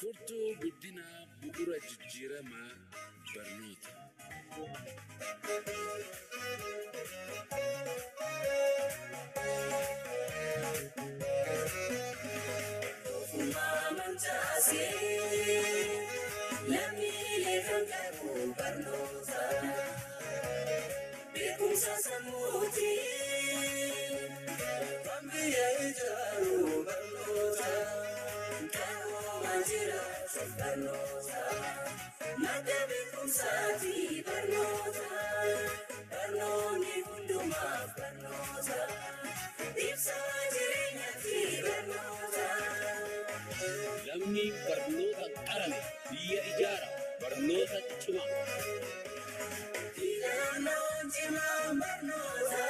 Furtuu guddinaa bu'uura jijjiiramaa barnoota. Ogummaa mancaasee lammiilee kan qabu barnoota. Beekumsa sammuutiin Kan biyya ijaaru barnoota. Qarooma jiraachuuf barnoota. Madda beekumsaati barnoota. Barnoonni hundumaaf barnoota. Ibsa jireenyaati barnoota. Lammii barnoota qarame biyya ijaara barnoota cimaa. Filannoon cimaan barnoota.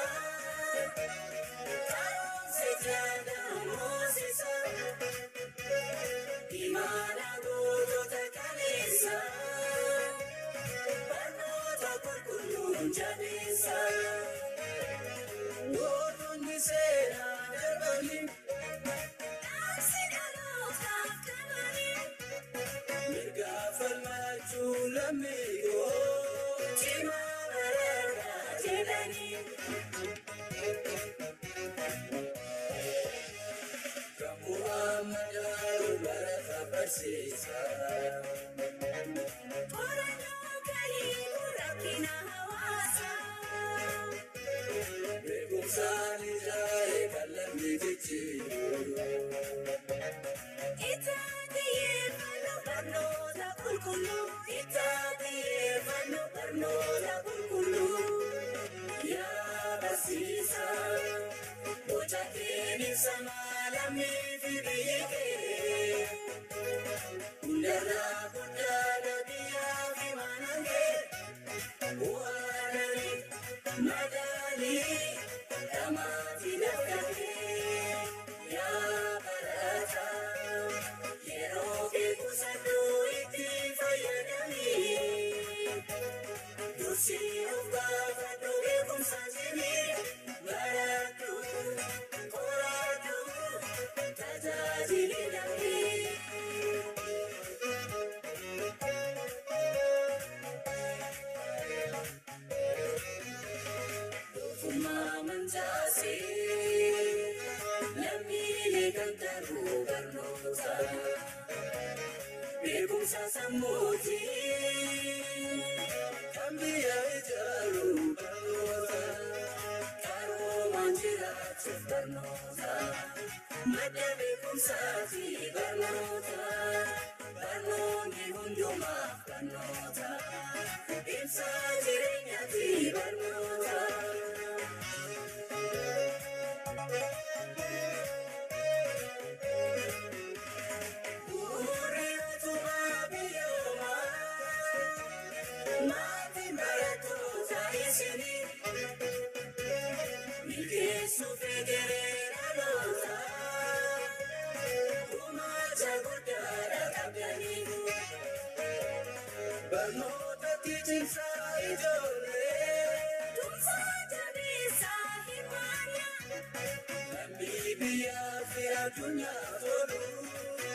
Qaroomsi jaalamoosisa. Imaana gootota kaleessa. Barnoota qulqulluun jabeessa. Gootonni seenaa darbanii Dhaamsi dhalootaaf qabanii. mirga falmachuu lammii koo. Cimaa bararraa jedhanii. Kan bu'aa madaalu barata barsiisa. Qorannoo galii rakkina hawaasaa. Beekumsaan ijaare kan lammii jijjiiru. Itti xiyyeeffannoo barnoota qulqulluu. Itti xiyyeeffannoo barnoota qulqulluu. Yaa barsiisaa, boca keen ibsamaa lammii fi biyyi kee. Hundarraa guddaadha biyyaa fi mana kee. Bu'aa gaarii madaalii dhamaatii dafqatee. Yaa barataa, yeroo kee qusadhu itti fayyadami. Dursii of gaafadhu beekumsa cimii. Baradhu, qoradhu, tajaajili lammii. Ogummaa mancaasee lammiilee kan qabu barnoota. Beekumsa sammuutiin Kan biyya ijaaru barnoota. qaroomaan jiraachuuf barnoota. Madda beekumsaati barnoota. Barnoonni hundumaaf barnoota. Ibsa jireenyaati barnoota. Bu'uurri utubaa biyyoomaa. Maatiin barattoota isinii. Milkeessuuf egeree dhaloota. Gumaacha guddaadha qabdanii. Barnootatti cimsaa ijoollee. Tumsaa jabeessaa hirmaannaa. Lammii biyyaa fi addunyaa tolu.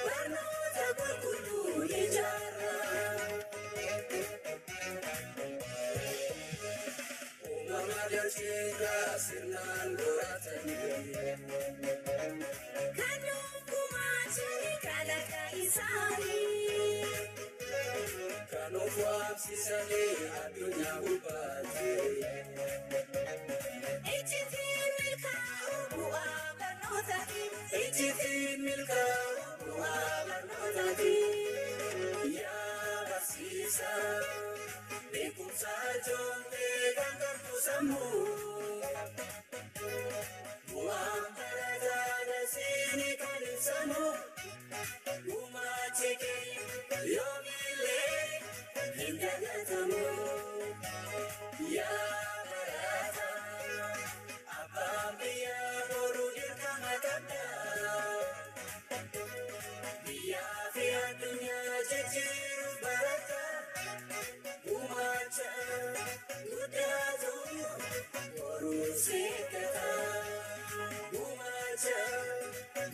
Barnoota qulqulluu ijaarraa. Uumama dacheerraa sirnaan horatanii. Kan nuuf gumaachanii kalaqa isaanii. Kan of waamsisanii addunyaa gubbaatti. Icciitiin milkaa'u bu'aa barnootaati. Icciitiin milkaa'u Bu'aa barnootaati. Yaa barsiisaa, beekumsa ijoollee kan qabdu sammuu. Bu'aan barataa dasiini kan ibsamu. Gumaachi keenya yoomillee Hin dagatamu. Yaa barataa, abbaan biyyaa boruu dirqama qabda. Biyyaa fi addunyaa jijjiiruuf barata. Gumaacha guddaatu boruu seekkata. Gumaacha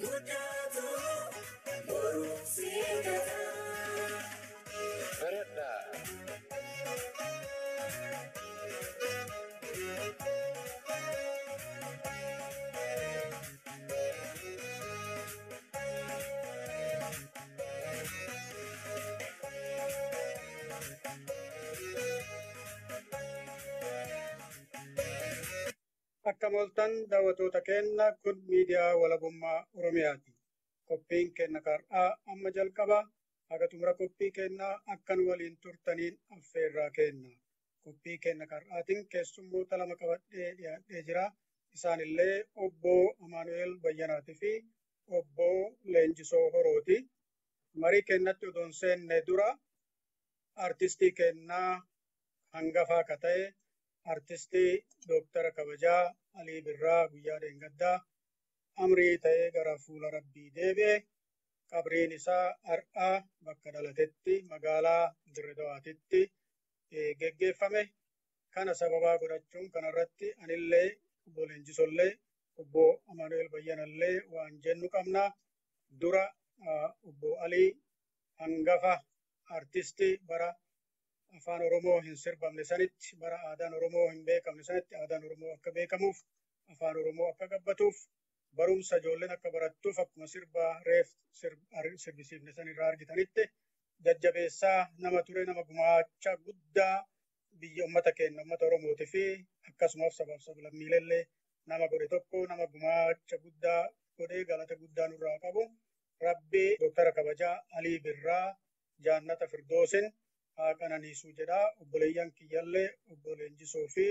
guddaatu boruu seekkata. Akkam ooltan daawwattoota keenya, kun miidiyaa Walabummaa Oromiyaati. Qophiin keenya har'aa amma jalqaba. Haga xumura qophii keenyaa akkan waliin turtaniin affeerraa kenna. Qophii keenya har'aatiin keessummoota lama qabadhee dhiyaadhee jira. Isaanillee obbo Amaanu'eel Bayyanaatii fi obbo Leenjisoo Horooti. Marii keenyatti odoo hin seenne dura artistii keenyaa hangafaa akka ta'e, artistii Dooktara Kabajaa Alii Birraa guyyaa dheengaddaa amrii ta'ee gara fuula Rabbii deebi'e. Qabriin isaa har'aa bakka dhalatetti magaalaa Dirre Dawaatitti geggeeffame. Kana sababaa godhachuun kanarratti anillee, obbo Leenjisollee, obbo Amaanu'eel Bayyanallee waan jennu qabna. Dura obbo Alii hangafa artistii bara afaan Oromoo hin sirbamne sanitti, bara aadaan Oromoo hin beekamne sanitti, aadaan Oromoo akka beekamuuf, afaan Oromoo akka gabbatuuf, barumsa ijoolleen akka barattuuf, akkuma sirba reef sirbisiifne san irraa argitanitti jajjabeessaa nama ture, nama gumaacha guddaa biyya uummata keenya, uummata Oromootii fi akkasumas sabaaf sablammiileellee nama godhe tokko, nama gumaacha guddaa godhee galata guddaa nurraa qabu. Rabbi Dooktara Kabajaa Alii Birraa Jaannata Firdoosin haa qananiisuu jedha. Obboleeyyan kiyyallee, obbo Leenjisoo fi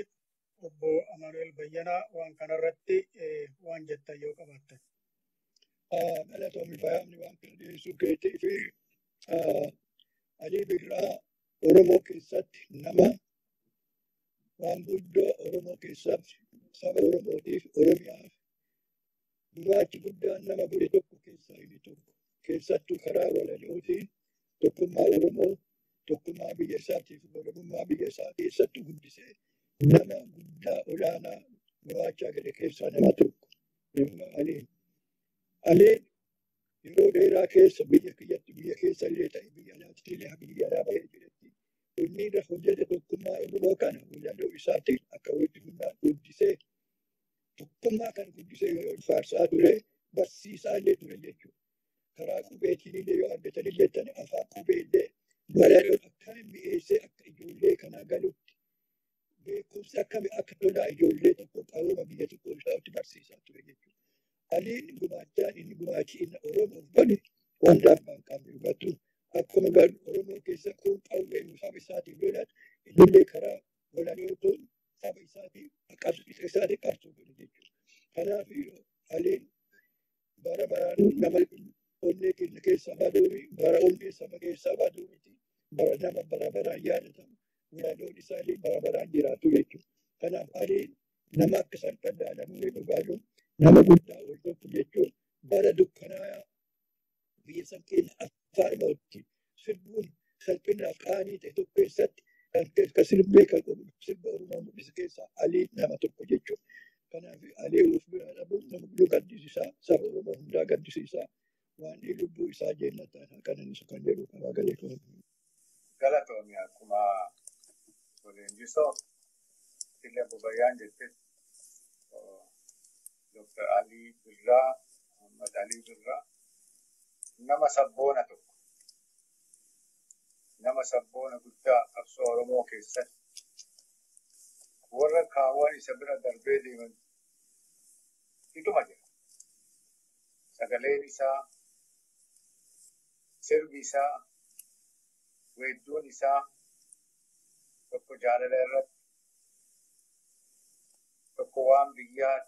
obbo Amaanu'eel Bayyanaa, waan kanarratti waan jettan yoo qabaattan. Galatoomi fayyamni waan kana dhiyeessuu keetii fi Alii Birraa Oromoo keessatti nama waan guddoo Oromoo keessatti saba Oromootiif, Oromiyaaf gumaachi guddaan nama godhe tokko keessaa inni tokko. Keessattuu karaa walalootiin tokkummaa Oromoo, tokkummaa biyya isaatiif walabummaa biyya isaa keessattuu guddisee nama guddaa olaanaa gumaachaa godhe keessaa nama tokko Aliin. Aliin yeroo dheeraa keessa biyya kiyyatti, biyya keessa illee ta'e biyya alaatti illee, biyya alaa bahee jiretti inni irra hojjete tokkummaa Oromoo kana walaloo isaatiin akka walitti humnaan guddisee, tokkummaa kan guddisee faarsaa ture, barsiisaa illee ture jechuudha. Karaa qubeetiin illee yoo argatanii jettan, afaan qubee illee walaloon akkamiin mi'eessee akka ijoollee kanaa galutti, beekumsi akkami akka tolaa ijoollee tokko qarooma biyya tokko isaatti barsiisaa ture jechuudha. Aliin gumaachaan inni gumaachi inni Oromoof godhe waan daangaa hin qabne hubatu. Akkuma galu Oromoo keessa kun qawwee saba isaatiin lolatu, innillee karaa walalootuun saba isaatiin isaatiin qabsoo godhe jechuudha. Kanaaf Aliin bara baraan nama onnee keenya keessaa baduuni, bara onnee saba keessaa baduu miti. Bara nama bara baraan yaadatamu. Walaloon isaallee bara baraan jiraatu jechuudha. Kanaaf Aliin nama akka salphaan namni dhugaadhu nama guddaa ol tokko jechuun bara dukkanaa biyya san keenya afaan Oromootti sirbuun salphinaaf qaanii ta'e tokko keessatti kan sirbee kan sirba Oromoo mul'isu keessaa Aliin nama tokko jechuudha. Kanaaf Alii of biraa dhabuun nama nu gaddisiisaa, saba Oromoo hundaa gaddisiisaa, waan lubbuu isaa jeennataan haa qananiisu kan jedhu qabaa galee. Galatoomi. Akkuma Leenjisoo illee obbo Bayyaan jettetti, Dr. Alii Birraa, Muhammad Alii Birraa, nama sabboona tokko, nama sabboona guddaa qabsoo Oromoo keessatti warra kaawwan isa bira darbee deeman ituma jira. Sagaleen isaa, sirbi isaa, weedduun isaa tokko jaalala irratti, tokko waan biyyaa,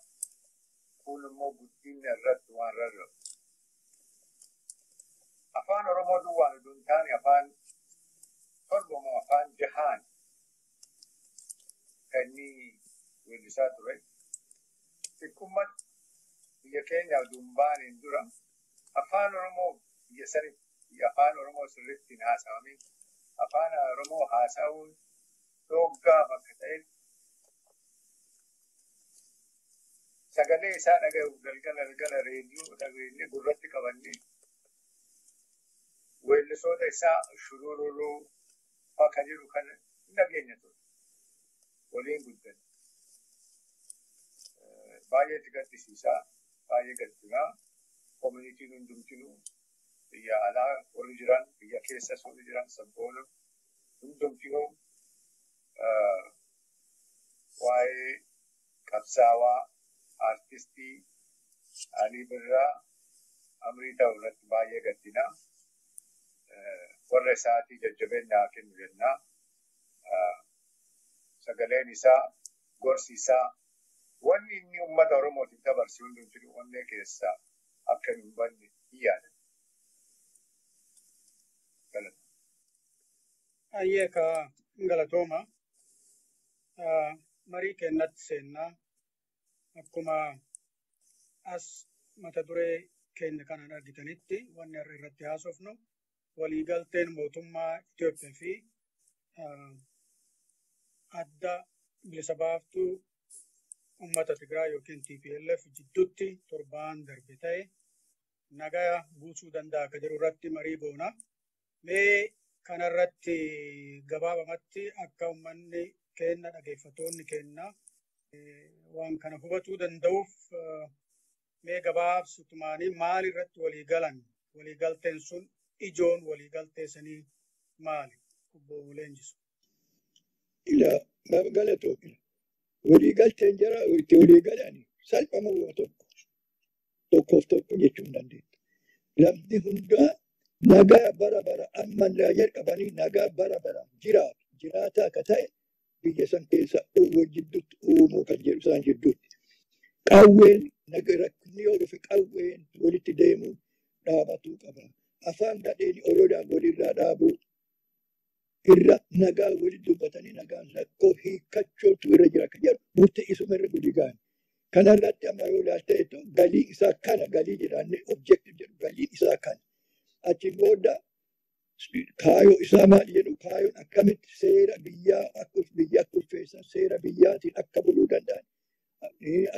kun immoo guddina irratti waan rarra'u. Afaan Oromoo duwwaan oduu hin taane, afaan torbamoo afaan jahaan kan inni weellisaa ture. Xiqqummaatti biyya keenya oduu hin baaneen dura afaan Oromoo biyya sanitti biyya afaan Oromoo sirriitti hin haasa'amin, afaan Oromoo haasa'uun dhoggaa bakka ta'etti, sagalee isaa dhaga'uuf galgala galgala reediyoo dhageenyee gurratti qabannee weellisoota isaa shurururuu fa'aa kan jedhu kana hin dhageenya ture. Waliin guddanne. Baay'ee itti gaddisiisaa, baay'ee gaddinaa, koominitiin hundumtinuu, biyya alaa warri jiran, biyya keessas warri jiran, sabboona hundumtinuu waa'ee Qabsaawaa artistii Alii Birraa amrii ta'u irratti baay'ee gaddina. Warra isaatii jajjabeenya haa kennu jennaa. Sagaleen isaa, gorsi isaa, wanni inni uummata Oromootiif dabarse hundumtuu onnee keessaa akka hin hubanne hin yaadan. Ayyee ka galatooma. Marii keenyatti seennaa akkuma as mata duree keenya kanaan argitanitti wanni har'a irratti haasofnu waliigalteen mootummaa Itoophiyaa fi adda bilisa baaftuu uummata Tigraay yookiin TPLF jidduutti torbaan darbe ta'e nagaa buusuu danda'a akka jedhu irratti marii goona. Mee kanarratti gabaabamatti akka uummanni keenya dhageeffatoonni keenya waan kana hubatuu danda'uuf mee gabaabsutumaanii maal irratti walii galan waliigalteen sun ijoon waliigaltee sanii maali obbo Leenjisu? Ila galatoo waliigalteen jara itti waliigalan salphama waa tokko tokkoof tokko jechuu hin dandeettu. Lafti hundaa nagaa bara bara ammallee jalqabanii nagaa bara bara jiraatu jiraataa akka ta'e biyya san keessa wal jidduutti uumuu kan jedhu isaan jidduutti. Qawween rakkinni yoo dhufe qawween walitti deemuu dhaabatuu qaba. Afaan gadheen olodaan walirraa dhaabuu irra nagaa walitti dubbatanii nagaan rakkoo hiikkachuutu irra jira kan jedhu murtee isuma irra gadi gahan. Kanarratti amma yoo ilaalte galii isaa kana galii jedhaanne objective jedhu galii isaa kana. Achi booda kaayoo isaa maal jedhu kaayoon akkamitti seera biyyaa akka biyya akka ulfeessan seera biyyaatiin akka buluu danda'an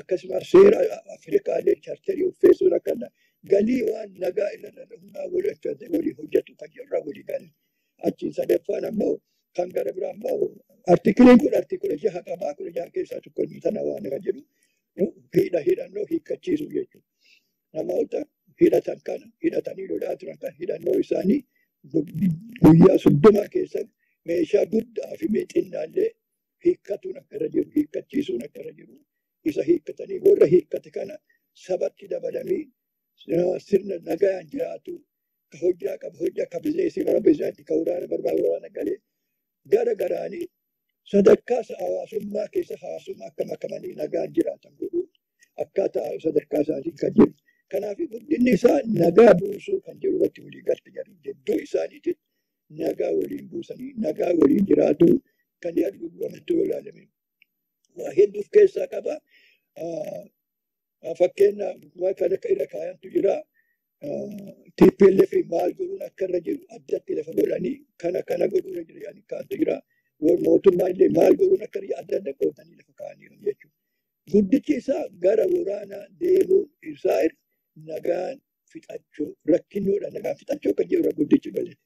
akkasumas seera Afrikaalee charterii ulfeessuun akka galii waan nagaa irra hundaa walii hojjetu kan jedhurraa walii galan. Achiin sadaffaan ammoo kan gara biraa ammoo artikiliin kun artikila jaha qabaa 16 keessaa tokko tana waan kan jedhu hidha hidhannoo hiikkachiisu jechuudha. Namoota hidhatan kana hidhatanii lolaa turan kan hidhannoo isaanii guyyaa 30 keessa meeshaa guddaa fi xinnaallee hiikkatuun akka irra jiru hiikkachiisuun akka irra jiru isa hiikkatanii warra hiikkate kana sabatti dabalanii sirna nagaan jiraatu ka hojjaa qaba hojjaa ka bizeesii bara bizeesii ka waraana barbaadu waraana galee gara garaanii sadarkaa hawaasummaa keessa hawaasummaa akka makamanii nagaan jiraatan godhuu akkaataa sadarkaa isaatiin kan jiru. Kanaaf guddinni isaa nagaa buusuu kan jiru irratti walii galte jedhu jidduu isaaniitiin nagaa waliin buusanii nagaa waliin jiraatu kan yaadu gamatti ilaalame. Waa hedduu of keessaa qaba. Fakkeenyaaf waan kana akka irra kaayantu jira. TPLF maal godhuun akka irra jiru addatti lafa godhanii kana kana godhuu irra jira yaani kaantu jira. Mootummaa illee maal godhuun akka irra adda adda qootanii lafa kaa'anii jechuudha. Guddichi isaa gara waraanaa deemuu isaa nagaan fixachuu rakkinnoodha nagaan fixachuu kan jedhudha guddichi malee.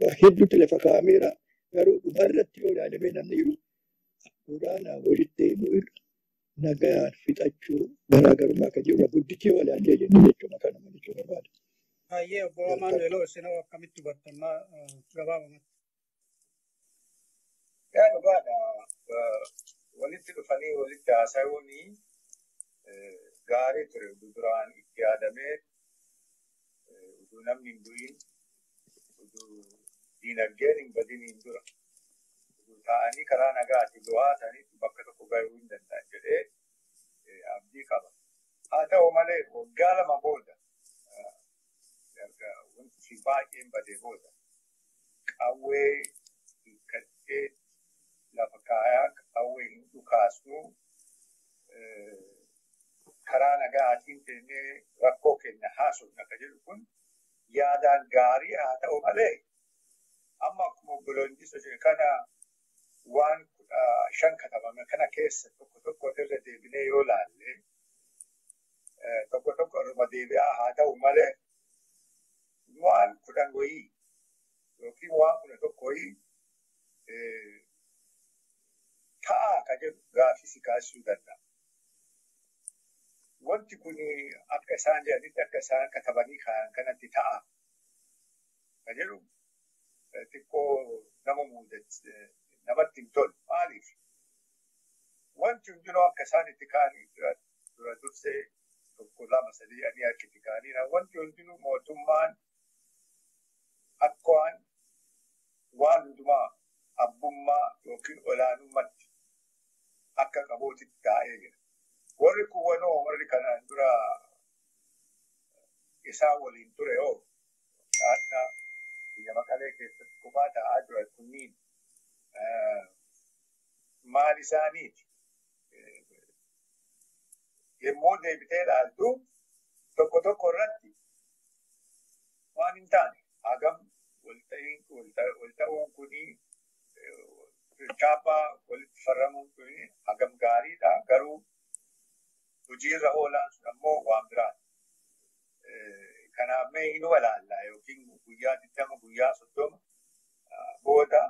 Waa hedduutu lafa kaa'ameera garuu dhumarratti yoo ilaalamee namni jiru waraanaa walitti deemuu irra nagaan fixachuu garaagarummaa kan jedhudha guddichi yoo ilaalee jennu jechuudha kanuma jechuu barbaada. Baay'ee obbo Amaanu'eel isin akkamitti hubattan gabaabumatti? Yaa dhugaadha. Walitti dhufanii walitti haasa'uun gaarii ture duraan itti yaadamee utuu namni hin du'in utuu diinagdeen hin badiniin dura utuu taa'anii karaa nagaatiin du'aa ta'anii bakka tokko gahuu hin danda'an jedhee abdii qaba. Haa ta'u malee waggaa 2 booda wanti baay'een badee booda qawwee hiikkatee lafa kaayaa qawwee hin dhukaasnu karaa nagaatiin deemnee rakkoo keenya haasofna kan jedhu kun yaadaan gaarii haa ta'u malee amma akkuma obbo Leenjisoo jedhe kana waan 15 katabame kana keessa tokko tokko irra deebinee yoo laalle tokko tokko irra deebi'aa haa ta'u malee waan 10 wayii yookiin waan 11 wayii ta'a kan jedhu gaaffii si kaasisuu danda'a. Wanti kun akka isaan jedhanitti akka isaan katabanii ka'an kanatti ta'a kan jedhu xiqqoo nama namatti hin tolu. Maaliif? Wanti hundinuu akka isaan itti ka'anii dura dursee tokko lama sadii ani akka itti ka'anii wanti hundinuu mootummaan akka waan hundumaa abbummaa yookiin olaanummaatti akka qabootitti taa'ee jira. Warri kuwwanoo warri kanaan dura isaan waliin ture hoo akka biyya Maqalee keessatti kophaa ta'aa turan kunniin maal isaaniiti? Yommuu deebitee ilaaltu tokko tokko irratti waan hin taane hagam walta'uun kunii chaappaa walitti farramuun kunii hagam gaariidha garuu hojiirra oolaan sun ammoo waan biraati. Kanaaf mee hin walaalla yookiin guyyaa 20 guyyaa 30 booda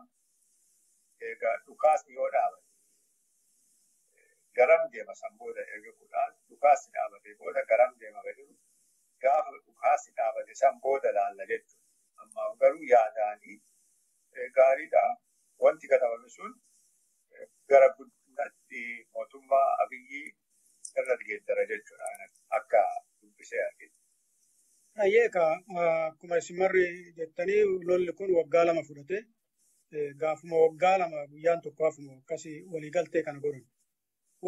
egaa dhukaasni yoo dhaabate garam deema san booda erga dhukaasni dhaabate booda garam deema jedhu gaafa dhukaasni dhaabate san booda laalla jechuudha. Ammaaf garuu yaadaanii gaariidha. Wanti katabame sun gara guddinaatti mootummaa Abiyyi irra geeddara jechuudha akka dubbisee arginu. Ayyeeka akkuma isin marri jettanii lolli kun waggaa 2 fudhate gaafuma waggaa 2 guyyaan tokko hafuma akkasii waliigaltee kana godhan.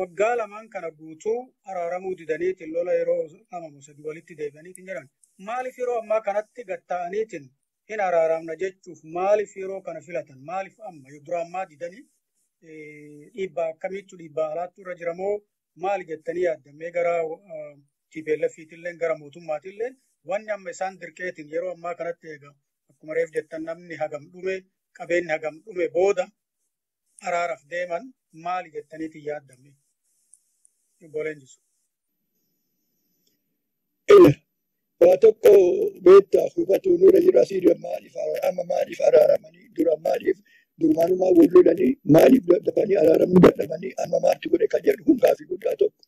Waggaa 2 kana guutuu araaramuu didaniitiin lola yeroo 2 moo 3 walitti deebi'aniitiin jedhan. Maaliif yeroo ammaa kanatti gatta'aniitiin hin araaramna jechuuf maaliif yeroo kana filatan? Maaliif amma dura ammaa didanii dhiibbaa akkamiitu dhiibbaa alaattu irra jira moo maali jettanii yaaddamee gara TPLF-iitillee gara mootummaatillee wanni amma isaan dirqeetiin yeroo ammaa kanatti egaa akkuma reef jettan namni hagam dhume qabeenyi hagam dhume booda araaraaf deeman maali jettaniitiin yaaddamne? Obbo Leenjisu. Waa tokko beektaa hubatu nurra jira asii maaliif amma maaliif araaramanii dura maaliif durmaanumaa wal lolanii maaliif dafanii araaramuu dadhabanii amma maaltu godhe kan jedhu kun gaafii guddaa tokko.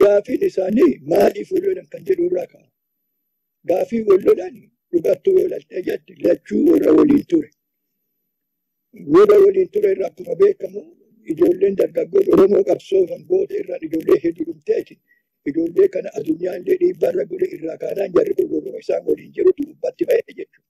Gaafiin isaanii maaliif wal lolan kan jedhu irraa ka'a. Gaafii wal lolan dhugattuu yoo ilaalte jette lachuu warra waliin ture. Warra waliin ture irraa akkuma beekamu ijoolleen dargaggoon Oromoo qabsoofan goota irraan ijoollee hedduu dhumteeti. Ijoollee kana addunyaan illee dhiibbaa irra godhe irraa kaanaan jarri kun warruma isaan waliin jirutu gubbaatti ba'e jechuudha.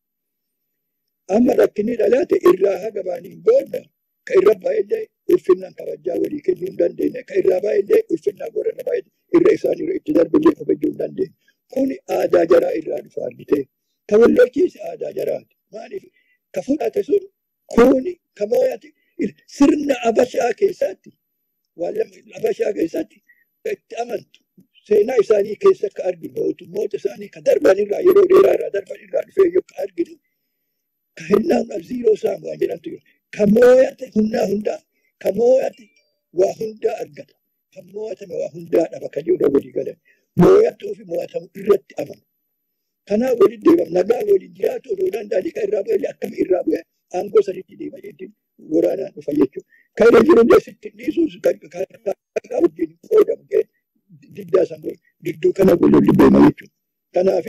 Amma rakkinni dhalaate irraa haga baaniin booda ka irra baay'ee ulfinnaan kabajaa walii kennuu hin dandeenye ka irraa baay'ee ulfinnaan warra baay'ee irra isaan irra itti darbillee kabajuu hin dandeenye. Kun aadaa jaraa irraa dhufa argitee. Ka wal lolchiise aadaa jaraati. Maaliif ka fudhate sun kuni ka mooyate sirna Abashaa keessatti Abashaa keessatti itti amantu. Seenaa isaanii keessa akka arginu mootummoota isaanii ka darban irraa yeroo dheeraa irraa darban irraa dhufee yoo ka arginu ka hinnaan ziiroo saamu waan jedhamtu jira. Ka mooyate humnaa hundaa ka mooyate waa hundaa argata. Ka mooyatame waa hundaa dhaba kan jedhu walii galan. Mooyatuu fi mooyatamu irratti amanu. Kanaaf walitti deebi'am nagaa waliin jiraatu odoo danda'anii kan irraa bu'e akkami irraa bu'e aangoo sanitti deema jechuun waraanaan dhufa jechuudha. Kan irra jiru illee sitti dhiisuus kan wajjin qoodamu diddaa san gidduu kana waliin deema jechuudha. Kanaaf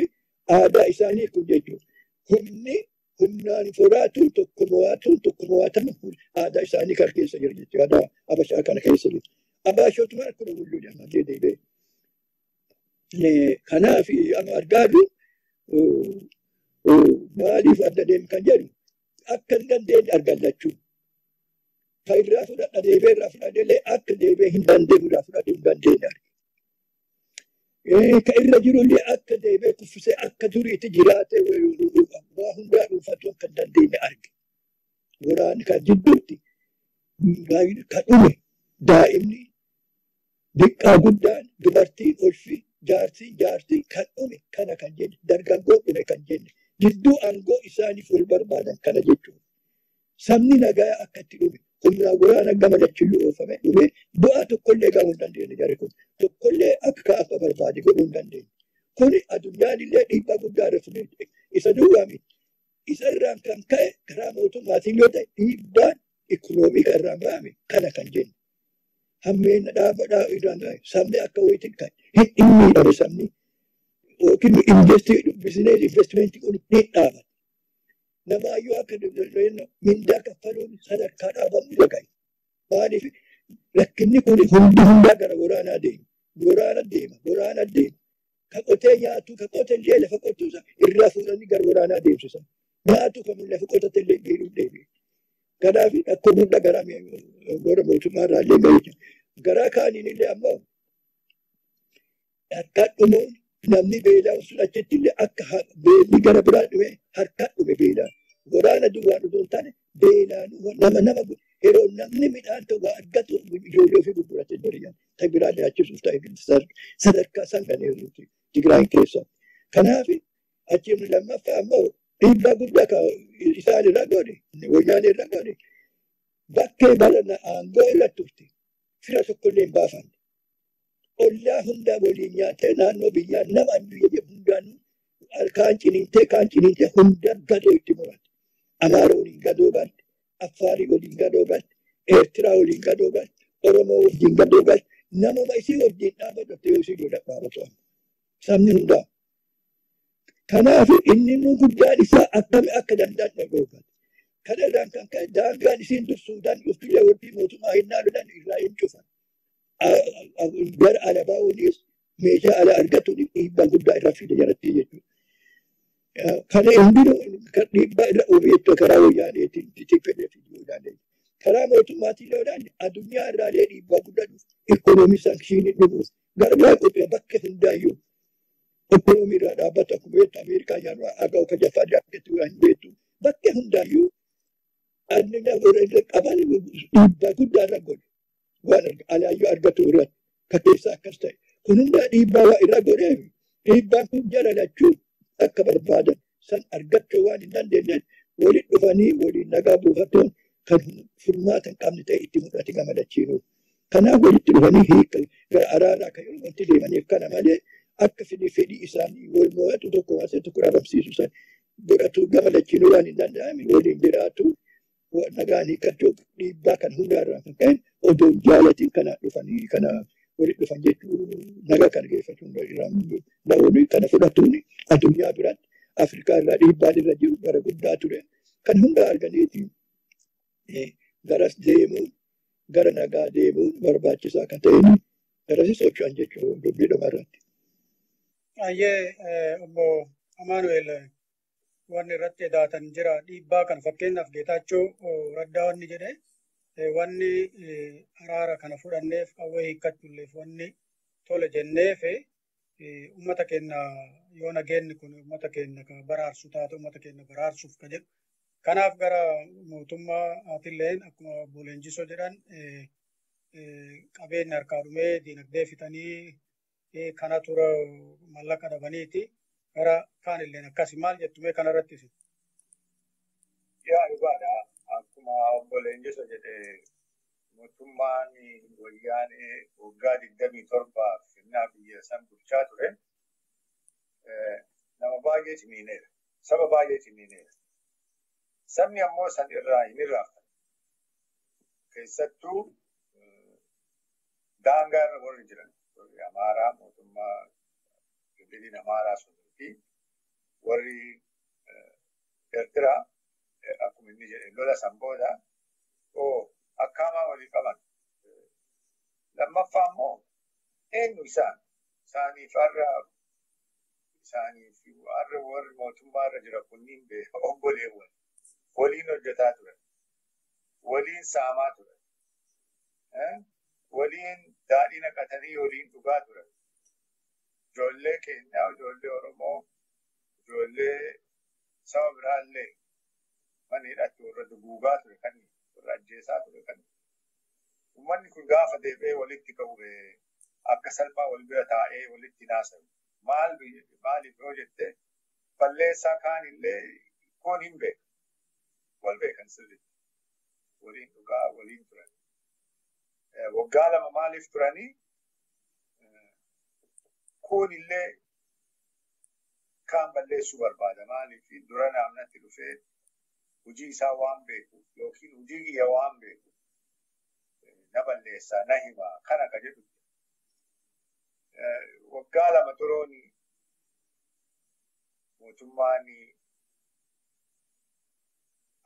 aadaa isaanii kun jechuudha. Humni humnaan foraatuun tokko mo'atuun tokko mo'atama aadaa isaanii kana keessa jira jechuudha. Aadaa Abashaa kana keessa jira. Abaashootuma akkuma walluu ammallee deebi'e. Kanaaf amma argaa jirru maaliif adda deemu kan jedhu akka hin dandeenye argachuu. Kan irraa fudhadha deebi'ee irraa fudhadhe akka deebi'ee hin dandeenye irraa fudhadhuu hin dandeenye arge. Kan irra jirullee akka deebi'ee kuffisee akka duriitti jiraatee waa hundaa dhuunfachuu akka hin dandeenye arge. Waraanni kan jidduutti kan dhume daa'imni diqqaa guddaan dubartiin ulfi jaartiin kan dhume kana kan jenne dargaggoon dhume kan jenne jidduu aangoo isaaniif wal barbaadan kana jechuudha. Sabni nagaa akka itti dhume humnaan waraana gama lachuyyuu oofame dhume bu'aa tokkollee gahuu hin dandeenye jarri kun tokkollee akka akka barbaade godhuu hin dandeenye. Kuni addunyaan illee dhiibbaa guddaa irra ture isa duwwaa miti. Isa irraan kan ka'e karaa mootummaatiin yoo ta'e dhiibbaan ikoonoomii kan irraan ga'ame kana kan jennu. Hammeen dhaabadhaa irraan ga'e sabni akka wayitiin ka'e hin miidhame sabni yookiin bizinees investimentii kun ni dhaabata. Namaayyuu akka mindaa kaffaluun sadarkaa dhaabamu irra ga'e. Maaliif Rakkinni kun hundi hundaa gara waraanaa deema. Waraana deema, waraana deema. Ka qotee nyaatu, ka qote illee lafa qotuusa irraa fuudhanii gara waraanaa deemsisan. Nyaatu kan lafa qotate illee geeruu deebi'e. Kanaaf rakkoo hunda gara warra mootummaa irraa illee ga'ee jira. Garaa kaaniin illee ammoo harkaan dhumuun namni beelaa sun achitti illee akka beelli gara biraa dhume harkaan dhume beelaan. Waraana duwwaan osoo hin taane beelaan nama nama yeroo namni midhaan tokko argatu ijoollee ofii gurguratee jira. Ta biraa nyaachisuuf ta'e sadarkaa san kan eeruuti Tigraay keessa. Kanaaf achi lammaffaa ammoo dhiibbaa guddaa kan isaan irra godhe wayyaan irra godhe bakkee balana aangoo irra turte fira tokkollee hin baafanne. Ollaa hundaa waliin nyaatee naannoo biyyaa nama addunyaa jedhu hundaan kaan ciniintee kaan ciniintee hunda gadoo itti murate. Amaara waliin gadoo galte, Affaarii waliin gadoo galte, Eertiraa waliin gadoo galte, Oromoo wajjin gadoo galte, namuma isii wajjin dhaabbatu yoo isii dura dhaabatu. Sabni hundaa. Kanaaf inni nu guddaan isaa akkami akka danda'an dhagoogan. Kana irraan kan ka'e daangaan isiin dur Suudaan dhuftullee warri mootummaa hinnaa lolan irraa hin cufan. Gara alabaa waliis meeshaa alaa argatuun dhiibbaa guddaa irra fide jalatti jechuudha. Kana hundinuu kan dhiibbaa irra uume jechuudha karaa wayyaaneetiin fedhee fiduu danda'e. Karaa mootummaatiin yoo ilaalle addunyaa irraalee dhiibbaa guddaa dhufu. Ikoonoomii saankshinii dhufuuf gargaara qophii bakka hundaayyuu. Ikoonoomii irraa dhaabbata akkuma beektu Ameerikaa yeroo aga oka jaffaa jaakkatti waan beektu bakka hundaayyuu addunyaa warra irra qaban dhiibbaa guddaa irra godhe. Waan alaayyuu argatu irratti ka keessa akkas ta'e. Kun hundaa dhiibbaa waa irra godheef dhiibbaan kun jala lachuu akka barbaadan san argachuu waan hin dandeenyeef waliin dhufanii waliin nagaa buufatuun kan furmaata hin qabne ta'e itti mul'ate gamadachiinu. Kanaaf walitti dhufanii hiika gara araaraa kan yeroo wanti deemaniif kana malee akka fedhii fedhii isaanii wal mo'atu tokko waan tokko dhabamsiisu san godhatu gamadachiinuu waan hin danda'amne waliin jiraatu nagaan hiikkachuu dhiibbaa kan hundaarraa kan ka'e odoo jaalatiin kana dhufanii kana walitti dhufan jechuu nagaa kana geeffachuun namoonni kana fudhatuun addunyaa biratti Afrikaa irraa dhiibbaan irra jiru gara guddaa ture. Kan hunda arganiiti garas deemuun gara nagaa deemuun barbaachisaa kan ta'een garasi socho'an jechuu dubbii dhuma irratti. Ayyee obbo Amaanu'eel wanni irratti daatan jira dhiibbaa kan fakkeenyaaf Geetaachoo Raddaa wanni jedhe wanni araara kana fudhanneef qawwee hiikkachulleef wanni tole jenneef uummata keenya yoo nageenyi kun uummata keenya ka baraarsu taate uummata keenya baraarsuuf ka jedhu. Kanaaf gara mootummaa aatilleen akkuma obbo Leenjisoo jedhan qabeenya harkaa dhumee diinagdee fixanii kana tura mallaqa dhabaniiti. Gara kaanilleen akkasi maal jettumee kanarratti isin? Yaa dhugaadha. Akkuma obbo Leenjisoo jedhe mootummaan wayyaanee waggaa 27 finnaa biyya san bulchaa ture. Nama baay'ee ciniineera. Saba baay'ee ciniineera. Sabni ammoo san irraa hin irraanfatu. Keessattuu daangaa irra warri jiran warri Amaaraa mootummaa Gibbiliin Amaaraa sunii fi warri Eertiraa akkuma inni jedhe lola san booda akkaamaa walii qaban. Lammaffaa immoo eenyu isaan isaaniif har'a isaaniif har'a warri mootummaa irra jira kunniin obboleewwan waliin hojjetaa turan, waliin saamaa turan, waliin daadhii naqatanii waliin dhugaa turan. Ijoollee keenyaa, ijoollee Oromoo, ijoollee saba biraallee mana hidhatti warra duguugaa ture kan warra ajjeesaa ture kan. Uummanni kun gaafa deebi'ee walitti qabu akka salphaa wal bira taa'ee walitti naasawu. Maal maaliif yoo jette balleessaa kaanillee kun hin beeku. Wal beekan sirriitti. Waliin dhugaa waliin turan. Waggaa 2 maaliif turanii kunillee kaan balleessuu barbaada. Maaliif dura naannatti dhufee hojii isaa waan beeku yookiin hojii kiyya waan beeku na balleessaa na himaa kana ka jedhu. Waggaa 2 turoon mootummaan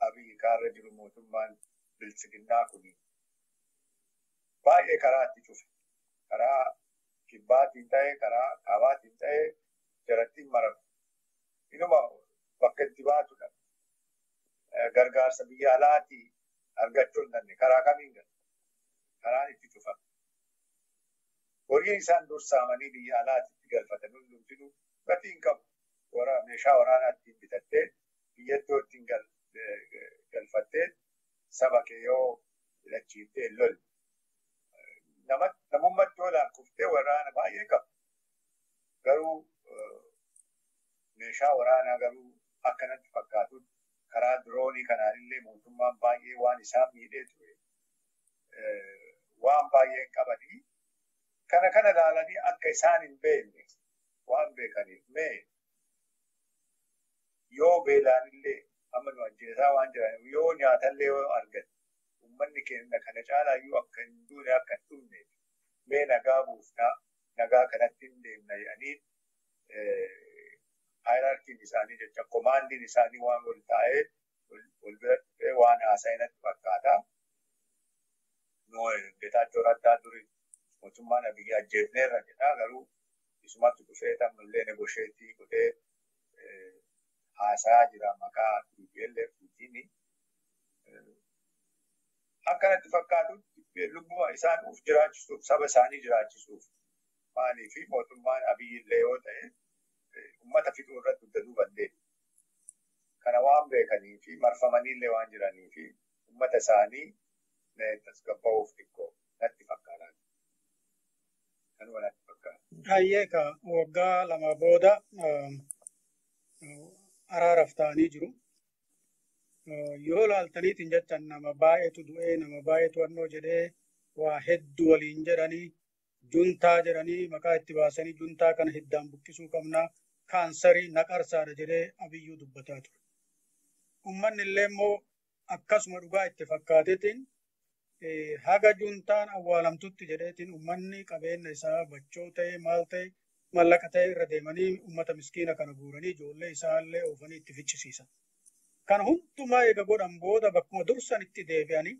Abiyyi kaarra jiru mootummaan bilchiginnaa kun Baay'ee karaa itti cufe. Karaa kibbaatiin ta'ee karaa kaabaatiin ta'ee jarattiin marame. Inuma bakka itti baatudha. Gargaarsa biyya alaatii argachuu hin dandeenye. Karaa kamiin gala? Karaan itti cufame. Horiin isaan dursaamanii biyya alaatti galfatan hundumtinuu gatii hin qabu. Meeshaa waraanaa ittiin bitattee biyyattuu ittiin galfattee saba kee yoo filachiiftee hin lolle. Namummaatti yoo lakkoftee waraana baay'ee qaba. Garuu meeshaa waraanaa garuu akkanatti fakkaatutti karaa diroonii kanaanillee mootummaan baay'ee waan isaan miidhee ture waan baay'ee hin qabanii kana kana ilaalanii akka isaan hin beekne waan beekaniif mee yoo beelaanillee amma nu ajjeesaa waan jiran yoo nyaatallee yoo argate uummanni keenya kana caalaayyuu akka hin duune akka hin dhumne mee nagaa buufnaa nagaa kanatti hin deemna jedhanii haayiraarkiin isaanii jecha komaandiin isaanii waan wal taa'ee wal bira dhufee waan haasa'e natti fakkaata. Geetaachoo Raddaa duri mootummaan Abiyyi ajjeefneerra jedha garuu isumatti dhufee tammallee negosheetii godhee haasaa jira maqaa TPLF tiin. Akkanatti fakkaatutti lubbuma isaan of jiraachisuuf saba isaanii jiraachisuuf maaliif mootummaan Abiyyi illee yoo ta'e uummata fixuu irratti dugda duuban deemu. Kana waan beekanii fi marfamanii illee waan jiranii fi uummata isaanii tasgabba'uuf xiqqoo natti fakkaata. Kanuma natti fakkaata. Hayyee ka waggaa lama booda araaraaf ta'anii jiru. Yoo laaltaniitiin jettan nama baay'eetu du'ee nama baay'eetu annoo jedhee waa hedduu waliin jedhanii juntaa jedhanii maqaa itti baasanii juntaa kana hiddaan buqqisuu qabnaa kaansarii naqarsaadha jedhee Abiyyuu dubbataa ture. Uummanni illee immoo akkasuma dhugaa itti fakkaateetiin haga juntaan awwaalamtutti jedheetiin uummanni qabeenya isaa bachoo ta'e maal ta'e mallaqa ta'e irra deemanii uummata miskiina kana guuranii ijoollee isaallee oofanii itti ficcisiisan. Kana hundumaa eega godhan booda bakkuma dursan itti deebi'anii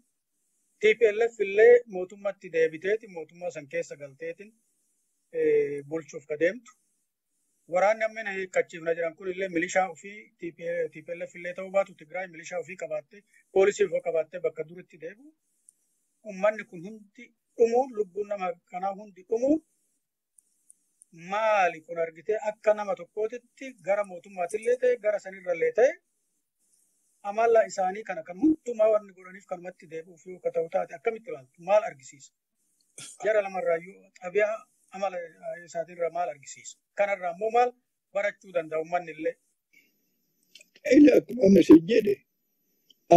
TPLF illee mootummatti deebiteeti mootummaa san keessa galteetiin bulchuuf ka deemtu. Waraanni amma hiikkachiifna jiran kun illee milishaa ofii TPLF illee ta'uu baatu Tigraay milishaa ofii qabaattee poolisii ofii qabaattee bakka duritti deebi'u. Uummanni kun hundi dhumuun lubbuun nama kanaa hundi dhumuun maali kun argitee akka nama tokkootitti gara mootummaatillee ta'e gara sanirrallee ta'e amala isaanii kana kan hundumaa wanni godhaniif kanumatti deebi'uuf yoo ta'u taate akkamitti ilaaltu maal argisiisa? Jara lamarraayyuu xabiyaa amala isaatirraa maal argisiisa? Kanarraa immoo maal barachuu danda'a uummanni illee? Inni akkuma amma isin jedhe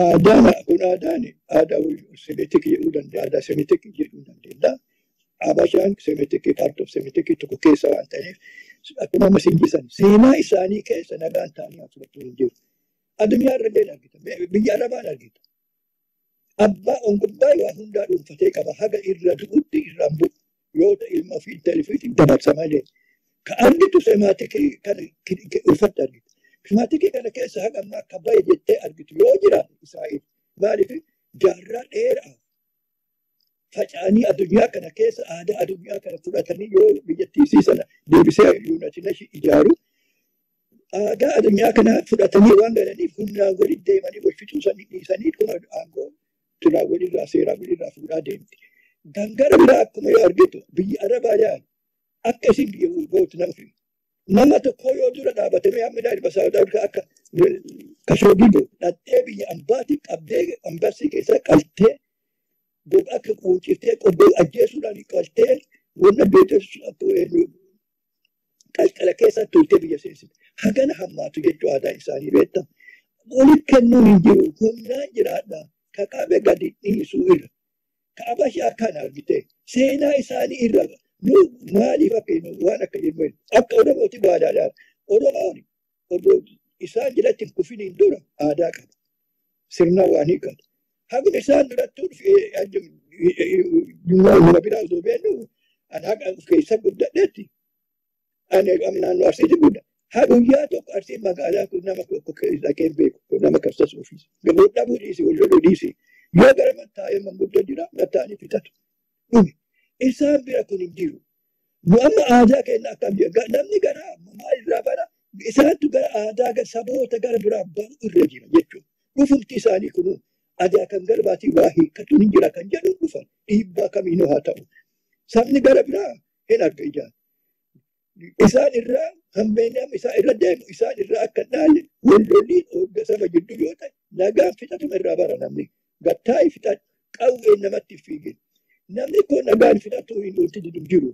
aadaan kun aadaan aadaa semitikii jedhuu danda'a aadaa semitikii jedhuu dandeenya. Abashaan semitikii part of semitikii tokko keessa waan ta'eef akkuma amma isin jedhan seenaa isaanii keessa nagaan ta'anii asirratti hin jiru. Addunyaa irra illee argita. Biyya Arabaan argita. Abbaa ongubbaa waan hundaa dhuunfatee qaba. Haga irra du'utti irraan bu'u. Yoo ta'e ilma ofii intala ofiitiin dabarsa malee. Ka argitu semaatikii kana ulfatta argita. Semaatikii kana keessa haga ammaa akka bahe jettee argitu yoo jiraate Israa'el. Maaliif jaarraa dheeraa faca'anii addunyaa kana keessa aadaa addunyaa kana fudhatanii yoo biyyattii sana deebisee Yuunaayitid Neeshin ijaaru aadaa addunyaa kana fudhatanii waan galaniif humnaan walitti deemanii wal fixuu sanii dhiisanii kun aangoo turaa walirraa seeraa walirraa fuudhaa deemti. Gangara biraa akkuma yoo argitu biyya Arabaa yaadu akka isin biyya gootu nama fi nama tokko yoo dura dhaabate mee amma daa'ima Saawud Afrikaa akka Kashoogii godhu dhattee biyya ambaatii qabdee ambasii keessa qaltee goga akka quuciftee qobbee ajjeesuudhaan qaltee wanna beektu qalqala keessa turtee biyya seensite. Hagana hammaatu jechuu aadaa isaanii beektaa. Walitti kennuun hin jiru. Humnaan jiraadha. Ka qabe gadi dhiisuu irra. Ka abashaa kana argite. Seenaa isaanii irra. Nu maaliif akka jennu waan akka jennu akka Oromooti baadaadhaan. Oromoon odoo isaan jalatti hin kufiniin dura aadaa qaba. Sirna waan hiikkatu. Haguma isaan durattuu nama biraa osoo beeknu ani haqa of keessa guddadheetti. Ani naannoo Arsiitti guddaa. Haa guyyaa tokko Arsiin magaalaa kun nama tokko dhaqee beeku kun nama kabsas ofiisi. Gaboo dhabuu dhiisi wal loluu dhiisi. Yoo gara mattaa'ee manguddoo jira mattaa'anii fitatu. Dhume. Isaan bira kun hin jiru. Nu amma aadaa keenya akkam jedha. Namni gara maalirraa bara isaantu gara aadaa saboota gara biraa baru irra jira jechuudha. Dhufumti isaanii kun aadaa kan garbaatii waa hiikkatuun hin jira kan jedhu dhufan dhiibbaa kamiinuu haa ta'u. Sabni gara biraa hin arga ijaan. Isaan irraa hammeenyaam isaan irra deemu isaan irraa akka dhaalle wal lolliin hogga saba jidduu yoo ta'e nagaan fixatuma irraa bara namni. Gattaa'i fixatu qawween namatti fiigin. Namni kun nagaan fixatu hin wanti didu jiru.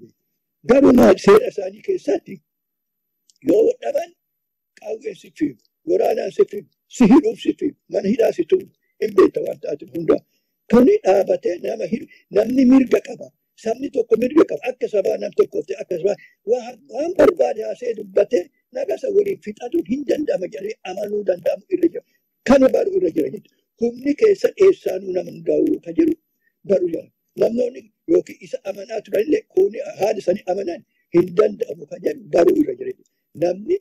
Garuu maal seera isaanii keessatti yoo dhaban qawween si fiigu, waraanaan si fiigu, si hidhuuf si fiigu, mana hidhaa si tuulu hin beekta waan taate hundaa. Kuni dhaabatee nama hidhu namni mirga qaba. Sabni tokko mirga qaba. Akka sabaa nam tokkoof ta'e akka sabaa waan barbaade haasee dubbatee nagasa waliin fixatu hin danda'ama jedhee amanuu danda'amu irra jira. Kana baru irra jira jechuudha. Humni keessa eessaanuu nama hundaa'u kan jedhu baru jira. Namnoonni yookiin isa amanaa turanillee kuni haala isaanii amanan hin danda'amu kan jedhu baruu irra jira. Namni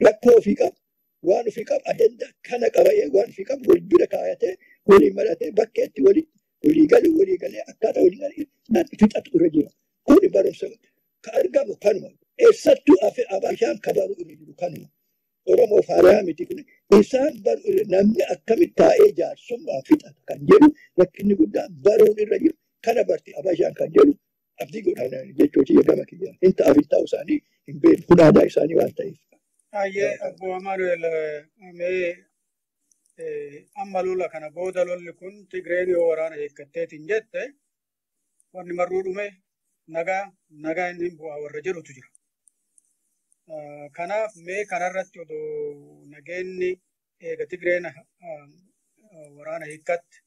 rakkoo ofii qaba, waan ofii qaba, ajandaa kana qabayee waan ofii qabu wal bira kaayatee waliin maratee bakkeetti waliin walii galu walii galee akkaataa walii galee fixatu irra jira. Kuni barumsa ka argamu kanuma. Eessattuu abashaan ka baru irra jiru kanuma. Oromoo faaraa miti kun isaan baru irra namni akkamitti taa'ee jaarsummaa fixata kan jedhu rakkinni guddaan baruun irra jiru. Kana barti abashaan kan jedhu abdii godhan jechuuti gama kiyya. Hin ta'aaf hin ta'u isaanii hin beeknu kun aadaa isaanii waan ta'eef. Ayyee obbo Amaanu'el mee amma lola kana booda lolli kun Tigreen yoo waraana hiikkatteetiin jette wanni marruu dhume nagaa nagaa inni bu'aa warra jedhutu jira. Kanaaf mee kanarratti odoo nageenyi eega Tigreen waraana hiikkatte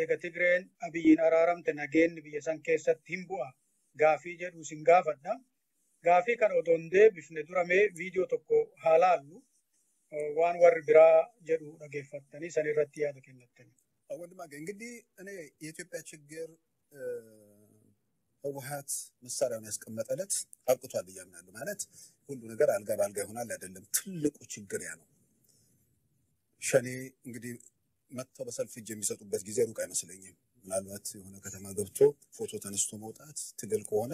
eega Tigreen Abiyyiin araaramte nageenyi biyya san keessatti hin bu'a gaafii jedhu isin gaafadha. Gaafii kana odoo hin deebifne dura mee viidiyoo tokko haa laallu waan warri biraa jedhu dhageeffattanii san irratti yaada kennattanii. ወንድማገኝ እንግዲህ እኔ የኢትዮጵያ ችግር ህወሀት መሳሪያውን ያስቀመጠለት አብቅቷል ብዬ አምናለሁ። ማለት ሁሉ ነገር አልጋ በአልጋ ይሆናል አይደለም። ትልቁ ችግር ያ ነው። ሸኔ እንግዲህ መጥተው በሰልፍ እጅ የሚሰጡበት ጊዜ ሩቅ አይመስለኝም። ምናልባት የሆነ ከተማ ገብቶ ፎቶ ተነስቶ መውጣት ትግል ከሆነ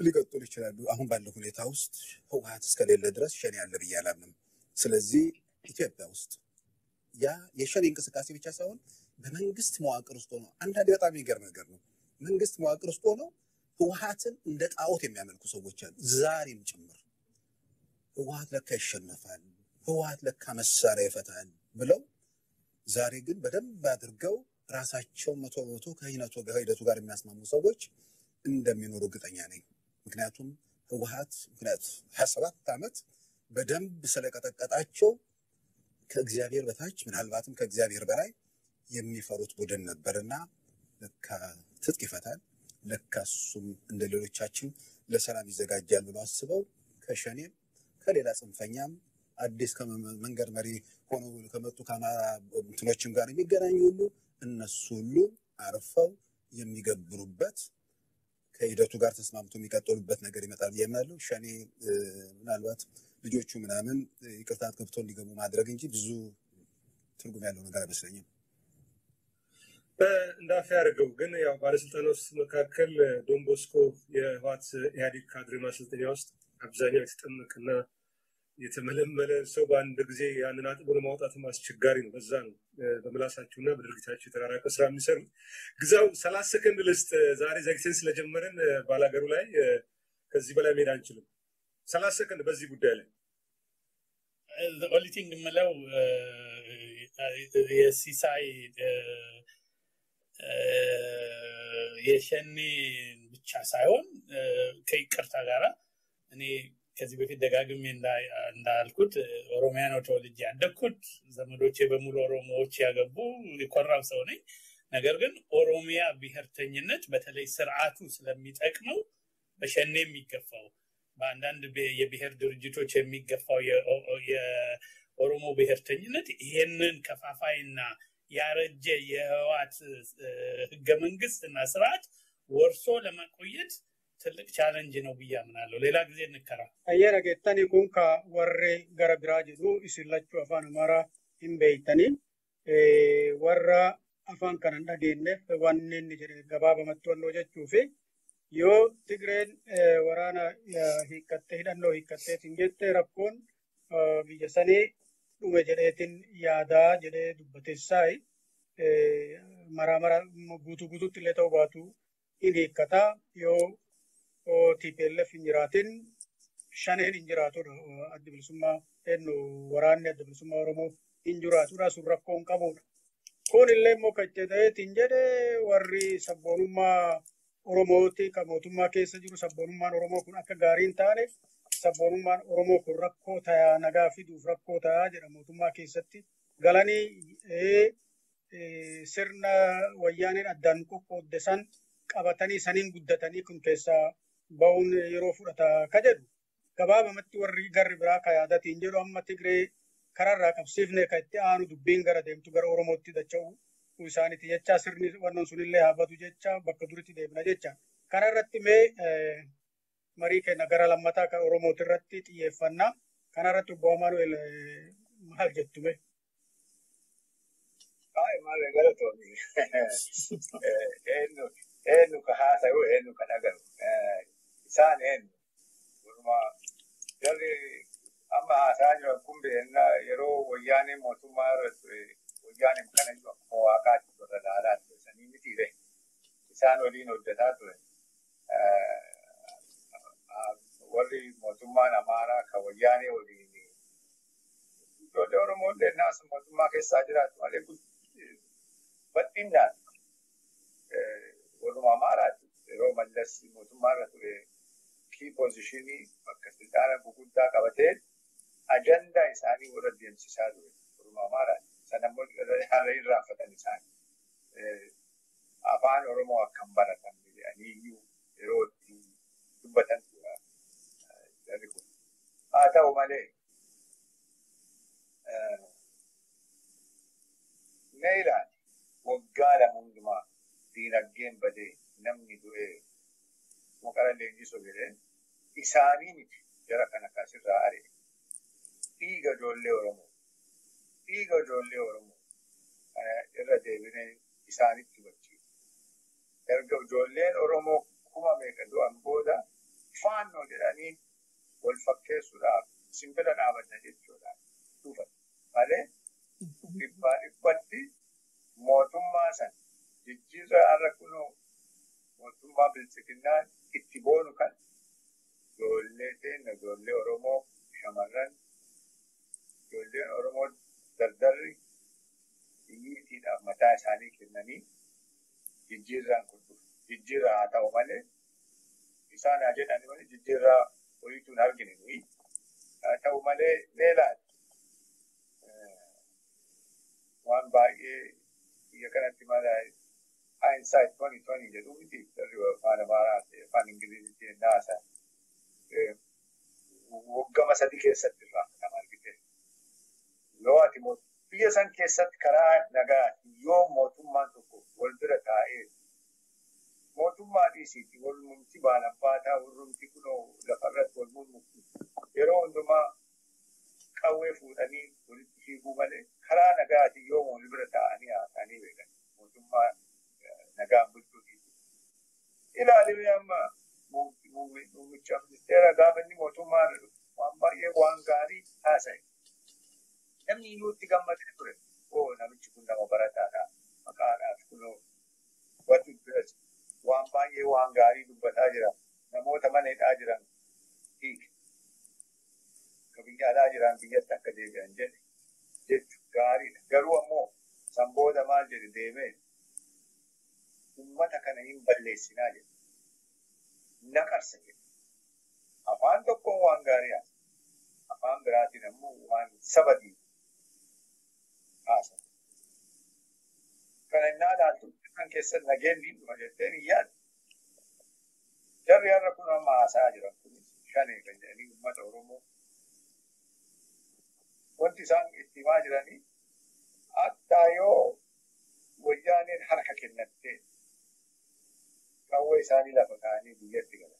ሊቀጥሉ ይችላሉ። አሁን ባለው ሁኔታ ውስጥ ህወሀት እስከሌለ ድረስ ሸኔ አለ ብዬ አላምንም። ስለዚህ ኢትዮጵያ ውስጥ ያ የሸኔ እንቅስቃሴ ብቻ ሳይሆን በመንግስት መዋቅር ውስጥ ሆኖ አንዳንዴ በጣም የሚገርም ነገር ነው። መንግስት መዋቅር ውስጥ ሆነው ህወሀትን እንደ ጣዖት የሚያመልኩ ሰዎች አሉ፣ ዛሬም ጭምር። ህወሀት ለካ ይሸነፋል፣ ህወሀት ለካ መሳሪያ ይፈታል ብለው ዛሬ ግን በደንብ አድርገው ራሳቸው 100% ከሂደቱ ጋር የሚያስማሙ ሰዎች እንደሚኖሩ እርግጠኛ ነኝ። ምክንያቱም ህወሀት ምክንያት 27 ዓመት በደንብ ስለቀጠቀጣቸው ከእግዚአብሔር በታች ምናልባትም ከእግዚአብሔር በላይ የሚፈሩት ቡድን ነበርና ለካ ትጥቅ ይፈታል፣ ለካ እሱም እንደ ሌሎቻችን ለሰላም ይዘጋጃል ብሎ አስበው ከሸኔም ከሌላ ጽንፈኛም አዲስ ከመንገድ መሪ ሆነው ከመጡ ከአማራ እንትኖችም ጋር የሚገናኙ ሁሉ እነሱ ሁሉ አርፈው የሚገብሩበት ከሂደቱ ጋር ተስማምቶ የሚቀጥሉበት ነገር ይመጣል ብዬ አምናለሁ። ሸኔ ምናልባት ልጆቹ ምናምን ይቅርታ ገብቶ እንዲገቡ ማድረግ እንጂ ብዙ ትርጉም ያለው ነገር አይመስለኝም። እንዳፌ አድርገው ግን ያው ባለስልጣናት መካከል ዶንቦስኮ የህወሓት ኢህአዴግ ካድሬ ማሰልጠኛ ውስጥ አብዛኛው የተጠመቀና የተመለመለ ሰው በአንድ ጊዜ ያንን አጥቦ ለማውጣትም አስቸጋሪ ነው። በዛ ነው በምላሳቸውና በድርጊታቸው የተራራቀ ስራ የሚሰሩት። ግዛው 30 ሰከንድ ልስጥ። ዛሬ ዘግተን ስለጀመረን ባላገሩ ላይ ከዚህ በላይ መሄድ አንችልም። 30 ሰከንድ በዚህ ጉዳይ ላይ። The only thing የምለው የሲሳይ የሸኔ ብቻ ሳይሆን ከይቅርታ ጋራ እኔ ከዚህ በፊት ደጋግሜ እንዳልኩት ኦሮሚያ ነው ተወልጄ ያደግኩት። ዘመዶቼ በሙሉ ኦሮሞዎች ያገቡ የኮራው ሰው ነኝ። ነገር ግን ኦሮሚያ ብሔርተኝነት በተለይ ስርዓቱ ስለሚጠቅመው በሸኔ የሚገፋው በአንዳንድ የብሔር ድርጅቶች የሚገፋው የኦሮሞ ብሔርተኝነት ይሄንን ከፋፋይና ያረጀ የህወሓት ህገ መንግስት እና ስርዓት ወርሶ ለማቆየት ትልቅ ቻለንጅ ነው ብዬ አምናለሁ። ሌላ ጊዜ እንከራ። Ayyee dhageettanii kun ka warri gara biraa jedhu isin lachuu afaan Amaaraa hin beektanii warra afaan Afaan kana hin dhageenyeef wanni inni jedhe gabaabamatti wannoo jechuu fi yoo Tigreen waraana hiikkattee hidhannoo hiikkatteetiin jette rakkoon biyya sanii dhume jedheetiin yaadaa jedhee dubbatessaayi. Maraa mara guutuu guutuutti illee ta'uu baatu hin hiikkataa yoo TPLF hin jiraatin shaneen hin jiraatudha. Addi bilisummaa eenyu waraanni adda bilisummaa Oromoo hin jiraatudha. Sun rakkoo hin qabudha. Kun illee immoo kan jedheetiin jedhe warri sabboonummaa Oromooti kan mootummaa keessa jiru sabboonummaan Oromoo kun akka gaarii hin taane sabboonummaan Oromoo kun rakkoo tayaa nagaa fiduuf rakkoo tayaa jedha mootummaa keessatti galanii sirna wayyaaneen addaan qoqqoodde san qabatanii saniin guddatanii kun keessaa ba'uun yeroo fudhata ka jedhu gabaabamatti warri garri biraa ka yaadatiin jedhu amma Tigree kararraa qabsiifne ka itti aanu dubbiin gara deemtu gara Oromootti dacha'u isaaniiti jecha sirni wannoon sunillee haa badu jecha bakka duritti deemna jecha. Kana irratti mee marii kenna gara lammataa kan Oromooti irratti xiyyeeffannaa. Kana irratti obbo Amaanu'el maal jettu mee? Baay'ee maal galatoomii. Eenyu ka haasa'u eenyu ka dhagahu. Isaan eenyu. Walumaa jarri amma haasa'aa jiran kun beekna yeroo wayyaanee mootummaa irra ture wayyaaneen kana iyyuu akkuma waaqaatti warra ilaalaa ture sanii mitiire. Isaan waliin hojjetaa ture. Warri mootummaan Amaaraa kan wayyaanee waliin ijoollee Oromoo illee naas mootummaa keessaa jiraatu malee bal'inaan warruma Amaaraati yeroo Mallas mootummaa irra ture key positionii bakka silxaana guguddaa qabatee ajandaa isaanii warra deemsisaa ture warruma Amaaraati. Sana immoo irraanfatan isaanii. Afaan Oromoo akkam baratan jedhanii iyyuu yeroo itti dubbatan jarri kun. Haa ta'u malee mee ilaali waggaa lama hundumaa diinagdeen badee namni du'ee maqara leenjisoo jedhee isaanii miti jara kana kasirraa ari'e. Dhiiga ijoollee Oromoo dhiiga ijoollee Oromoo kana irra deebinee isaanitti hubachiisa. Erga ijoolleen Oromoo kuma meeqa du'an booda faannoo jedhanii wal fakkeessuudhaaf simbira dhaabanna jechuudhaaf dhufan malee dhibbaa dhibbatti mootummaa san jijjiirraa har'a kunoo mootummaa bilchiginnaan itti boonu kan ijoollee teenya ijoollee Oromoo shamarran ijoolleen Oromoo dardarri xiyyiitiidhaaf mataa isaanii kennanii jijjiirraan kun dhufe. Jijjiirraa haa ta'u malee isaan haa jedhani malee jijjiirraa wayiitu hin argine nuyi. Haa ta'u malee leelaati. Waan baay'ee biyya kanatti mala hindsight 2020 jedhu miti jarri afaan Amaaraa afaan Ingiliziitiin hin haasa'an. Waggama 3 keessatti irraa nama argite. Yoo ati biyya san keessatti karaa nagaa yoo mootummaan tokko wal bira taa'ee mootummaa dhiisiiti wal mumti baalabbaataa warrumti kunoo lafarratti wal mummutti yeroo hundumaa qawwee fuudhanii walitti fiiguu malee karaa nagaatiin yoo wal bira taa'anii haasa'anii beekan mootummaa nagaan bulchuuti. Ilaalimi amma muummicha ministeera gaafa inni mootummaa irra dhufu waan baay'ee waan gaarii haasa'e. Namni iyyuu itti gammadee ture. Oo namichi kun nama barataadha. Maqaadhaaf kunoo wanti waan baay'ee waan gaarii dubbataa jira. Namoota mana hidhaa jiran hiike. Ka biyya alaa jiran biyyatti akka deebi'an jedhe jechu gaariidha. Garuu ammoo san booda maal jedhe deemee uummata kana hin balleessinaa jedhe. Naqarsa jedhe. Afaan tokkoon waan gaarii haasa. Afaan biraatiin ammoo waan saba diigu haasa. Kana innaa ilaaltu kan keessatti nageenyi hin dhufa jettee hin yaaddu. Jarri har'a kun amma haasa'aa jiran kunis shanee kan jedhanii uummata Oromoo. Wanti isaan itti himaa jiranii hattaa yoo wayyaaneen harka kennattee qawwee isaanii lafa kaa'anii biyyatti galan.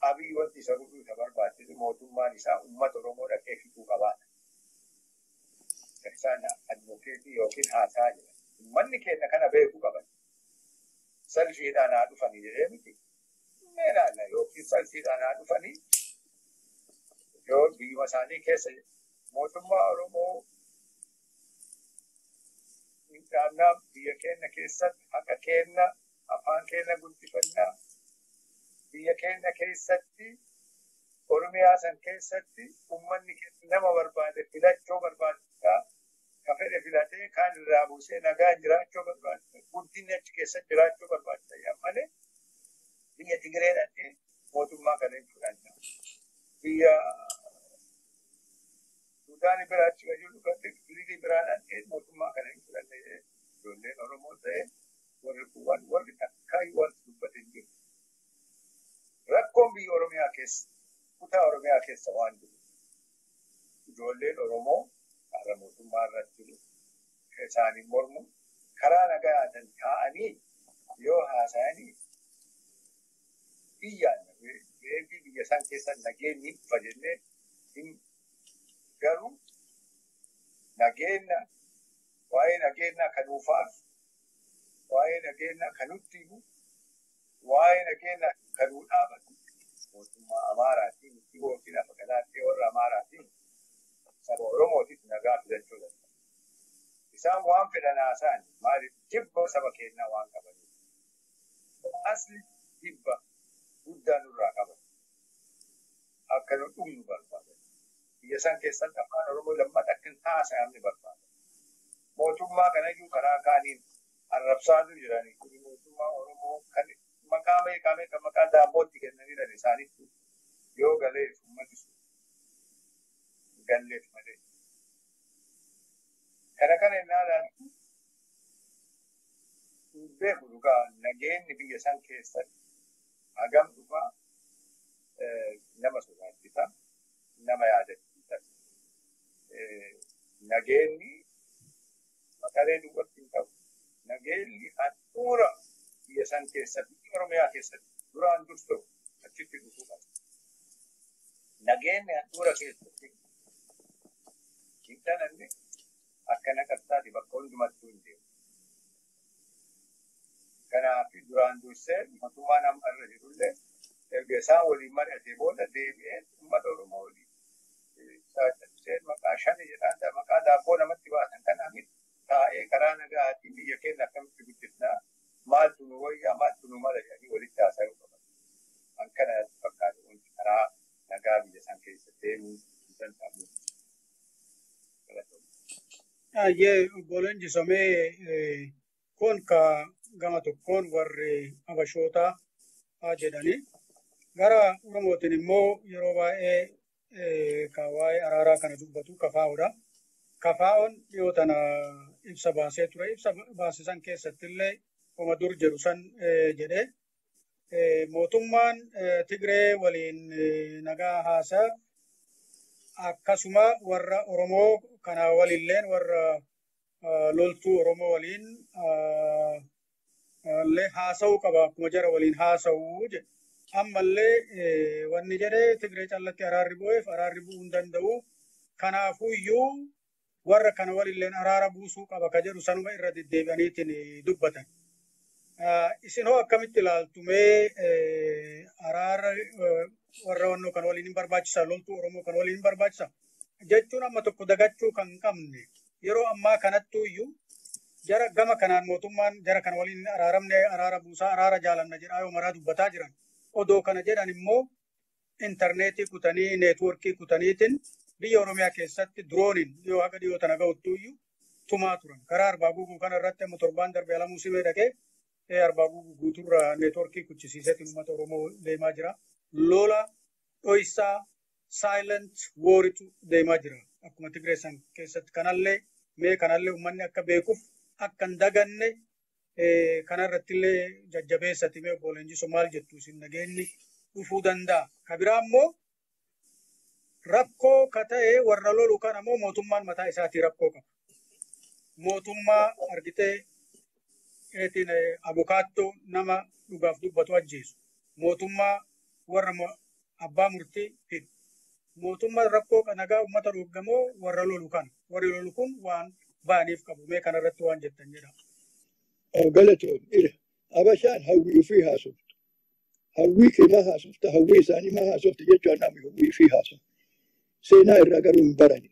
Abiy wanti isa godhuu isa barbaachisu mootummaan isaa uummata Oromoo dhaqee fixuu qabaadha. Kan isaan advokeetii yookiin haasaa jiran. Uummanni keenya kana beekuu qaban. Salfiidhaan haa dhufanii jedhee miti. Mee ilaalla yookiin salfiidhaan haa dhufanii yoo biyyuma isaanii keessa mootummaa Oromoo dhaabnaa biyya keenya keessatti haqa keenya afaan keenya guddifannaa biyya keenya keessatti Oromiyaa san keessatti uummanni keenya nama barbaade filachuu barbaada ka fedhe filatee kaan irraa buusee nagaa jiraachuu barbaada guddinni achi keessatti jiraachuu barbaada yaa malee biyya Tigiree dhaqee mootummaa kana hin fudhanna. Biyya Suudaan biraa achi kan jiru Giriikii biraa dhaqee mootummaa kana hin fudhanne ijoolleen Oromoo ta'e warri kuwwan warri takkaayyuu wanti dubbate hin jiru. Rakkoon biyya Oromiyaa keessa kutaa Oromiyaa keessa waan jiru. Ijoolleen Oromoo karaa mootummaa irratti jiru isaanii mormu karaa nagaatiin taa'anii yoo haasa'anii biyyaan beekii biyya isaan keessa nageenyi dhufa jennee garuu nageenya waa'ee nageenyaa kan nuufaaf waa'ee nageenyaa kan nutti himu waa'ee nageenyaa kan nuu dhaabatu mootummaa Amaaraatiin yookiin lafa kanaatti warra Amaaraatiin saba Oromootiif nagaa fidachuu danda'a. Isaan waan fedhan haasa'an maaliif jibba saba keenyaa waan qabaniif. Asli jibba guddaa nurraa qaban. Akka nu dhumnu barbaadan. Biyya isaan keessatti afaan Oromoo lammata akka hin haasa'amne barbaadan. Mootummaa kanayyuu karaa kaaniin arrabsaatu jiranii kun mootummaa Oromoo kan maqaa meeqa meeqa maqaa daabbootti kennaniidhaan isaanitti yoo galeef uummanni sun galleef malee. Kana kana innaa ilaaltu hin beeku dhugaa nageenyi biyya san keessatti hagam dhugaa nama sodaachisa, nama yaadachiisa. Nageenyi maqalee duwwaatti hin ta'u. Nageenyi handhuura biyya san keessatti, biyya Oromiyaa keessatti duraan dursoo achitti dhufuu qaba. Nageenyi handhuura keessatti hin dhalanne akka naqarsaati bakka hundumattuu hin deemu. Kanaaf duraan dursee mootummaan amma irra jirullee erga isaan waliin mari'atee booda deebi'ee uummata Oromoo waliin cabsee maqaa shani jedhaan maqaa daabboo namatti baasan kanaaf taa'ee karaa nagaatiin biyya keenya akkamitti guddifnaa maaltu nu wayyaa maaltu nu mala jedhanii walitti haasa'uu qaban. An kana fakkaatu wanti karaa nagaa biyya san keessa deemuu hin danda'amu. Ayyee obbo Leenjisomee kun ka gama tokkoon warri Habashootaa jedhanii gara Oromootiin immoo yeroo baay'ee ka waa'ee araaraa kana dubbatu kafaa'uudha. Kafaa'oon dhiyoo tana ibsa baasee ture. Ibsa baase san keessatti illee homa dur jedhu san jedhee mootummaan Tigree waliin nagaa haasaa akkasuma warra Oromoo kana waliilleen warra loltuu Oromoo waliin illee haasa'uu qaba akkuma jara waliin haasa'uu jedhe. Ammallee wanni jedhee Tigree callatti araarri bu'eef araarri bu'uu hin danda'u. Kanaafuu iyyuu warra kana waliilleen araara buusuu qaba ka jedhu sanuma irra deddeebi'aniitiin dubbatan. Isin hoo akkamitti ilaaltu mee araara warra wannoo kan waliin hin barbaachisa loltuu Oromoo kan waliin hin barbaachisa jechuun amma tokko dagachuu kan qabne yeroo ammaa kanattuu iyyuu jara gama kanaan mootummaan jara kana waliin araaramne araara buusaa araara jaalanna jedhaa yoo maraa dubbataa jiran odoo kana jedhan immoo intarneetii kutanii neetwoorkii kutaniitiin biyya Oromiyaa keessatti dirooniin yoo haga dhiyoo tana ga'uttuu iyyuu tumaa turan karaa arbaa guuguu kana irratti amma torbaan darbe alamuu simee dhaqee arbaa guuguu guutuurra neetwoorkii kuchisiiseetiin uummata Oromoo deemaa jira. Lola dhoysaa silent warritu deemaa jira. Akkuma Tigree san keessatti kanallee mee kanallee uummanni akka beekuuf akka hin daganne kanarratti illee jajjabeessati mee obbo Leenjisoo maal jettu isin nageenyi dhufuu danda'a. Ka biraa immoo rakkoo ka ta'e warra lolu kana immoo mootummaan mataa isaatii rakkoo qaba. Mootummaa argitee eetiin abukaattoo nama dhugaaf dubbatu ajjeesu. Mootummaa warra abbaa murtii hidhu. Mootummaan rakkoo nagaa uummata dhuggamoo warra lolu kana. Warri lolu kun waan ba'aniif qabu. Mee kanarratti waan jettan jedha. Galatoon Abashaan hawwii ofii haasoftu. Hawwii kee maa haasofta, hawwii isaanii maa haasofta jechuun namni hawwii ofii haasofa. Seenaa irraa garuu hin barani.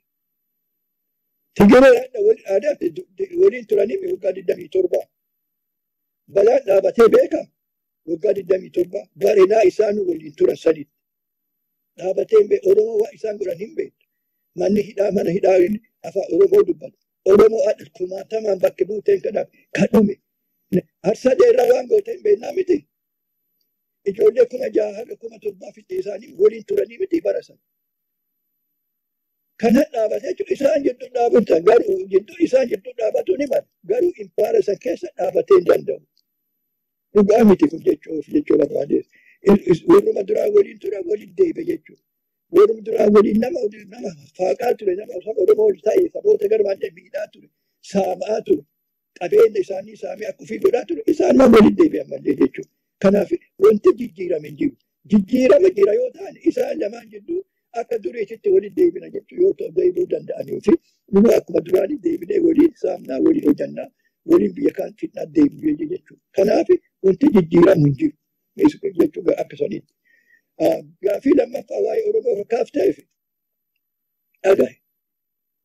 Tigiree aadaa waliin turanii waggaa 27. Balaan dhaabatee beeka waggaa 27 bareedaa isaan waliin turan sadiitti. Dhaabatee hin beeku Oromoo waan isaan godhan hin beektu. Manni hidhaa mana hidhaa afaan Oromoo dubbata. Oromoo kumaatamaan bakka buuteen kanaaf kan dhume. Harsadee irraa waan goote hin beeknaa miti. Ijoollee 6,000 haga 7,000 fixee isaanii waliin turanii miti bara sana. Kana dhaabatee jiru isaan jidduu dhaabatan garuu jidduu isaan jidduu dhaabatu ni mala. Garuu impaara san keessa dhaabatee hin danda'u. Dhugaa miti kun jechuuf jechuu barbaadees. Warruma duraa waliin tura waliin deebi'e jechuudha. Warruma duraa waliin nama nama faaqaa ture nama saba Oromoo ta'e saboota garmaatti miidhaa ture saamaa ture qabeenya isaanii saamee akka ofii godhaa ture isaan nama waliin deebi'an malee jechuudha. Kanaaf wanti jijjiirame hin jiru. Jijjiirama jira yoo ta'an isaan lamaan jidduu akka duriititti waliin deebina jechuudha yoo ta'u deebi'uu danda'anii fi nu akkuma duraanii deebinee waliin saamnaa waliin hojjannaa waliin biyya kaan fitnaa deebi'ee jechuudha. Kanaaf wanti jijjiiramu hin jiru jechuudha akka saniitti. Gaaffii lammaffaa waa'ee Oromoo fakkaaf ta'eef dhagahe.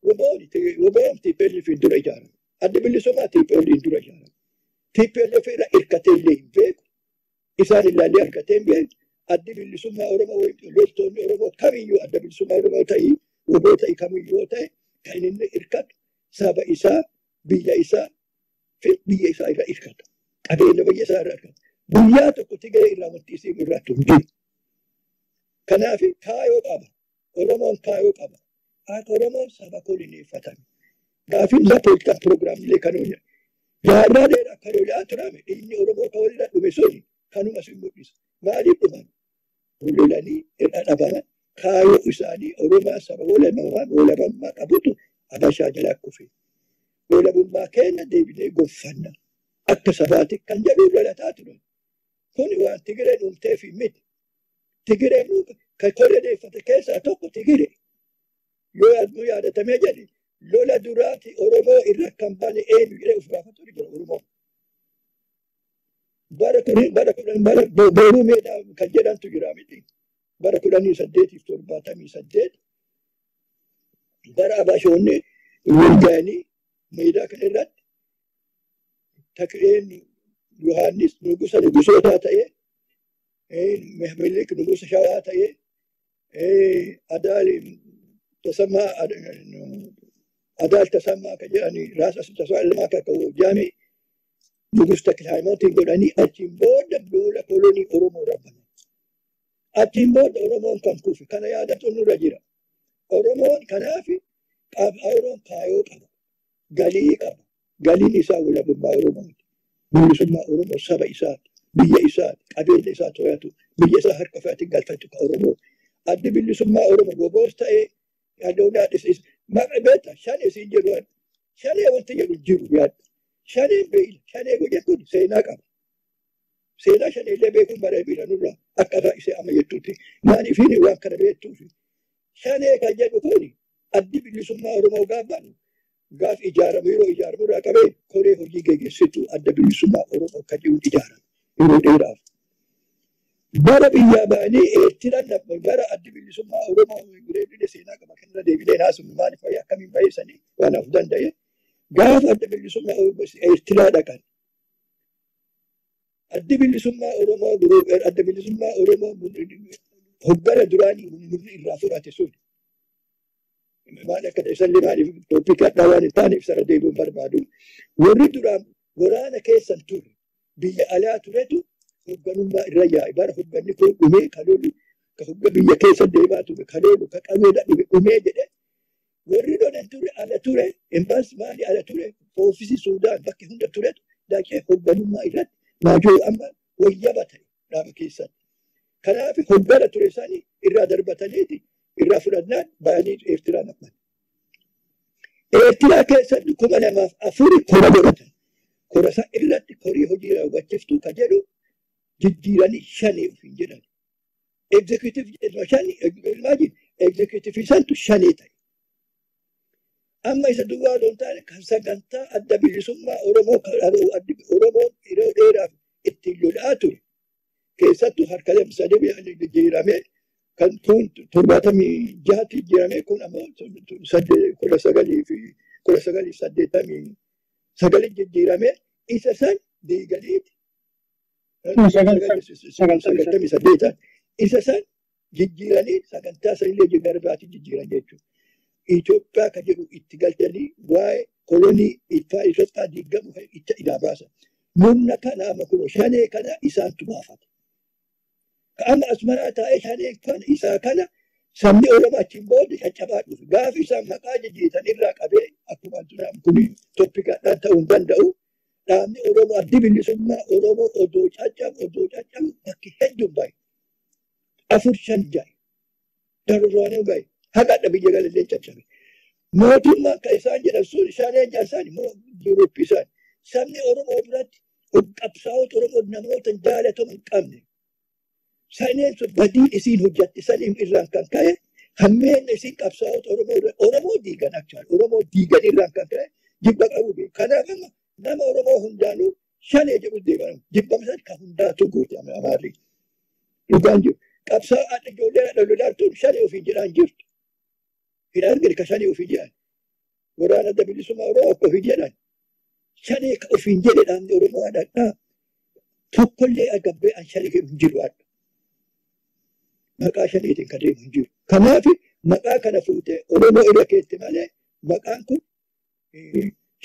Woboon TPLF dura ijaarame. Adda bilisummaa TPLF dura ijaarame. TPLF irra hirkatee illee hin beeku. Isaan ilaallee hirkatee hin beeku. Addi bilisummaa Oromoo loltoonni Oromoo kamiyyuu adda bilisummaa Oromoo ta'ii woboo ta'ii kamiyyuu yoo ta'e kan inni hirkatu saba isaa biyya isaa fi biyya isaa irra hirkata. Qabeenya biyya isaa irra hirkata. Guyyaa tokko Tigree irraa wanti isii irratti hin jiru. Kanaaf kaayoo qaba. Oromoon kaayoo qaba. Akka Oromoon saba koloneeffatame. Gaafiin isaa poolitikaa piroogiraamiilee kan hojjetu. Jaarraa dheeraa kan lolaa turame inni Oromoo kan walirra dhume suni kanuma sin mul'isa. Maaliif dhuman? Lolanii irra dhabaman kaayoo isaanii Oromoo saba walabummaa qabutu Habashaa jalaa kufe. Walabummaa keenya deebinee gonfanna. Akka sabaatti kan jedhu lolataa turan. Kun waan Tigireen uumteef miti. Tigireen kan koloneeffate keessaa tokko Tigiree. Yoo yaadatamee jedhe lola duraati Oromoo irra kan bane eenyu jedhee of gaafatu jira Oromoo. Bara kudhan bara booruu meedaa kan jedhamtu jira miti. Bara 1878 bara Abashoonni wal ga'anii meedaa kana irratti Takireen Yohaannis nugusa nugusootaa ta'ee Mihmilik nugusa Shawaa ta'ee Adaal Tasammaa Adaal Tasammaa kan jedhani Raas Tasammaa kan Goojjaamii nugus Takil Haayimootiin godhanii achiin booda duula kolonii Oromoo rabbanan. Achiin booda Oromoon kan kufe kana yaadatu nurra jira. Oromoon kanaaf Oromoon kaayoo qaba. Galii qaba. Galiin isaa walabummaa Oromooti. Bilisummaa Oromoo saba isaati. Biyya isaati. Qabeenya isaa to'atu. Biyya isaa harka ofiitti galfatu ka Oromoo. Addi bilisummaa Oromoo goboos ta'ee adoonaa dhisis. Maqaa beektaa shanee siin jedhu shanee wanti jedhu jiru yaadda. Shaneen beeyla. Shanee godhe kun seenaa qaba. Seenaa shanee illee beekuun bareedina nurraa akka afaan isee amma jettuutti. Maaliif inni waan kana beektuufi. Shanee kan jedhu kun addi bilisummaa Oromoo gaafanu gaaf ijaaramu yeroo ijaaramu irraa qabee koree hojii geggeessitu adda bilisummaa Oromoo kan jedhu ijaarame yeroo dheeraaf. Bara biyyaa ba'anii Eertiraan bara addi bilisummaa Oromoo gireedina seenaa qaba kanarra deebinee naasumni maaliif fayyada akkamiin baay'isanii waan of danda'e gaafa adda bilisummaa Oromoo Eertiraa dhaqan. Addi bilisummaa Oromoo adda bilisummaa Oromoo hoggana duraanii murni irraa fudhate sun. Maal akka ta'e isallee maaliif toopikii addaa waan hin taaneef sana deebi'uun barbaadu. Warri duraan waraana keessan ture biyya alaa turetu hogganummaa irra yaa'e. Bara hogganni kun dhumee kan lolu ka hogga biyya keessa deemaa ture kan lolu ka qabeedha dhume dhumee jedhe. Warri lolan ture ala ture embaas maali ala ture oofisii Suudaan bakki hunda turetu daakee hogganummaa irratti maajoo amma wayyaba ta'e dhaaba keessatti. Kanaaf hoggana ture isaanii irraa darbataniiti irraa fudhannaan ba'anii Eertiraa naqan. Eertiraa keessatti 2004 kora godhatan. Kora isaa irratti korii hojii raawwachiiftuu kan jedhu jijjiiranii shanee ofiin jedhan. Egzekutiif jedhama shanii imagine egzekutiif isaantu shanee ta'e. Amma isa duwwaa odoo hin taane kan sagantaa adda bilisummaa Oromoo kan Oromoon yeroo dheeraaf ittiin lolaa ture. Keessattuu harka sadii jijjiiramee kan kun 76tti jijjiiramee kun ammoo 1989 jijjiiramee isa san diiganiiti. 98 isa san jijjiiranii sagantaa sanillee gara biraatti jijjiiran jechuudha. Itoophiyaa kan jedhu itti galchanii waa'ee kolonii Itoophiyaa diigamu itti ilaa baasan. Murna kana amma kun shanee kana isaantu baafata. Amma Asmaraa taa'ee shanee kana isaa kana sabni Oromoo achiin booda caccabaa dhufe. Gaafa isaan maqaa jijjiiran irraa qabee akkuma duraan kun toppikaadhaan ta'uu hin danda'u. Dhaabni Oromoo addi bilisummaa Oromoo odoo caccabu bakki hedduun bahe. 4 5 jahe. Darurwaanuu bahe. Haqa biyya galallee caccabe. Mootummaa kan isaan jedhan sun shaneen isaan immoo Yuurooppii isaan. Sabni Oromoo biratti qabsaa'ota Oromoo namoota jaalatamu hin qabne. Saneen sun badiin isiin hojjatte saniin irraan kan ka'e hammeen isiin qabsaa'ota Oromoo Oromoo diigan actually Oromoo diigan irraan kan ka'e jibba qabu beeku. Kanaaf amma nama Oromoo hundaanuu shanee jedhu deeman jibbama san kan hundaatu goote Amaarri. Dhugaan jiru. Qabsaa'aa ijoollee dhalolaartuun shanee ofii jedhaan jirtu. Hin argine ka shanee ofii jedhan. Waraana adda bilisummaa Oromoo akka ofii jedhan. Shanee ka ofiin jedhe dhaabni Oromoo adda tokkollee agabbee an shanee hin jiru adda. Maqaa shaneetiin kan deemu hin jiru. Kanaaf maqaa kana fuutee Oromoo irra keetti malee maqaan kun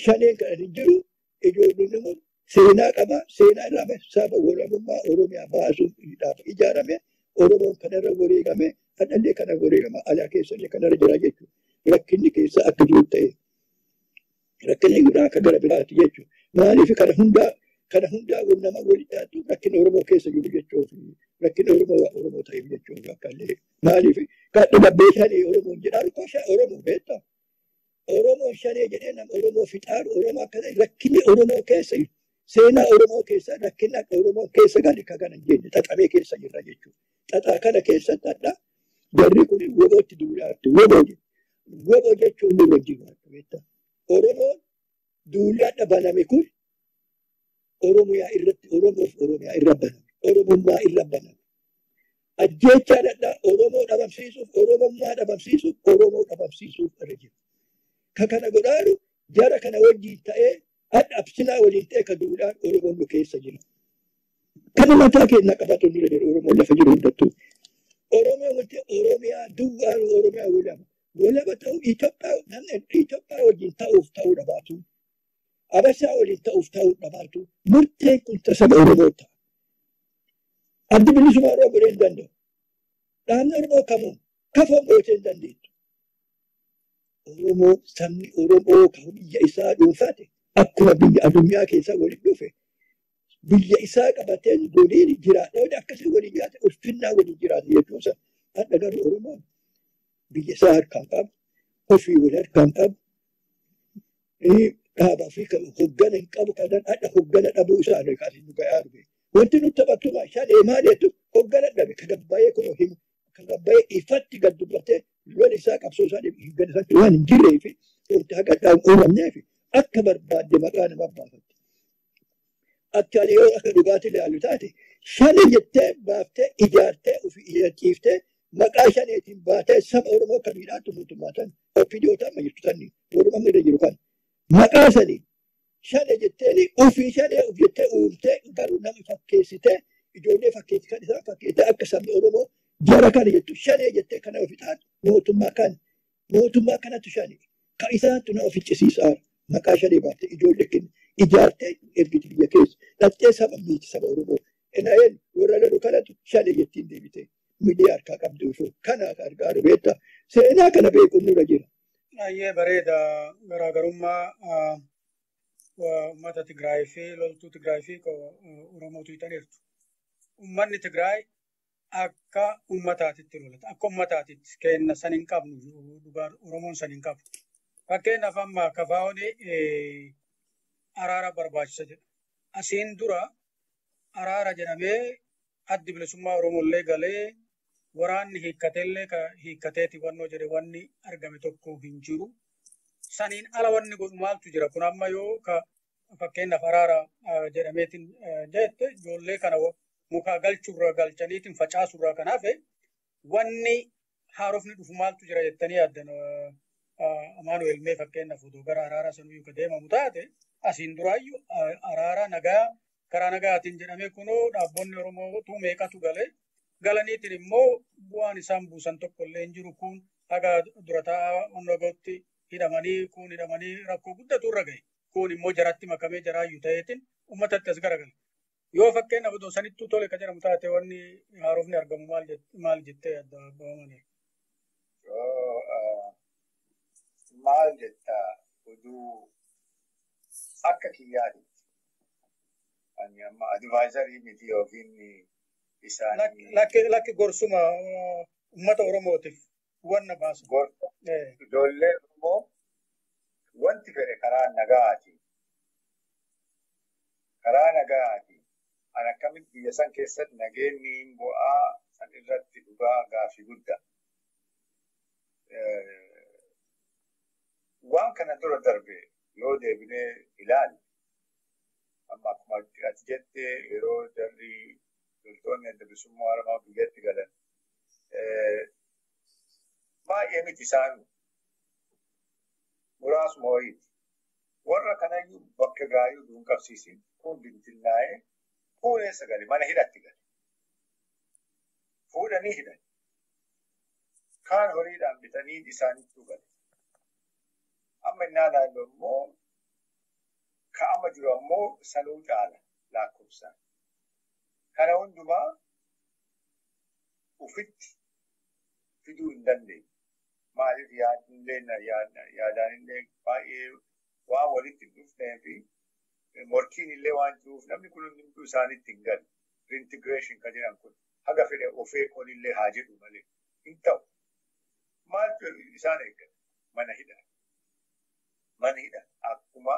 shaneen kan hin jiru ijoolleen immoo seenaa qaba. Seenaa irraa saba walabummaa Oromiyaa baasuuf ijaarame Oromoon kanarra wareegame hadhallee kana wareegama alaa keessallee kanarra jira jechuudha. Rakkinni keessa akka jiru ta'e rakkinni biraa akka gara biraati jechuudha. Maaliif kana hundaa nama walitti dhaatu rakkinni Oromoo keessa jiru jechuudha. Rakkinni Oromoo waa Oromoo ta'eef jechuudha akka illee. Maaliif kan dhabbee shanee Oromoon jedhaan kosha Oromoo beektaa. Oromoon shanee jedhee nama Oromoo fixaaru Oromoo akka ta'e rakkinni Oromoo keessa jiru. Seenaa Oromoo keessa rakkinni akka Oromoo keessa gadi akka kana hin jenne xaxamee keessa jirra jechuudha. Xaxaa kana keessatti adda jarri kun wobootti duulaatti woboo jedhu. Woboo jechuun nu wajjin beektaa. Oromoon duulaa baname kun Oromiyaa irratti Oromoof Oromiyaa irra baname. Oromummaa irra baname. Ajjeechaa dhadhaa Oromoo dhabamsiisuuf Oromummaa dhabamsiisuuf Oromoo dhabamsiisuuf irra jiru. Ka kana godhaaru jara kana wajjin ta'ee adda absinaa waliin ta'e ka duudhaan Oromoon nu keessa jira. Kana mataa keenya qabatu nurra jiru Oromoon lafa jiru hundattuu. Oromoo wanti Oromiyaa duwwaan Oromiyaa walaba. Walaba ta'uu Itoophiyaa namni Itoophiyaa wajjin ta'uuf ta'uu dhabaatu. Abashaa waliin ta'uuf ta'uu dhabaatu. Murteen kun saba Oromoo ta'a. Addi bilisummaa Oromoo godhee hin danda'u. Dhaabni Oromoo kamuu kafoon gootee hin dandeettu. Oromoo sabni Oromoo kan biyya isaa dhuunfate akkuma biyya addunyaa keessaa waliin dhufe biyya isaa qabatee waliin jiraata. Akkasii waliin jiraate ulfinnaa waliin jiraate jechuudha. Hadha garuu Oromoon biyya isaa harkaan qabu, ofii wal harkaan qabu, dhaabaa fi hoggana hin qabu kanan hadha hoggana dhabuu isaa kaasii nu gahaa dhufe. Wanti nuti taphattu shanee maal jettu hoggana dhabe kan gabbaayee kun himu kan gabbaayee ifatti gad dubbatee lola isaa qabsoo isaa hoggana isaatti waan hin jirree fi wanti haqa dhaan uumamnee fi akka barbaadde maqaa nama baafatti. Akka yoo akka dhugaatii ilaalu taate shanee jettee baaftee ijaartee ofii ijaarchiiftee maqaa shaneetiin baatee saba Oromoo kan miidhaatu mootummaa tan OPDOta amma jirtu tanni walumaa irra jiru kan maqaa sanii shanee jetteeni ofii shanee of jettee uumtee garuu nama fakkeessitee ijoollee fakkeessi kan isaan fakkeessitee akka sabni Oromoo jara kana jettu shanee jettee kana ofi taatu mootummaa kanatu shanee kan isaantu nama ficcisiisaa maqaa shanee baaftee ijoollee kenna ijaartee ergiti biyya keessa dhattee saba miiti saba Oromoo NIN warra lolu kanatu shanee jettiin deebitee. Miidiyaa harkaa qabdu kana gargaaru beektaa seenaa kana beekuun nurra jira. Baay'ee bareeda garaagarummaa uummata Tigraay fi loltuu Tigraay fi Oromootu hidhaniirtu. Uummanni Tigraay akka uummataatitti lolata. Akka uummataatitti kenna san hin qabnu dhugaa Oromoon san hin qabu. Fakkeenyaaf amma KFO'n araara barbaachisa jedha. Asiin dura araara jedhamee addi bilisummaa Oromoo illee galee waraanni hiikkateellee hiikkateeti wannoo jedhe wanni argame tokko hin jiru. Saniin ala wanni godhu maaltu jira? Kun amma yoo ka fakkeenyaaf araara jedhameetiin jette, ijoollee kana mukaa galchuurra galchaniitiin facaasurraa kan hafe wanni haarofni dhufu maaltu jira jettanii yaaddan, Amaanu'el? Mee fakkeenyaaf odoo gara araaraa sanuyyuu ka deemamu taate, asiin duraayyuu araara nagaa karaa nagaatiin jedhamee kunoo dhaabbonni Oromootu meeqatu galee galaniitiin immoo bu'aan isaan buusan tokko illee hin jiru. Kun haga dura taa'aa onnogootti hidhamanii, kun hidhamanii rakkoo guddatu irra gahe. Kun immoo jaratti makamee jaraayyuu ta'eetiin uummatatti as garagala. Yoo fakkeenyaaf odoo sanittuu tole ka jedhamu taate, wanni haarofni argamu maal jettee adda bahamanii? Maal jetta, oduu akka kiyyaati. Ani amma advisorii miti yookiin isaan. Lakki, gorsuma uummata Oromootiif wanna baasu. Ijoollee Oromoo wanti fedhe karaa nagaati. Karaa nagaati. Ani akkamitti biyya san keessatti nageenyi hin bu'aa, san irratti dhugaa gaafii guddaa. Waan kana dura darbe yoo deebinee ilaalle, amma akkuma ati jette, yeroo jarri loltoonni Adda Bilisummaa Oromoo biyyatti galan baay'ee miti, isaan muraasuma wayiiti. Warra kanayyuu bakka gaarii duun qabsiisin, kun bintinnaa'ee, kun eessa gale? Mana hidhatti gale. Fuudhanii hidhan. Kaan horiidhaan bitanii isaanittuu gale. Amma innaa ilaallu immoo, ka'ama jiru ammoo sanuu caala lakkoofsaan. Kana hundumaa ufitti fiduu hin dandeenye. Maaliif, yaadnillee yaadaan illee baay'ee waan walitti hin dhufnee fi morkiin illee waan jiruuf namni kun hundumtuu isaanitti hin galu. Reintegration kan jedhan kun haga fedhe of eegoon illee haa jedhu malee hin ta'u. Maaltu isaan eeggata? Mana hidhaa. Mana hidhaa. Akkuma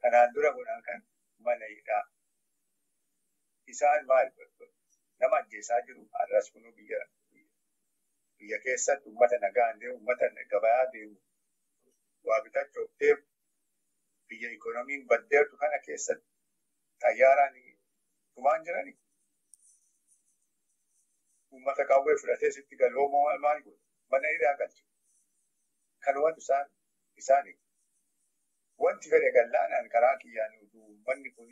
kanaan dura godhan kan mana hidhaa. Isaan maal nama ajjeesaa jiru har'as kunuu biyya keessatti uummata nagaan deemu, uummata gabayaa deemu, waa bitachuuf deemu, biyya ikoonomiin baddeertu kana keessatti xayyaaraan tumaan jirani. Uummata qawwee fudhatee sitti galoo maal godhu? Mana hidhaa galchu. Kanumatu isaan wanti fedhe gallaanaan karaa kiyyaan utuu uummanni kun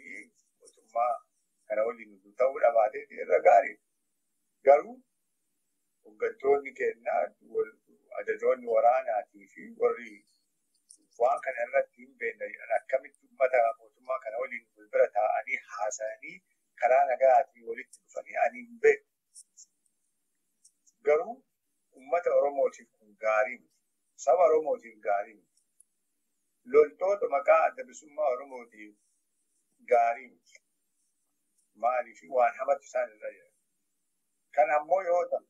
mootummaa kana waliin utuu ta'uu dhabaatee irra gaarii. Garuu hooggantoonni kennaa, ajajoonni waraanaatii fi warri waan kana irratti hin beekne akkamitti uummata mootummaa kana waliin wal bira taa'anii haasa'anii karaa nagaatiin walitti dhufanii ani hin beeku. Garuu uummata Oromootiif kun gaarii miti. Saba Oromootiif gaarii miti. Loltoota maqaa Adda Bilisummaa Oromootiif gaarii miti. Maaliif, waan hamatu isaan irra jira. Kan ammoo yoo ta'u,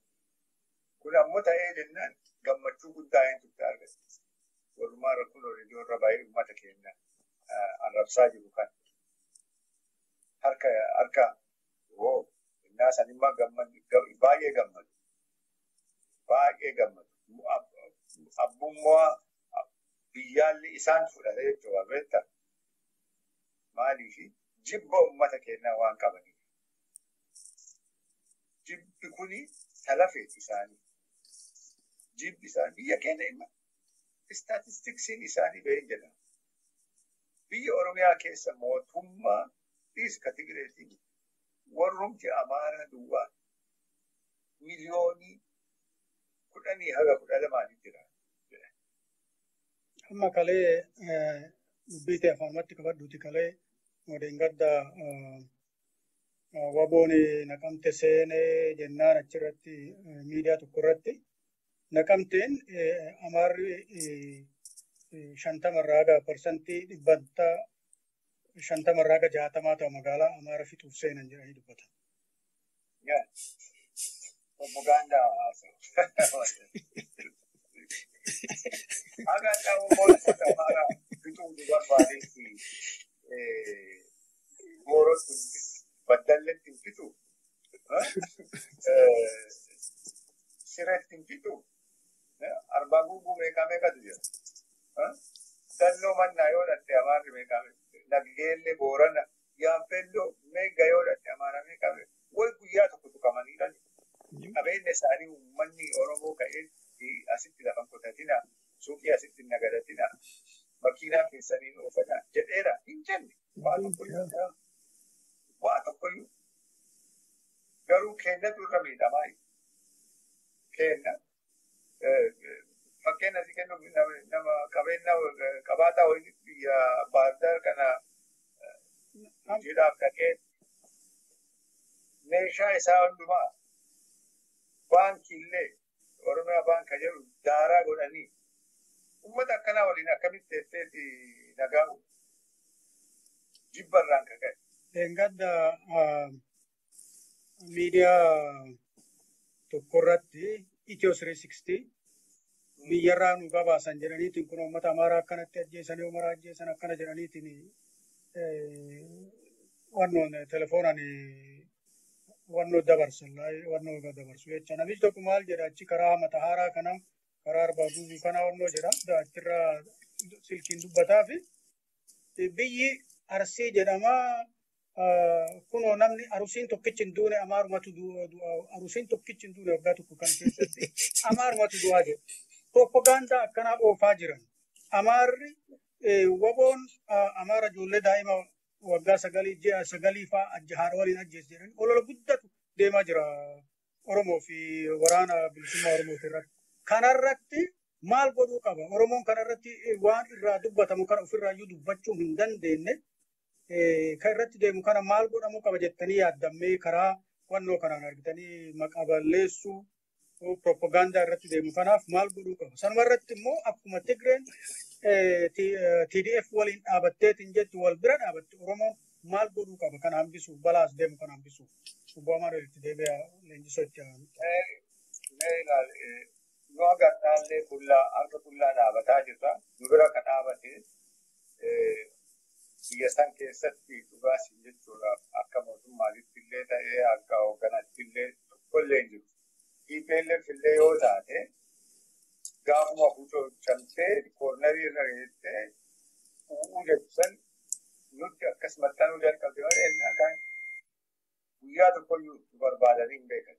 kun ammoo ta'ee jennaan gammachuu guddaa eenyutti argata? Walumaa rakkoon horiidoo irra baay'ee uummata keenya arrabsaa jiru kan. Harka hoo innaa sanimmaa baay'ee gammadu. Baay'ee gammadu. Abbummaa biyyaalli isaan fudhate jechuudha, beektaa? Maaliif, jibba uummata keenyaa waan qabaniif. Jibbi kuni talafeeti isaanii. Jibbi isaanii biyya keenya imma istaatistiksiin isaanii bahee jedhama. Biyya Oromiyaa keessa mootummaa dhiiska Tigireetiin warrumti Amaaraa duwwaa 10 miliyoonii haga 12 jira. Amma kalee dubbii ta'e afaanumatti qabadhuuti, kalee odeen gadda WBOn Naqamte seenee jennaan, achirratti miidiyaa tokko irratti Naqamteen Amaarri 50rraa haga 50% haga 60 ta'u magaalaa Amaara fixuuf seenan jedhanii dubbatan. Propaganda haasa'u. Haga ta'u Amaara fixuu nu barbaadetti goorotti baddalletti hin fixu. Sireetti hin fixu. Arbaa guuguu meeqa meeqatu jira. Dalloo mannaa yoo dhatte Amaarri meeqa Nageelle Boorana Yaambelloo meeqa yoo dhatte Amaara meeqa way guyyaa tokko tuqamanii dhani. Qabeenya isaanii uummanni Oromoo ka'ee asitti lafa qotatina, suuqii asitti nagadatina, makiinaa keessaniin oofadha jedheera hin jenne waa tokkoyyuu. Waa tokkoyyuu. Garuu keenyatu irra miidhamaa kenna. Fakkeenya asii kennuuf nama qabeenya qabaataa wayii biyya Baahirdaar kana hojiidhaaf dhaqee meeshaa isaa hundumaa baankii illee Oromiyaa baanka jedhu daaraa godhanii uummata akkanaa waliin akkamitti teesseeti nagaa jibbarraan kaka'e. Engadda miidiyaa tokkorratti Itiyoo 360 biyyarraa nu gabaasan jedhaniitiin kun uummata Amaaraa akkanatti ajjeesanii Umaraa ajjeesan akkana jedhaniitiin wannoon telefoonaan wannoo dabarsan wannoo dabarsu jecha. Namichi tokko maal jedha achi karaa Matahaaraa kana karaa Arbaa Guuguu kana wannoo jedha achirraa silkiin dubbataa fi biyyi Arsii jedhama. Kunoo namni Arusiin tokkichi hin duune Amaarumatu Arusiin tokkichi hin duune waggaa tokko kana keessatti Amaarumatu du'aa jira. Propagaandaa akkanaa oofaa jiran. Amaarri waboon Amaara ijoollee daa'ima waggaa 9 ji'a 9 fa'aa haadha waliin ajjeese jedhanii olola guddatu deemaa jira Oromoo fi waraana bilisummaa Oromooti irratti. Kanarratti maal godhuu qaba? Oromoon kanarratti waan irraa dubbatamu kana ofirraayyuu dubbachuu hin dandeenye kan irratti deemu kana maal godhamuu qaba jettanii yaaddammee karaa wannoo kanaan argitanii maqaa balleessuu propagaandaa irratti deemu kanaaf maal godhuu qaba? Sanuma irratti immoo akkuma Tigreen TDF waliin dhaabatteetiin jettu wal bira dhaabatte Oromoon maal godhuu qaba kana hambisuuf balaas deemu kana hambisuuf? Obbo Amaanuel itti deebi'a leenjisoo itti aanu. Mee ilaali nu agartaallee qullaa harka qullaa dhaabataa jirra. Nu bira kan dhaabate biyya san keessatti dhugaasiin jechuudhaaf akka mootummaatitti illee ta'ee akka hoogganaatti illee tokkollee hin jiru. TPLF illee yoo taate gaafuma huccoochamtee koornarii irra geettee u'uu jettu san nutti akkas maxxanuu jalqabde malee ennaa kan guyyaa tokkoyyuu nu barbaadanii hin beekan.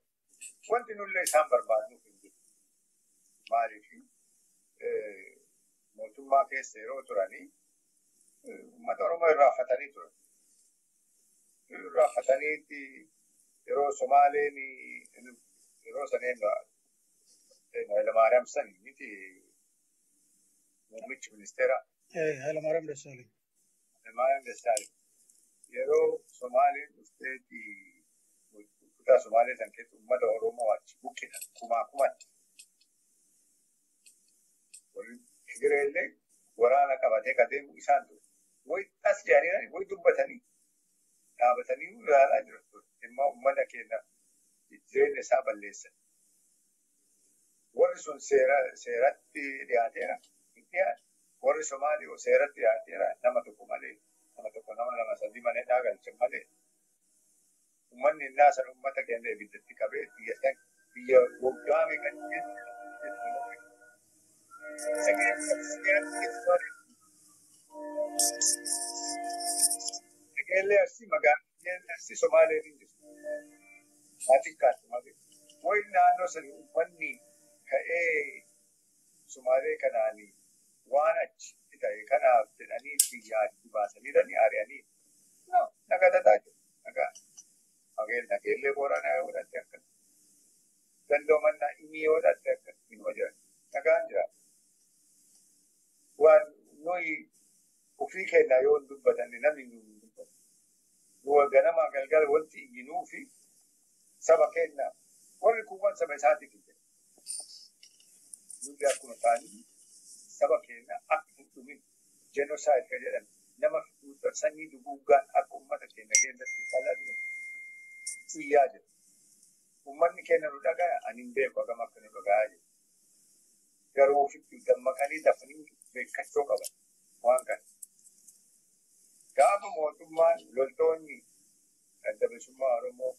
Wanti nullee isaan barbaadnuuf hin jiru. Maaliif mootummaa keessa yeroo turanii uummata Oromoo irraanfatanii turan. Irraanfataniitti yeroo Somaaleen yeroo saneen Hayilamaariyaam sani miti muummichi ministeera. Hayilamaariyaam Dassaaleny. Hayilamaariyaam Dassaaleny. Yeroo Somaaleen dhufteetti kutaa Somaalee san keessa uummata Oromoo achi buqqisan kumaa kumatti. Warri Tigireellee waraana qabatee ka deemu isaan ture. Way as jedhanii way dubbatanii dhaabatanii ilaalaa jiru ture. Dhimma uummata keenya jireenya isaa balleessan. Warri sun seeratti dhiyaateera. Hin dhiyaate. Warri Somaalii seeratti dhiyaateera. Nama tokko malee nama tokko nama lama sadii malee dhaagalchan malee. Uummanni innaa sana uummata keenya ibiddatti qabee biyya san biyya waggaa meeqa Nageellee Arsii magaalaan Arsii Somaaleen hin jiru. Haa xiqqaatu malee. Wayi naannoo sani uummanni ka'ee Somaalee kanaanii waan achi ta'e kanaaf jedhanii biyyaa achi baasanii dhanii ari'anii. No, nagadataa jiru. Nagaa. Nageellee Booranaa yoo godhatte akkana. Gandoo mannaa inni yoo godhatte akkana. Inuma jira. Nagaan jira. Waan nuyi ofii keenya yoo hin dubbatanne namni nu hin dubbatu. Nu ganamaa galgala wanti iyyinuu fi saba keenya warri kuuwwan saba isaatiif hin jedhu. Nuti akkuma isaanii saba keenya akka hin dhumin jenosaayid kan jedhan nama fixuudha sanyii duguuggaan akka uummata keenya keessatti dhalanne iyyaa jiru. Uummanni keenya nu dhagaya ani hin beeku hagam akka nu dhagayaa jiru. Garuu ofitti dammaqanii dafanii beekkachuu qaban waan kana. Gaafa mootummaan loltoonni adda bilisummaa Oromoo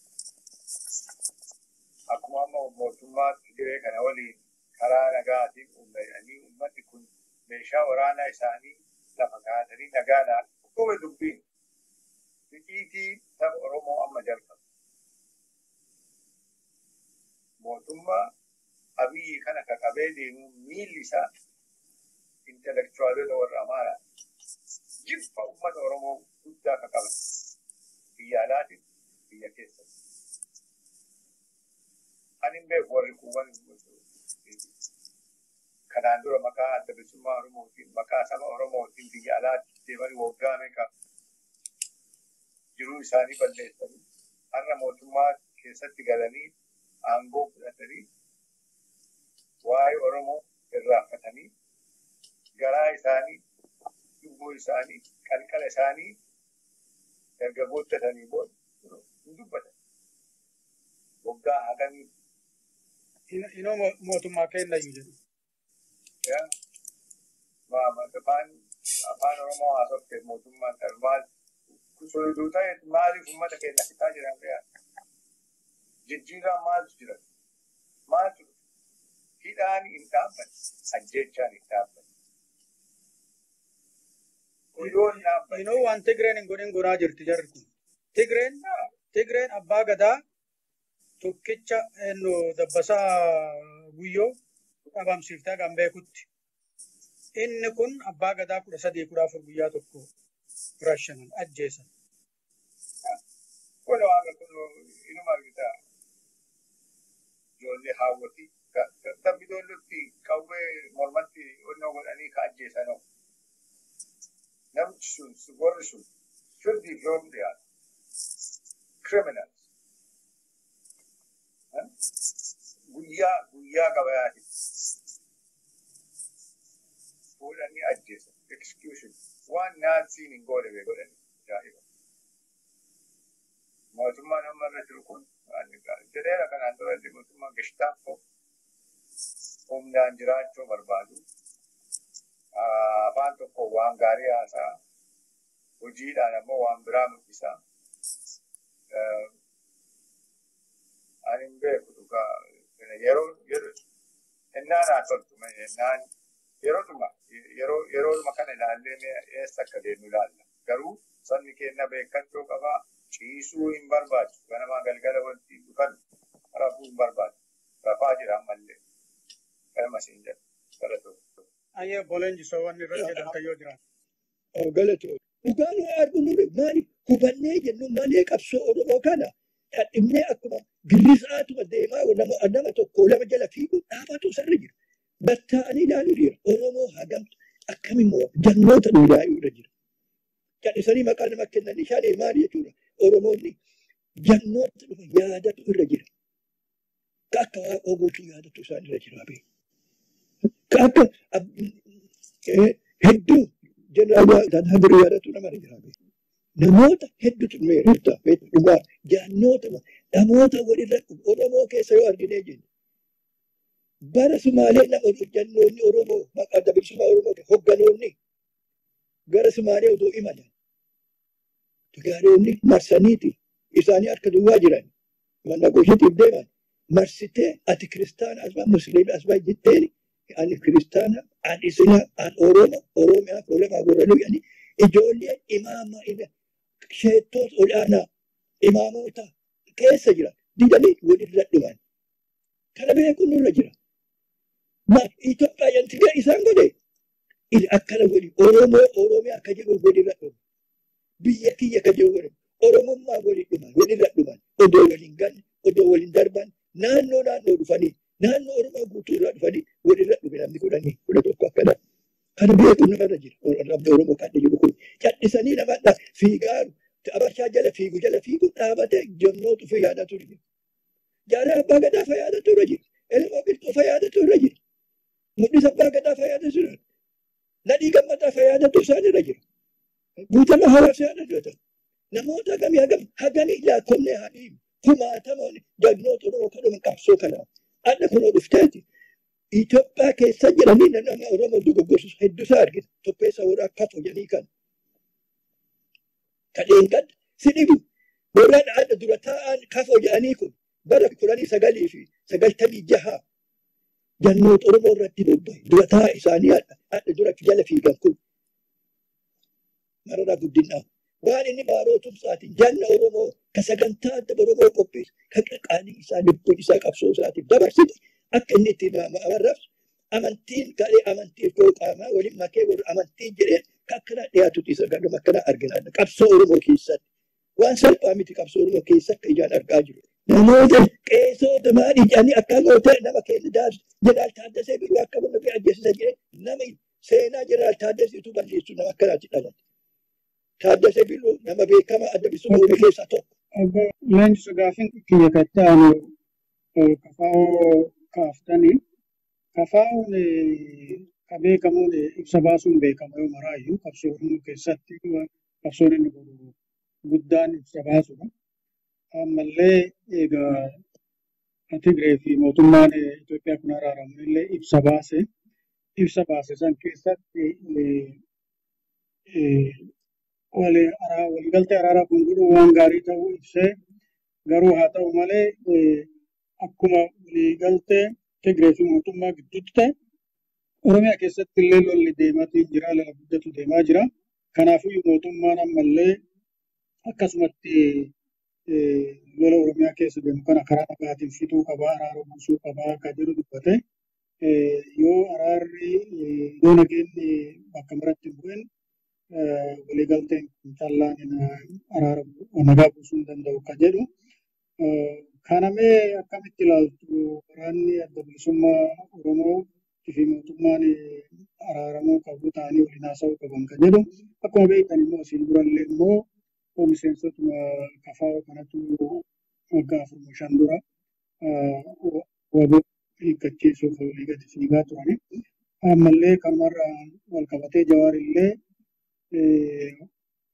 akkuma amma mootummaa Tigiree kana waliin karaa nagaatiin uummatanii uummanni kun meeshaa waraanaa isaanii Lafa kaa'atanii nagaadhaan dhukkuba dubbiin riqiitii saba Oromoo amma jalqabu. Mootummaa Abiyyi kana qabee deemu miilli isaa intelektuwaalota warra Amaaraa jibba uummata Oromoo guddaa ka qaban biyya alaatiin biyya keessatti. Ani hin beeku warri kuuwwan kanaan dura maqaa adda bilisummaa Oromootiin maqaa saba Oromootiin biyya alaatti deemanii waggaa meeqa jiruu isaanii balleessanii har'a mootummaa keessatti galanii aangoo fudhatanii waa'ee Oromoo irraanfatanii garaa isaanii lubbuu isaanii qalqala isaanii erga guuttatanii booda hin dubbatan. Waggaa hagamii. Inoo mootummaa kennayyuu jedhu. Afaan Oromoo haasofte mootummaan kan maal sululuu ta'e maaliif uummata keenya fixaa jiran re'aa? Jijjiirraa maaltu jira? Maaltu dhufe? Hidhaan hin dhaabbanne, ajjeechaan hin dhaabbanne. Odoon dhaabbanne. Inoo waan Tigreen hin godhin godhaa jirti jarri kun. Tigreen abbaa gadaa tokkicha Dabbasaa Guyyoo dhabamsiiftee kan beekutti. Inni kun abbaa gadaa 13 14 guyyaa tokko rashanan ajjeesan. Kun waan kun inuma argita. Ijoollee haawwatii dambi ijoolletti qawwee mormatti onnoo godhanii ka ajjeesanoo. Namichi sun warri sun firdiif yoom dhiyaatu. Criminals. Guyyaa guyyaa gabayaati. Fuudhanii ajjeesan. Execution. Waan naatsiin hin goone godhanii. Ajaa'iba. Mootummaan amma irra jiru kun jedheera kanaan dura illee mootummaan Gestapo humnaan jiraachuu barbaadu. Afaan tokko waan gaarii haasa'a. Hojiidhaan ammoo waan biraa mul'isa. Ani hin beeku dhugaa yeroo ennaan haa toltu ennaan yeroodhuma yeroodhuma kana ilaallee eessa akka deemnu ilaalla. Garuu sabni keenya beekkachuu qabaa. Ciisuu hin barbaachisu. Ganamaa galgala wanti dhufan rafuu hin barbaachisu. Rafaa jira ammallee. Galma siin jedhu. Galatoo. Ayyee boleenjisoo wanni irra jedhan yoo jiran. Galatoo. Dhugaan waa arguun maali hubannee jennu malee qabsoo Oromoo kana dhadhibnee akkuma girrisaatuma deemaa nama tokko lama jala fiigu dhaabatu sarri jira. Battaa'anii ilaaluu jira. Oromoo hagamtu akkamimmoo jannoota nu ilaaluu irra jira. Callisanii maqaa nama kennanii shalee maali jechuudha. Oromoonni jannoota dhufa yaadatu irra jira. Akka waa guutuu yaadatu isaan irra jira. Akka hedduu jeneraal Daandii yaadatu nama irra jira. Namoota hedduutu dhumeera dhugaa jannoota namoota walirra Oromoo keessa yoo arginee jennu. Bara Sumaalee nama jannoonni Oromoo maqaa adda bilisummaa Oromoo hogganoonni gara Sumaalee otoo imalan. Tigaaronni marsaniiti isaanii harka duwwaa jiran mana goshitiif deeman marsitee ati kiristaana asbaa musliima asbaa jetteen ani kiristaana ani islaa ani oromo oromiyaa koolemaa goraluu jedhanii ijoolleen imaama sheettoota olaanaa imaamota keessa jiran didanii walirra dhuman. Kana beekuun nurra jira. Itoophiyaa yanti isaan godhe akkana godhi Oromoo Oromiyaa akka jedhu walirra dhuman. Biyya kiyya akka jiru godhan Oromummaa waliin dhuman walirra dhuman odoo waliin ganne odoo waliin darban naannoo naannoo dhufanii naannoo Oromoo guutuu irraa dhufanii walirra dhume namni 11 akkana. Kana beekuun namarra jira namni Oromoo kan jiru kun callisanii namadha fiigaaru abashaa jala fiigu dhaabatee jannootu fi yaadatu jira. Jaarraa abbaa gadaa fa yaadatu irra jira. Elmoo qilxuu fa yaadatu irra jira. Mul'isa abbaa gadaa fa yaadatu irra jira. Nadhii gammadaa fa yaadatu isaan irra jira. Guutama hawaasa yaadatu. Namoota hagamii hagamii lakkoofnee haadhii kumaatamoon jagnoota Oromoo kadhuma qabsoo kanaa. Adda kunoo dhufteeti. Itoophiyaa keessa jiranii nama Oromoo dogoggorsiisu hedduusaa argina. Tokkeessa warra kafo jedhanii kan. Kadheen gad si dhibu. Warraan adda dura taa'an kafo jedhanii kun bara 1996 jannoota Oromoo irratti bobba'e. Dura taa'a isaanii adda dura jala fiigan kun. Mararaa Guddinaa. Waan inni Baaroo Tumsaatiin janna Oromoo ka sagantaa adda Oromoo qopheesse ka qaalii isaa lubbuun isaa qabsoo isaatiif dabarsite akka inni ittiin arrabsu amantiin kalee amantiif koo qaamaa waliin makee warra amantiin jedhee ka akkanaa dhiyaatutu isa ganuma akkanaa argina qabsoo Oromoo keessatti. Waan salphaa miti qabsoo Oromoo keessa akka ijaan argaa jiru. Namoota qeessota maal ijaan akka gootee nama keenya daas Jeneraal Taaddasee Birruu akka bunna fi ajjeesisa jedhee nama seenaa Jeneraal Taaddasee utuu balleessu nama akkanaatti dhalate. Taaddasee Birruu nama beekamaa adda bilisummaa Oromoo keessaa tokko. Obbo Leenjisu gaafin kiyya katti aanu KFO kaaftanii. KFO'n ka beekamuun ibsa baasuun beekama yoo maraayyuu qabsoo Oromoo keessatti qabsoon inni godhu guddaan ibsa baasudha. Ammallee egaa Tigree fi mootummaan Itoophiyaa kun araaraman illee ibsa baase. Ibsa baase san keessatti waliigaltee araaraa kun godhu waan gaarii ta'uu ibsee garuu haa ta'u malee akkuma waliigaltee Tigree fi mootummaa gidduutti ta'e Oromiyaa keessatti illee lolli deemaatii jira, lola guddatu deemaa jira. Kanaafuu mootummaan ammallee akkasumatti lola Oromiyaa keessa deemu kana karaa nagaatiin fixuu qabaa, araara buusuu qabaa akka jedhu dubbate. Yoo araarri yoo nageenyi bakka maratti hin bu'in waliigalteen kun callaan araara nagaa buusuu hin danda'u akka jedhu. Kanamee akkamitti ilaaltu waraanni adda bilisummaa Oromoo fi mootummaan araaramuu qabu ta'anii waliin haasa'uu qaban kan jedhu. Akkuma beektan immoo asiin durallee immoo miseensotuma KFO kanatu waggaa 4-5 dura WBO hiikkachiisuuf walii gadi fiigaa turani. Ammallee kanumarraa wal qabatee Jawaar illee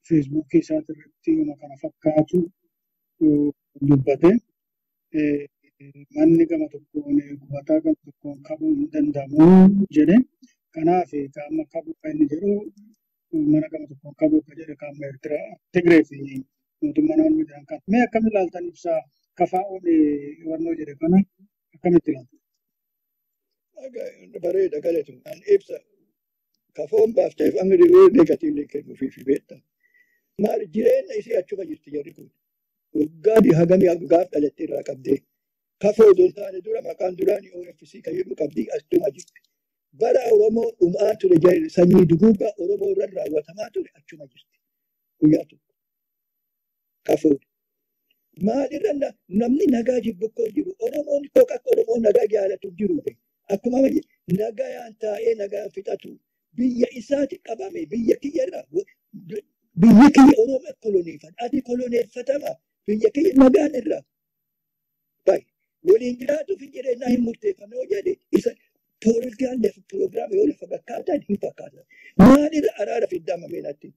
feesbuukii isaatirratti uma kana fakkaatu dubbate. Manni gama tokkoon gubataa gama tokkoon qabuu hin danda'amu jedhe. Kanaaf qaama qabuu kan inni jedhu mana gama tokkoon qabuu kan jedhe qaama Eertiraa Tigree fi mootummaa naannoo jiran kan. Mee akkam ilaaltan ibsaa KFO'n hubannoo jedhe kana akkamitti ilaaltan? Bareeda galatu an ibsa KFO'n baafteef amma riwee negatiivli kennuufiif beekta. Maal jireenya isii achuma jirti jarri kun. Waggaa hagamii gaaf dhalattee irraa qabdee. KFO osoo hin taane dura maqaan duraanii OFC kan jedhu qabdii achuma jirti. Bara Oromoo dhumaa ture sanyii duguuggaa Oromoo irra raawwatamaa ture achuma jirti. Guyyaa tokko. KFO'n. Maalirra namni nagaa jibbu koo jiru Oromoon koo akka Oromoon nagaa jaalatu jiru. Akkuma nagaan taa'ee nagaan fixatu biyya isaati qabame biyya kiyya irraa biyya kiyya Oromoo koloneeffata ati koloneeffatama biyya kiyya nagaan irraa. Baay'ee waliin jiraatuuf hin jireenyaa hin murteeffame yoo jedhe isa poolitikaan lafa piroogiraama yoo lafa fakkaatan hin fakkaatan. Maalirra araara fiddama meenatti?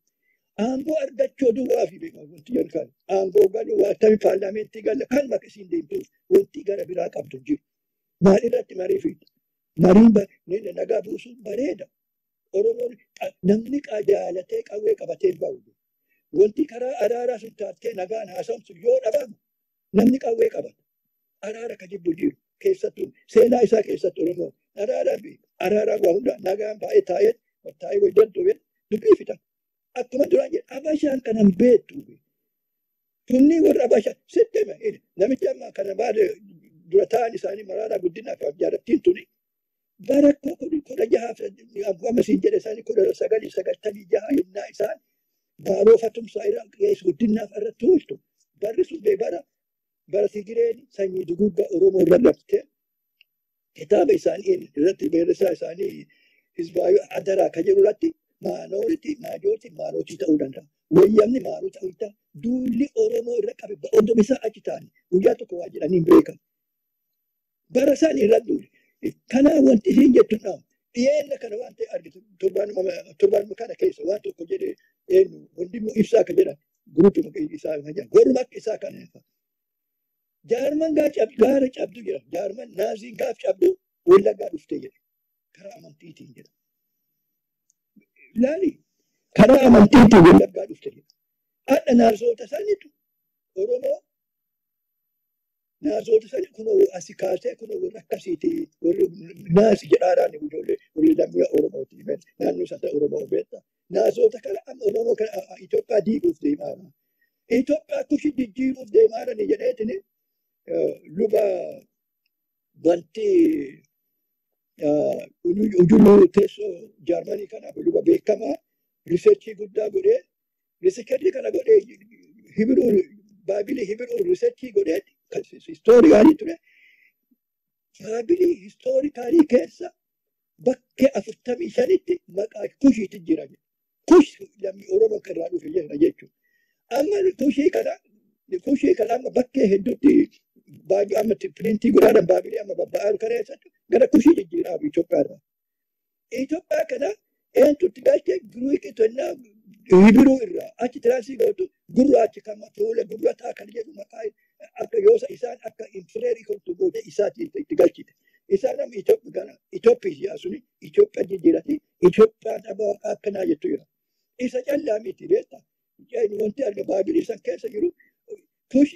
Aangoo argachuu duwwaa fi beekamu wanti jedhu kan aangoo galuu waa tamii paarlaamentii gala kan bakka isiin deemtuuf wanti gara biraa qabdu jiru. Maalirratti marii fidda? Mariin nagaa buusuun bareeda. Oromoon namni jaalatee qawwee qabatee bahu. Wanti karaa araaraa sun taattee nagaan haasa'amsu yoo dhabamu namni qawwee qabata. Araara ka jibbu jiru keessattuu seenaa isaa keessatti Oromoon araaraa fi araaraa waa hunda nagaan baay'ee taa'ee taa'ee hojjetu dubbii fixa. Akkuma duraan jedhe Abashaan kanan beektu. Tunni warra Abashaa sitti hima namichi amma kana baadhe dura ta'an isaanii Mararaa Guddinaa fi jaalattiin tuni bara 16 amma siin jedhe isaanii 1996 yennaa isaan Baaroo Fatumsaa irraa qees guddinaaf irratti ooltu. Barri sun bee bara bara Tigireen sanyii duguuggaa Oromoo irra labsite kitaaba isaanii irratti beeksisaa isaanii hizbaayyoo adaraa kan jedhu irratti maanooti maajooti maanootii ta'uu danda'a. Wayyamni maanoo ta'uu danda'a. Duulli Oromoo irra qabe odoo isaa achi ta'ani guyyaa tokko waa jedhanii hin beekan. Bara isaan irra duule. Kanaaf wanti isiin jettu dhaam. Dhiyeenya kana waan ta'e argitu torbaanuma kana keessa waan tokko jedhee eenyu hundinuu ibsaa akka jedhan guruupii isaa kan jedhan warruma akka isaa kana. Jaarman gaara cabdu jedha. Jaarman naaziin gaaf cabdu Wallaggaa dhuftee jedhe. Karaa amantiitiin jedha. Ilaali karaa amantiitiin Wallaggaa dhufte jedha. Hadha naarsoota sanitu Oromoo naarsoota sani kunoo asi kaasee kunoo warra akkasiiti warri naasi jedhaadhaan ijoollee warri lammii Oromooti naannoo isa ta'e Oromoo beektaa. Naazoota kana amma Oromoo kana Itoophiyaa diiguuf deemaa jira. Itoophiyaa Kushi jijjiiruuf deemaa jirani jedheetini luba bantii ujuluu teessoo Jaarmanii kanaaf luba beekamaa researchii guddaa godhee, researchii kana godhee, Hebrew Baabilii Hebrew researchii godhee, historicalii ture. Baabilii historicalii keessa bakkee 45tti maqaa Kushiitu jira. Kush lammii Oromoo kan irraa dhufe jira jechuudha. Amma Kushii kana amma bakkee hedduutti baay'ee amma printii godhaadhaan Baabilii amma babba'aa kana keessatti gara Kushii jijjiiraa Itoophiyaa irraa. Itoophiyaa kana eenyutti galchee? Giriik tonnaa Hebrew irraa achi translate gootu gurraachi kan fuula gurraataa kan jedhu maqaa akka yoosa isaan akka infireerii kontu gootee isaati itti galchite. Isaan amma Itoophiyaa Itoophiyaa suni Itoophiyaa jijjiirati, Itoophiyaan amma akkanaa jettu jira. Isa callaa miti, beektaa. Wanti arga Baabilii san keessa jiru Kush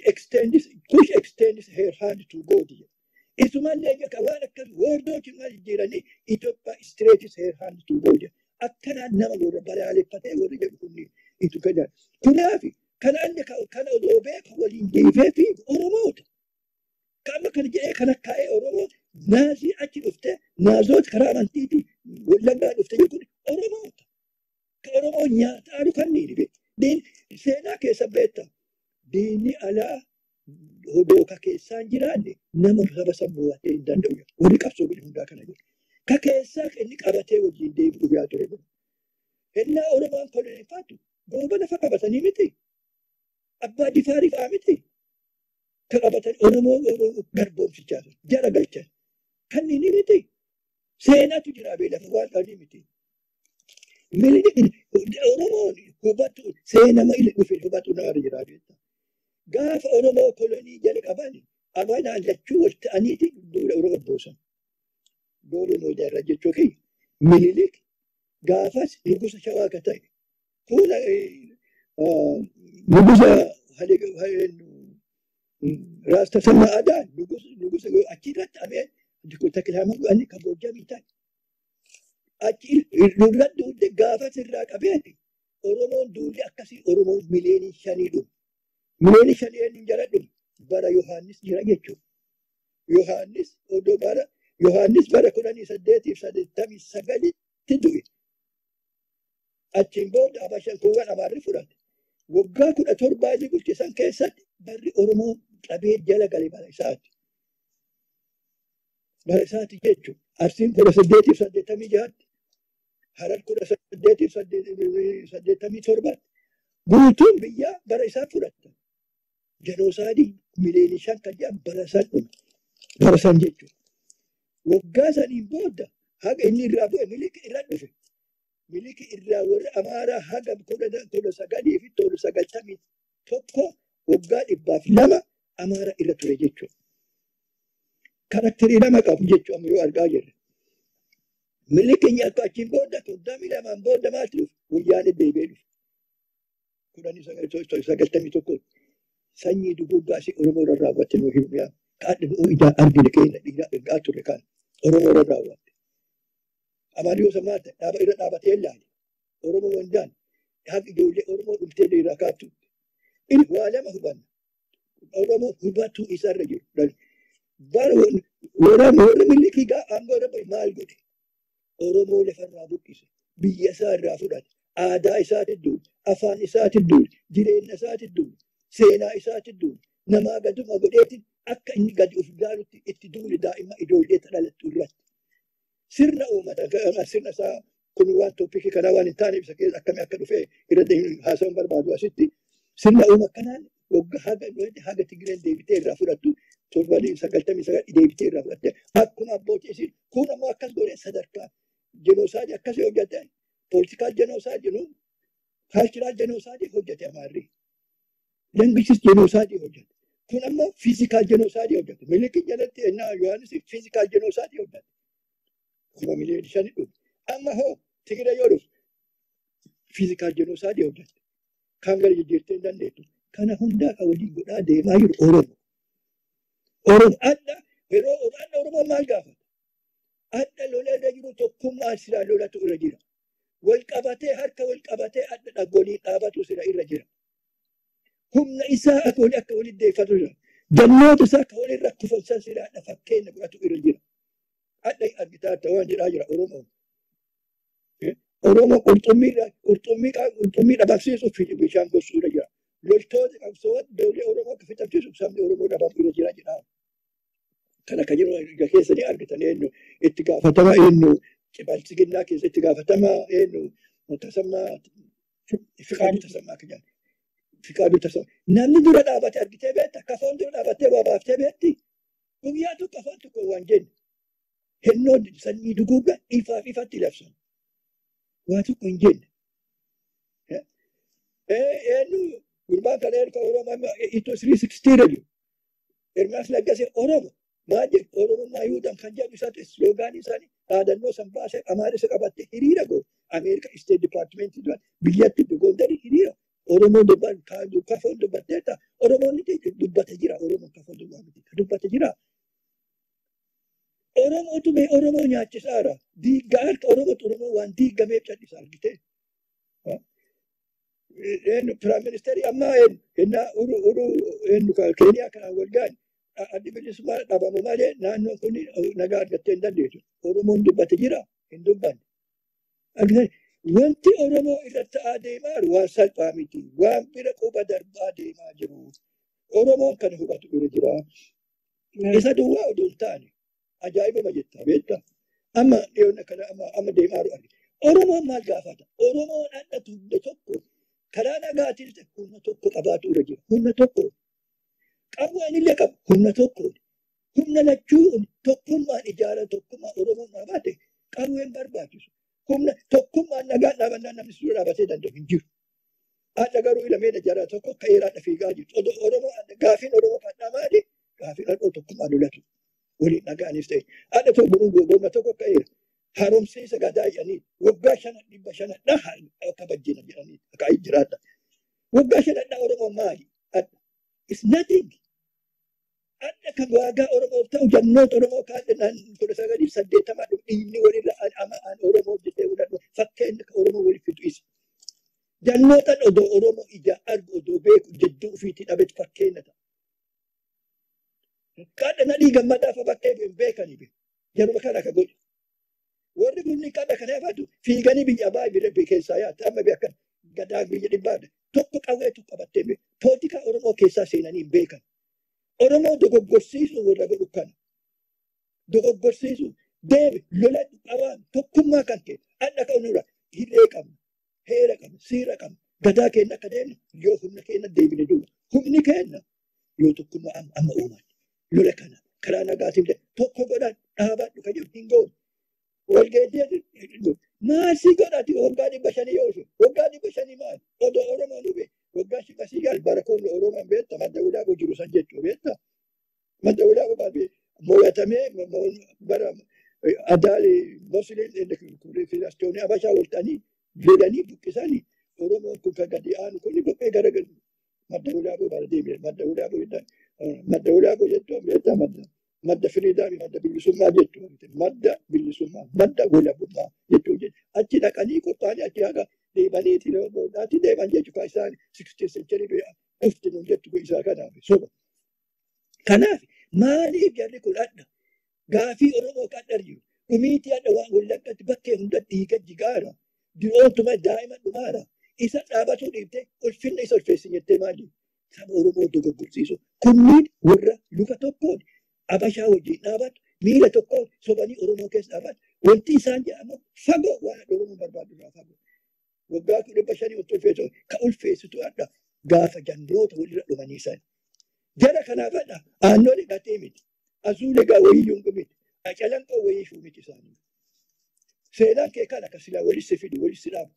extends her hand to God jedha. Isumallee waan akkas wordooti maal jijjiiranii Itoophiyaa stretches her hand to God jedha. Akkanaan nama warra balaaleffatee warri jedhu kunniin itti kennan. Kanaaf kanaan kana odoo beeku waliin deebee fi Oromoota. Qaama kana jedhee kana kaa'ee Oromoo Naazii achi dhuftee, Naazoota karaa amantiitiin Wallaggaa dhuftee kun Oromoota. Ka Oromoo nyaataa kanneen beektu. Seenaa keessa beekta. Diinni alaa odoo ka keessaan jiraanne nama saba sammuu hin danda'u. Warri qabsoo godhe hundaa kana jedhu. Ka keessaa inni qabatee wajjin deebi'u yaa ture. Ennaa Oromoon koloneeffatu Goobana fa qabatanii miti. Abbaa Jifaarii fa'aa miti. Ka qabatan Oromoo garboomsichaa jara galchan. Kanneen miti. Seenaatu jira beelafa waan dhalii miti. Oromoon hubatu seenama ili dhufe hubatu nama jira beekta. Gaafa Oromoo kolonii jala qaban amanaan lachuu wal ta'aniiti duula Oromoo buusan. Duula moodaa jechuu kiyya. Minilik gaafas nugusa Shawaa ka ta'e. Fuula nugusa Raas Tasammaa Adaan nugusa achirratti ameen taklaamaa godhanii kan Goojjamii ta'e. Achi nurra duulli gaafas irraa qabeeti. Oromoon duulli akkasii Oromoon 5 miliyoonii dhume. 5 miliyoonii eenyuun jala dhume? Bara Yohaannis jira jechuudha. Yohaannis odoo bara Yohaannis bara 1889tti du'e. Achiin booda Abashaan kuuwwan Amaarri fudhate. Waggaa 17 inni bulche san keessatti barri Oromoo qabee jala gale bara isaati. Bara isaati jechuudha. Arsiin 1886tti. Harar 1887tti. Guutuun biyyaa bara isaa fudhatta. Genocideii 5 miliyoonii kan jedhan bara san dhume. Bara san jechuudha. Waggaa saniin booda haga inni irraa bu'e Miliki irra dhufe. Miliki irraa warri Amaaraa haga 1991, waggaa 102 Amaara irra ture jechuudha. Characterii lama qabu jechuudha amma yoo argaa jirre. Milikiin akka achiin booda 32n booda maaltu dhufe? Guyyaan deebi'ee dhufe. 1991 sanyii duguuggaa si Oromoo irra raawwatte nuu himu yaa. Kaadhi nuu ijaan argine keenya dhiiraa argaa turre kan Oromoo irra raawwatte. Amaari yoo maal ta'e dhaaba irra dhaabatee ilaale. Oromoo wandaan haga ijoollee Oromoo dhumtee irraa kaattu. Inni waa lama hubanna. Oromoo hubatu isarra jiru. Bara warra Milikii gaa aangoo irra maal godhe? Oromoo lafarraa buqqise. Biyya isaa irraa fudhate. Aadaa isaatti duule. Afaan isaatti duule. Jireenya isaatti duule. Seenaa isaatti duule. Namaa gaduma godheetiin akka inni gadi of ilaalutti itti duule daa'ima ijoollee dhalattu irratti. Sirna uummata sirna isaa kun waan topicii kanaa waan hin taaneef isa keessa akkamii akka dhufe irratti haasawuun barbaadu asitti. Sirna uuma kanaan waggaa haga Tigireen deebitee irraa fudhattu 99 deebitee irraa fudhatte akkuma abbootii isiin kun ammoo akkas godhee sadarkaa genocideii akkasii hojjete, political genocide jennu, cultural genocideii hojjete Amaarri. Languages genocideii hojjete. Kun ammoo physical genocideii hojjete. Milikiin jalatti ennaa Yohaannis physical genocideii hojjete. 5 miliyoonii dhufe. Amma hoo Tigiree yoo dhufu physical genocideii hojjete. Kan gara jijjiirtee hin dandeettu. Kana hundaa kan waliin godhaa deemaa jiru Oromo. Oromo adda yeroo adda Oromoo maal gaafata? Adda lola irra jiru tokkummaa silaa lolatu irra jira. Wal qabatee harka wal qabatee adda dhaggoolii dhaabatu sira irra jira. Humna isaa akka walii akka walitti deeffatu jira. Jannoota isaa akka walirra kufan san siraadha fakkeenya godhatu irra jira. Adda argitaa waan jedhaa jira Oromoon. Oromoo qurxummii dhabamsiisuuf bishaan gorsuu irra jira. Loltoota qabsoowwan ijoollee Oromoo akka fixamsiisuuf sabni Oromoo dhabamu irra jira jedha. Kana kan jiru ija keessanii argitan eenyu itti gaafatama eenyu Bilxiginnaa keessa itti gaafatama eenyu Tasammaa Fiqaaduu Tasammaa kan jedhamu. Fiqaaduu Tasammaa. Namni dura dhaabate argitee beekta? Kafoon dura dhaabattee waa baaftee beekti? Guyyaa tokko afaan tokko waan jennu. Hennoo sanyii duguugga ifaaf ifatti labsan. Waa tokko hin jenne. Eenyu gurbaan kana erga Oromoo itoo 360 irra jiru. Ermiyaas Laggasee Oromo maal jedhu Oromummaa Yihuudaan kan jedhu isaati slogaanii isaanii dhaadannoo san baasee Amaarisa qabattee hiriira goote. Ameerika State Department duraan biyyatti goondanii hiriira. Oromoon kafoon dubbatteetta. Oromoon dubbate jira. Oromoon kafoon dubbate miti. Dubbate jira. Oromootu mee Oromoo nyaachisaara. Diiggaa harka Oromootu Oromoo waan diigameef callisaa argitee. Prime Minister ammaa ennaa uru eenyu Keeniyaa kanaan wal ga'an addi bilisummaa dhabamu malee naannoon kun nagaa argattee hin dandeessu. Oromoon dubbate jira hin dubbanne. Wanti Oromoo irratti ta'aa deemaa jiru waan salphaa miti. Waan bira quba darbaa deemaa jiru. Oromoon kana hubatu irra jira. Isa duwwaa oduu hin taane ajaa'ibuma jetta beektaa. Amma dhiyoonna kana amma deemaa jiru argina. Oromoon maal gaafata? Oromoon hadhatu humna tokko karaa nagaatiin humna tokko qabaatu irra jira. Humna tokko. Qawween illee qabu humna tokko. Humna lachuu tokkummaan ijaara tokkummaa Oromoon dhaabate qawween barbaachisu. Humna tokkummaan nagaan dhaabannaan namni suura dhaabatee danda'u hin jiru. Hadha garuu ilameen ijaara tokko akka heeraadha fiigaa jirtu. Odoo Oromoo gaafiin Oromoo kan dhamaali gaafiin hadhoo tokkummaan lolatu. Waliin dhaga'anis ta'e. Hadha tokko gorma tokko akka heera. Haaromsiisa gadaa jedhanii waggaa shana dhibba shana dhaha akka bajjina jedhanii akka jiraata. Waggaa shana dha Oromoo maali? It's nothing. Adda kan waagaa Oromoof ta'u jannoota Oromoo kaadhe 1980 dhufu dhiigni walirra an Oromoof jettee fudhadhu fakkeenya kan Oromoo waliif fidu isa. Jannoota odoo Oromoo ija argu odoo beeku jidduu ofiitii dhabetu fakkeenya ta'a. Kaadha nadhii gammadaa fa bakkee hin beekani be. Jaruma kana akka godhe. Warri kunni kadha kana hafatu fiiganii biyya abaa bira keessaa yaate amma biyya akkana gadaa biyya dhibbaadha. Tokko qawweetu qabattee beeku. Poolitikaa Oromoo keessaa seenanii hin beekan. Oromoo dogoggorsiisu warra godhu kana. Dogoggorsiisu deebi lola qabaan tokkummaa kan ta'e adda ka'uunirra hirree qabna, heera qabna, seera qabna. Gadaa keenya akka deemnu yoo humna keenya deebine duuba. Humni keenya yoo tokkummaa amma uuman lola kana karaa nagaatiin tokko godhan dhaabadhu kan jedhu hin goonu. Walgeettii maasii godhati waggaa 500 yoo dhufe waggaa 500 maali odoo Oromoon dhufe waggaa shibasii gaal bara kun Oromoon beekta madda walaaboo jiru san jechuu beekta madda walaaboo baabee mo'atamee bara adaali musliim kiristiyoonii abashaa wal ta'anii lolanii buqqisanii Oromoon kun kan gadi aanu kun qophee gara madda walaaboo bara deemee madda walaaboo madda walaaboo jechuun beekta madda. Madda firiidaa fi madda bilisummaa jechuudha. Madda bilisummaa, madda walabummaa jechuudha. Achi dhaqanii qophaa'anii achi haga deemaniiti boodaatti deeman jechuudha. Isaan 16th century dhufti nuun jettu isaa kanaaf soba. Kanaaf maaliif jarri kun adda? Gaafii Oromoo kan jiru. Dhumiitii adda waan Wallaggatti bakkee hundatti dhiiga jigaara. Diroontuma daa'ima dhumaara. Isa dhaabatuu dhiibtee ulfinna isa ulfeessi jettee maali? Saba Oromoo dogoggorsiisu. Kunniin warra luka tokkoon Abashaa wajjin dhaabatu miila tokko sobanii Oromoo keessa dhaabatu. Wanti isaan jedhamu fagoo waan Oromoo barbaadu irraa fagoo. Waggaa 500 wanti ulfeessu ka ulfeessitu adda gaafa jandoota walirra dhumanii isaan. Jara kanaaf adda aannoon hidhatee miti. Azuulee gaa wayii yungu miti. Calanqoo wayii shuu miti isaanii. Seenaan kee kan akka silaa walitti fidu walitti dhaabu.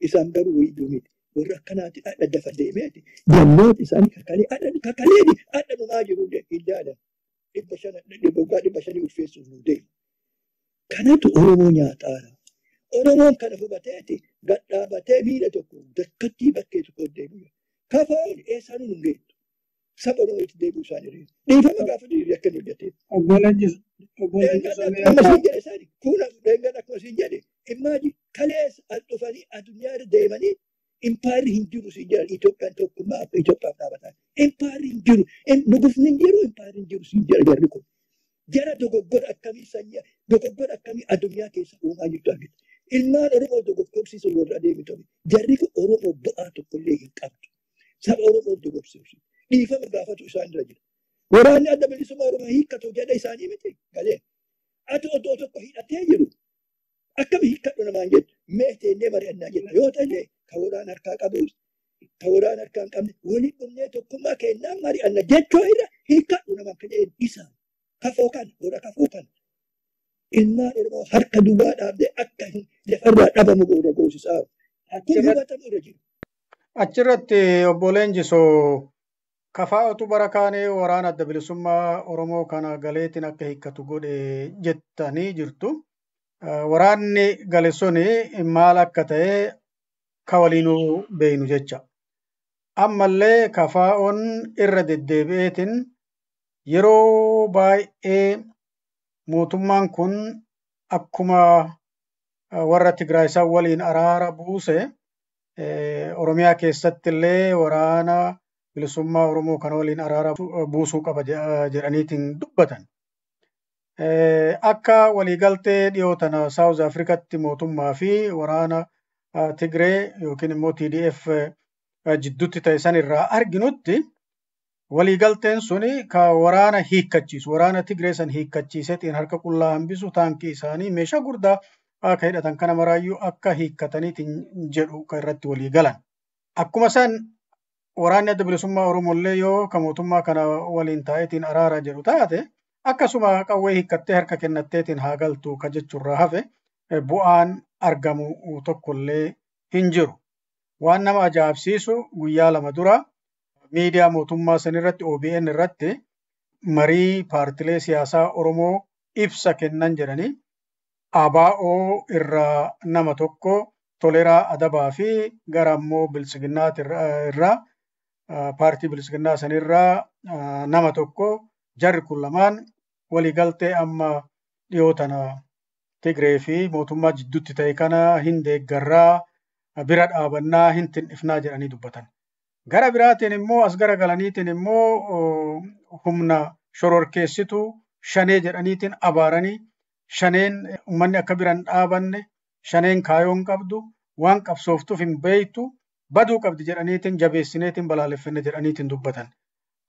Isaan garuu wayii miti. Warra akkanaatti adda dafa deemeeti. Jannoota isaanii kakalee adda kakaleeni adda dhumaa jiru hin jaalan. 500 waggaa 500 ulfeessuuf nu deema. Kanatu Oromoo nyaataara. Oromoon kana hubateeti gad dhaabatee miila tokko dakkattii bakkee tokko deemu. Kafoon eessaan nu geettu. Saba Oromoo itti deebi'uu isaan hiriira. Dhiifama gaafa dhiirri akka inni hojjetee. Obbo Lajjis Akkuma siin jedhe sani kun dheengadda akkuma siin jedhe imagine kaleessa as dhufanii addunyaa irra deemanii impaayirri hin jiru siin jedhan. Itoophiyaan tokkummaa akka Itoophiyaaf dhaabatan. Impaayirri hin jiru, nugusni hin jiru, impaayirri hin jiru siin jedha jarri kun. Jara dogoggora akkamii, sanyii dogoggora akkamii addunyaa keessa uumaa jirtu argita. Ilmaan Oromoo dogoggorsiisu warra adeemitu. Jarri kun Oromoo bu'aa tokkollee hin qabdu. Saba Oromoo dogoggorsiisu. Dhiifama gaafatu isaan irra jira. Waraanni Adda Bilisummaa Oromoo hiikkatu jedha isaanii miti galee. Ati oddoo tokko hidhatee jiru. Akkami hiikkadhu namaan jettu? Mee teennee mari'annaa jenna. Yoo ta'e ka waraana harkaa qabus ka waraana harkaa hin qabne waliin dhumnee tokkummaa kennaa mari'anna jechuu irra hiikkadhu namaan kan jedhan isaan. Kafoo kana warra kafoo kana. Ilmaan Oromoo harka duwwaa dhaabdee akka lafarraa dhabamu goona goosisaa. Kun hubatamu irra jiru. Achirratti obbo Leenjisoo, kafaa'otu bara kaanee waraana Adda Bilisummaa Oromoo kana galeetiin akka hiikkatu godhe jettanii jirtu. Waraanni gale suni maal akka ta'e ka waliinuu beeynu jecha. Ammallee kafaa'oon irra deddeebi'eetiin yeroo baay'ee mootummaan kun akkuma warra Tigraay isaan waliin araara buuse, Oromiyaa keessatti illee waraana bilisummaa Oromoo kana waliin araara buusuu qaba jedhaniitiin dubbatan. Akka waliigaltee dhiyoo tana Saawuz Afrikatti mootummaa fi waraana Tigree yookiin immoo TDF jidduutti ta'e san irraa arginutti, waliigalteen suni ka waraana hiikkachiisu, waraana Tigree san hiikkachiiseetiin harka qullaa hambisu, taankii isaanii, meeshaa guddaa akka hidhatan kana maraayyuu akka hiikkataniitiin jedhu kan irratti walii galan. Akkuma san waraanni Adda Bilisummaa Oromoo illee yoo ka mootummaa kana waliin taa'eetiin araara jedhu taate, akkasuma qawwee hiikkattee harka kennatteetiin haa galtu ka jechuurraa hafe bu'aan argamu tokkollee hin jiru. Waan nama ajaa'ibsiisu, guyyaa 2 dura miidiyaa mootummaa san irratti, OBN irratti, marii paartilee siyaasaa Oromoo ibsa kennan jedhanii ABO irraa nama tokko, Toleraa Adabaa, fi gara ammoo Biltsiginnaa irraa, paartii Biltsiginnaa sanirraa nama tokko, jarri kun lamaan waliigaltee amma dhiyoo tana Tigree fi mootummaa jidduutti ta'e kana hin deeggarraa, bira dhaabannaa, hin tin'ifnaa jedhanii dubbatan. Gara biraatiin immoo as gara galaniitiin immoo humna shororkeessituu Shanee jedhaniitiin abaaranii, Shaneen uummanni akka bira hin dhaabanne, Shaneen kaayoo hin qabdu, waan qabsooftuuf hin beektu, baduu qabdi jedhaniitiin jabeessineetiin balaaleffanne jedhaniitiin dubbatan.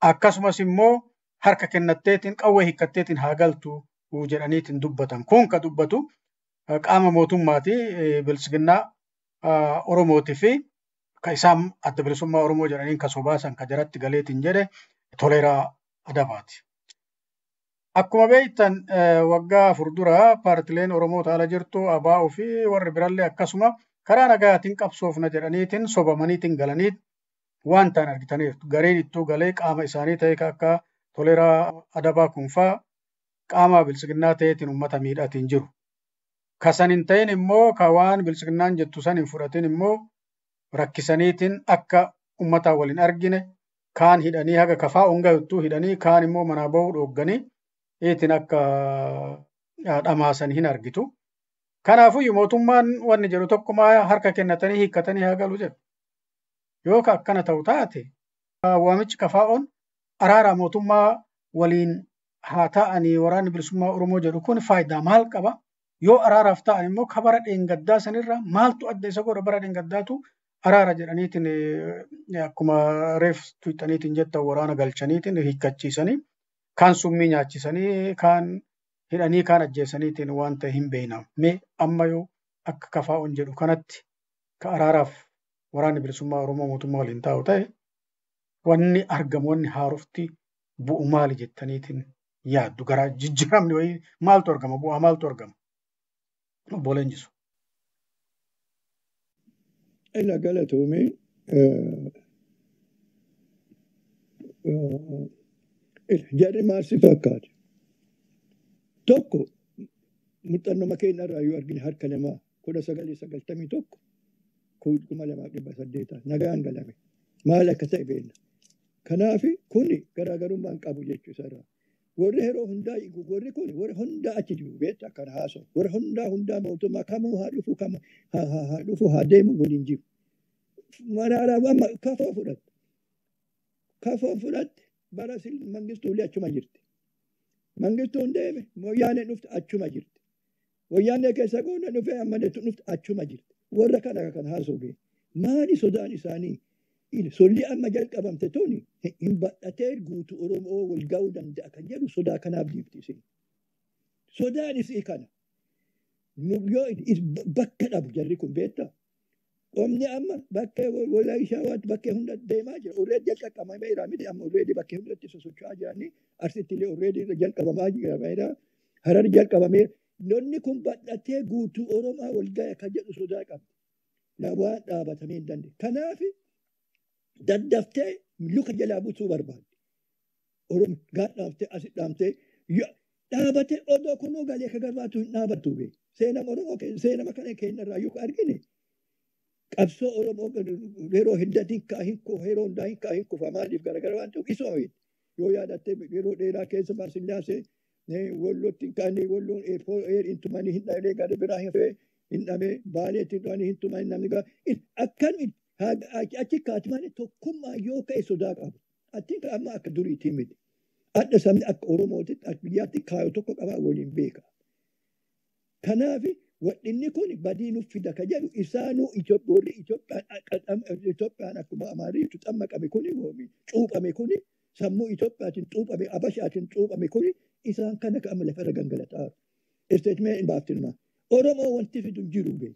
Akkasumas immoo harka kennatteetiin qawwee hiikkatteetiin haa galtu jedhaniitiin dubbatan. Kun ka dubbatu qaama mootummaati, Biltsiginnaa Oromootii fi ka isaan Adda Bilisummaa Oromoo jedhaniin ka sobaasan ka jaratti galeetiin jedhe Toleraa Adabaati. Akkuma beektan waggaa 4 dura paartileen Oromoo ala jirtu, ABO fi warri birallee, akkasuma karaa nagaatiin qabsoofna jedhaniitiin sobamaniitiin galanii waan ta'an argitaniirtu. Gareen ittuu galee qaama isaanii ta'e akka Toleraa Adabaa kunfaa qaama Biltsiginnaa ta'eetiin uummata miidhaatiin jiru. Ka san hin ta'in immoo, ka waan Biltsiginnaan jettu san hin fudhatin immoo, rakkisaniitiin akka uummataa waliin argine kaan hidhanii, haga kafaa hongayuttuu hidhanii, kaan immoo manaa bahuu dhoogganii eetiin akka dhamaasan hin argitu. Kanaafuyyuu mootummaan wanni jedhu tokkumaa harka kennatanii hiikkatanii haa galu jedhu. Yoo ka akkana ta'u taate, waamichi kafaa'oon araara mootummaa waliin haa ta'anii waraanni bilisummaa Oromoo jedhu kun faayidaa maal qaba? Yoo araaraaf ta'an immoo ka bara dheengaddaa sanirra maaltu adda isa godha? Bara dheengaddaatu araara jedhaniitiin akkuma reef tuuxaniitiin jettan waraana galchaniitiin hiikkachiisanii, kaan summii nyaachisanii, kaan hidhanii, kaan ajjeesaniitiin waan ta'e hin beekna. Mee amma yoo akka kafaa'oon jedhu kanatti ka araaraaf waraanni bilisummaa Oromoo mootummaa waliin taa'u ta'e, wanni argamu, wanni haarofti bu'u maali jettaniitiin yaaddu? Gara jijjiiramni wayii maaltu argama? Bu'aa maaltu argama? Obbo Leenjisu. Ila galatoomee, jarri maal si fakkaate? Tokko muuxannoo keenya irraa yoo argine, harka namaa 1991, 2800 nagaan galame maal akka ta'e beekna. Kanaaf kuni garaagarummaa hin qabu jechuu isaarraa. Warri yeroo hundaa warri kun warri hundaa achi jiru beektaa kan haasa'u. Warri hundaa hundaa mootummaa kamuu haa dhufu kamuu haa dhufu haa deemu waliin jiru. Maraaraa amma kafoo fudhatte. Kafoo fudhatte bara mangistuullee achuma jirti. Mangistuun deeme wayyaaneen dhufte achuma jirti. Wayyaanee keessa goona dhufee amma dhufte achuma jirti. Warra kana kan haasa'u beeku. Maali sodaan isaanii? Solli amma jalqabamte tuni hin badhatee guutuu Oromoo wal ga'uu danda'a kan jedhu sodaa kanaaf dhiifti isin. Sodaan isii kana. Yoo bakka dhabu jarri kun beektaa? Qomni amma bakkee walaa bakkee hunda deemaa jira. Already jalqabameera miti amma already bakkee hundatti sosocho'aa jiranii Arsitti illee already jalqabamaa jira. Harar jalqabameera. Lolli kun badhatee guutuu Oromoo wal ga'e kan jedhu sodaa qabdi. Waan dhaabatamee hin dandeenye. Kanaaf daddaftee luka jalaa butuu barbaadde. Oromoo gaad dhaaftee asit dhaamtee dhaabatee odoo kunuu galee ka garbaatu hin dhaabattu bee. Seenama Oromoo seenama kana keenyarraa yoo argine qabsoo Oromoo yeroo hiddatiin kaa hin yeroo hundaa hin kaa hin kufa maaliif garagara waan ta'uuf isuma beekti. Yoo yaadatte yeroo dheeraa keessa Baasillaasee Wallootti hin kaane Walloon hin tumanii hin dhalee gara biraa hin fee hin dhabee Baaleetti hin dhufanii hin tumanii namni gara akkan achi kaati malee tokkummaa yoo ka'e sodaa qabu. Ati amma akka duriitii miti. Adda sabni akka Oromootitti akka biyyaatti kaayoo tokko qabaa waliin beeka. Kanaaf inni kun badii nuuf fida ka jedhu isaanuu warri Itoophiyaan akkuma Amaariitu xammaqame kuni cuuphame kuni sammuu Itoophiyaatiin cuuphame Abashaatiin cuuphame kuni isaan kana ka amma lafarra gangalataa. Isteetmee hin baaftinuma. Oromoo wanti fidu hin jiru bee.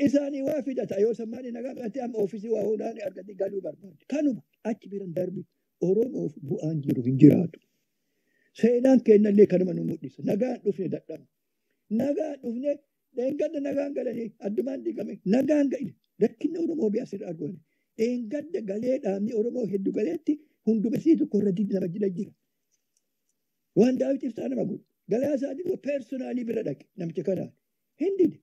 Isaanii waa fidata yoo sammaanii nagaa fudhatee amma ofiisii waa hundaan argatee galuu barbaade. Kanuma achi biran darbi Oromoof bu'aan jiru hin jiraatu. Seenaan keenyallee kanuma nu mul'isa. Nagaan dhufne dadhabne. Nagaan dhufne dheengadda nagaan galanii addumaan diigame nagaan ga'e rakkinni Oromoo biyya asirraa argame. Dheengadda galee dhaabni Oromoo hedduu galeetti hundumesii tokko irra nama jila jira. Waan Daawit ibsaa nama godhu. Galaa isaatiin personaalii bira dhaqe namicha kanaan. Hin dide.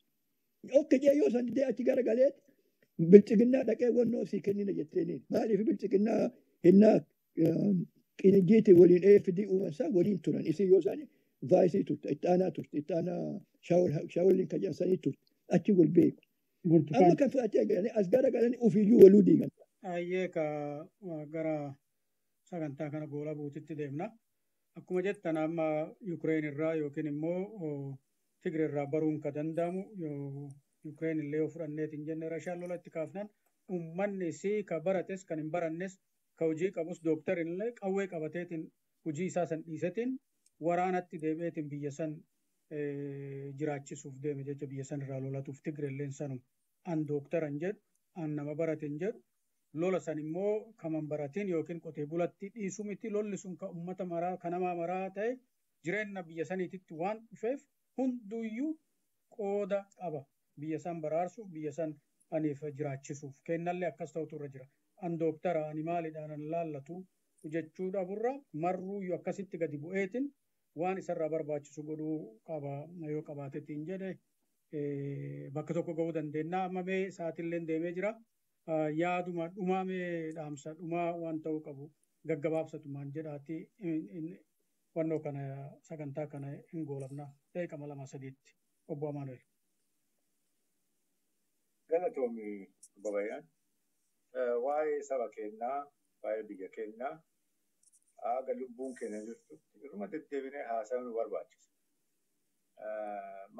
Okke jee yoo san didee achi gara galeetti bilchiginnaa dhaqee wannoo sii kennina jetteeniin. Maaliif bilchiginnaa hinnaa qinijjiitii waliin AFD uuman isaa waliin turan. Isin yoo isaanii vaayisii turte, itti aanaa turte, itti aanaa shaawoliin kan jedhan turte. Achi wal beeku. Amma kan fudhatee galanii as gara galanii ofiiyyuu waluu diigan. Ayyee ka gara sagantaa kana goola buutitti deemna. Akkuma jettan amma Yukireen irraa yookiin immoo Tigre irraa baruun ka danda'amu Yukireen illee yoo fudhanneet hin jenne Rashaan lolatti kaafnan uummanni isii ka barates kan hin barannes ka hojii qabus dooktar illee qawwee qabateetiin hojii isaa san dhiisetiin waraanatti deebi'eetiin biyya san jiraachisuuf deeme jecha biyya san irraa lolatuuf Tigre illeen sanuma. An dooktara hin jedhu, an nama barate hin jedhu, lola san immoo kaman baratiin yookiin qotee bulatti dhiisuu miti lolli sun ka uummata maraa ka namaa maraa ta'e jireenya biyya saniititti waan dhufeef hunduyyuu qooda qaba biyya san baraarsuuf biyya san aniif jiraachisuuf kennallee akkas ta'utu irra jira. An dooktara ani maalidhaan an laallatu jechuu dhaburra marruuyyuu akkasitti gadi bu'eetiin waan isarraa barbaachisu godhuu qaba yoo qabaatetiin jedhe bakka tokko ga'uu dandeenya. Amma mee sa'aatillee deemee jira. Yaaduma dhumaa mee dhaamsa dhumaa waan ta'uu qabu gaggabaabsatumaan jedhaati wannoo kana sagantaa kana hin goolabna daqiiqama lama sadiitti obbo Amaanuel. Galatoomi obbo Bayyaan. Waa'ee saba keenyaa, waa'ee biyya keenyaa haga lubbuun keenya jirtu irruma deddeebinee haasa'uu nu barbaachisa.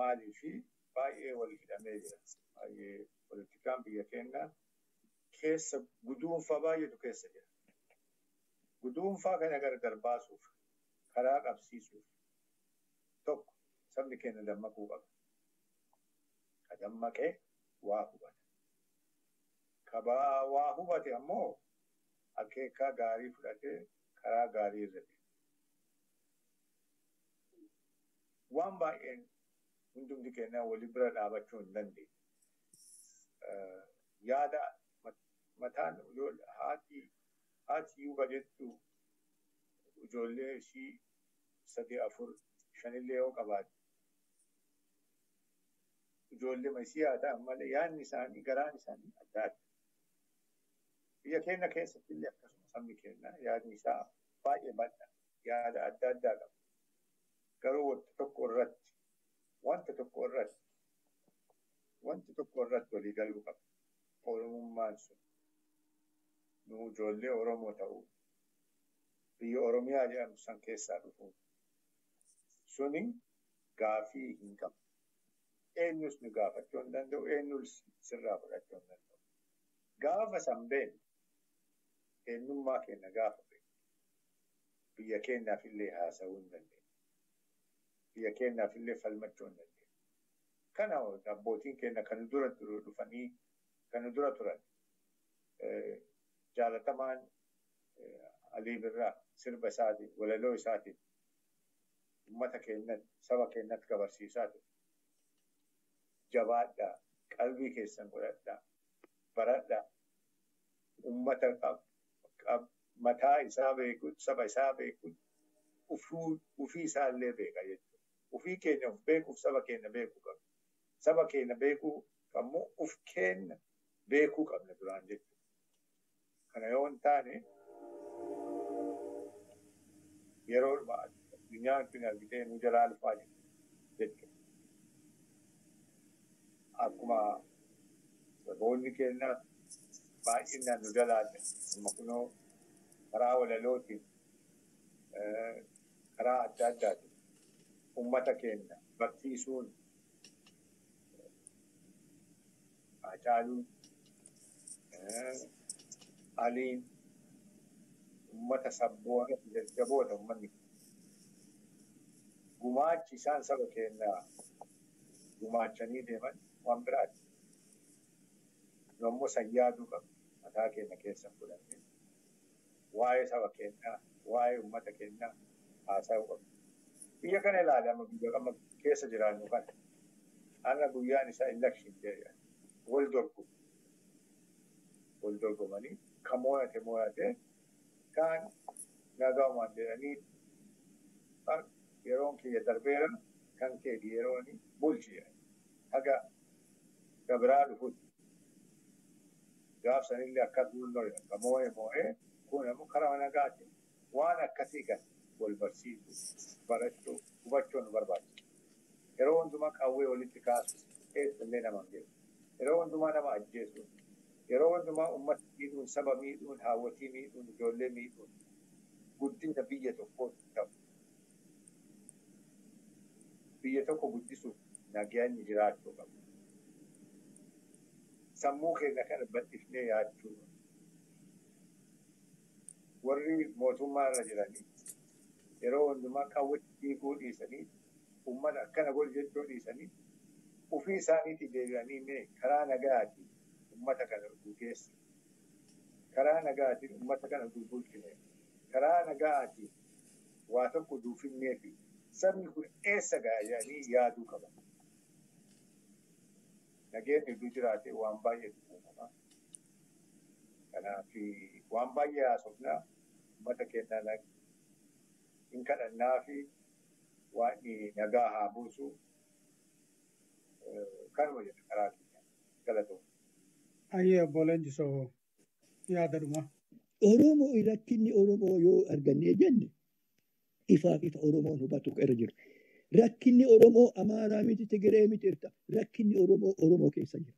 Maaliifi baay'ee wal hidhamee jira. Baay'ee politikaan biyya keenyaa keessa guduunfaa baay'eetu keessa jira. Guduunfaa kana gargar baasuuf, karaa qabsiisuuf tokko sabni keenya dammaquu qaba. Ka dammaqee waa hubata. Ka waa hubate ammoo akeekaa gaarii fudhatee karaa gaarii irra deema. Waan baay'een hundumti keenya walii bira dhaabachuu hin dandeenye. Yaada mataan haati haati yuuba jettu ijoollee ishii sadii afur shanillee yoo qabaatte ijoollee isii haa ta'an malee yaadni isaanii garaan isaanii adda adda. Biyya keenya keessatti illee akkasuma sabni keenya yaadni isaa baay'ee bal'aa yaada adda Ijoollee Oromoo ta'uu, biyya Oromiyaa jedhamu san keessaa dhufu suni gaafii hin qabu. Eenyus nu gaafachuu hin danda'u, eenyus sirraa fudhachuu hin danda'u. Gaafa san beeknu, eenyummaa keenya gaafa beeknu, biyya keenyaaf illee haasa'uu hin dandeenyu. Biyya keenyaaf illee falmachuu hin dandeenyu. Kana abbootiin keenya kan dura dhufanii, kan dura turan, jaalatamaan Alii Birraa sirba isaatiin, walaloo isaatiin uummata keenyatti, saba keenyatti gabarsiisaa ture. Jabaadhaa, qalbii keessan godhadhaa, baradhaa, uummata mataa isaa beeku, saba isaa beeku, ufii isaa illee beeka jechuudha. Ufii keenya of beekuuf saba keenya beekuu qabna. Saba keenya beekuu ammoo uf keenya beekuu qabna duraan jechuudha. Kana yoo hin taane, yeroo addunyaan kun argitee nu jalaa lufaa jechuudha. Akkuma saboonni keenya baay'inaan nu jalaa, amma kunoo karaa walalootiin, karaa adda addaatiin uummata keenya barsiisuun, Haacaaluun, Aliin, uummata sabboona jajjaboota, uummanni gumaachi isaan saba keenyaa gumaachanii deeman waan biraati. Nu ammoo san yaaduu qabna, mataa keenya keessa fudhannee waa'ee saba keenyaa, waa'ee uummata keenyaa haasa'uu qabna. Biyya kana ilaali, amma biyya amma keessa jiraannu kana. Har'a guyyaan isaa election jedhan, wal dorgomu. Wal dorgomanii kan mo'ate mo'ate, kaan nagaumaan jedhanii, yeroon kiyya darbeera, kan keeti yeroon bulchi haga gabiraa dhufutti. Gaaf sanillee akkas mul'atu, kan moo'e moo'ee, kun ammoo karaa nagaatiin waan akkasii kan wal barsiisu, barachuu, hubachuu nu barbaachisa. Yeroo hundumaa qawwee walitti kaasu eessallee nama hin geessu. Yeroo hundumaa nama ajjeesu. Yeroo hundumaa uummata miidhuun, saba miidhuun, haawwatii miidhuun, ijoollee miidhuun guddina biyya tokkoo ta'u. Biyya tokko guddisuuf nageenyi jiraachuu qaba. Sammuu keenya kana bal'ifnee yaachuu. Warri mootummaa irra jiranii yeroo hundumaa qawwee dhiiguu dhiisanii, uummata akkana godhu jechuu dhiisanii, ofii isaaniitii deebi'anii mee karaa nagaatiin uummata kana geesse. Karaa nagaatiin uummata kana bulchine. Karaa nagaatiin waa tokko duufinnee fi sabni kun eessa ga'a jedhanii yaaduu qaban. Nageenyi iddoo jiraate waan baay'eetu uumama. Kanaaf waan baay'ee haasofnaa, uummata keenyaa hin kadhannaa fi waan nagaa haa buusu, kanuma jedha karaa keenya, galatooma. Ayyee, obbo Leenjisoo, yaadadhuma. Oromoo, rakkinni Oromoo yoo argannee jenne, ifaaf ifa Oromoon hubatu irra jiru. Rakkinni Oromoo Amaaraa miti, Tigiree miti, Eertiraa. Rakkinni Oromoo Oromoo keessa jira.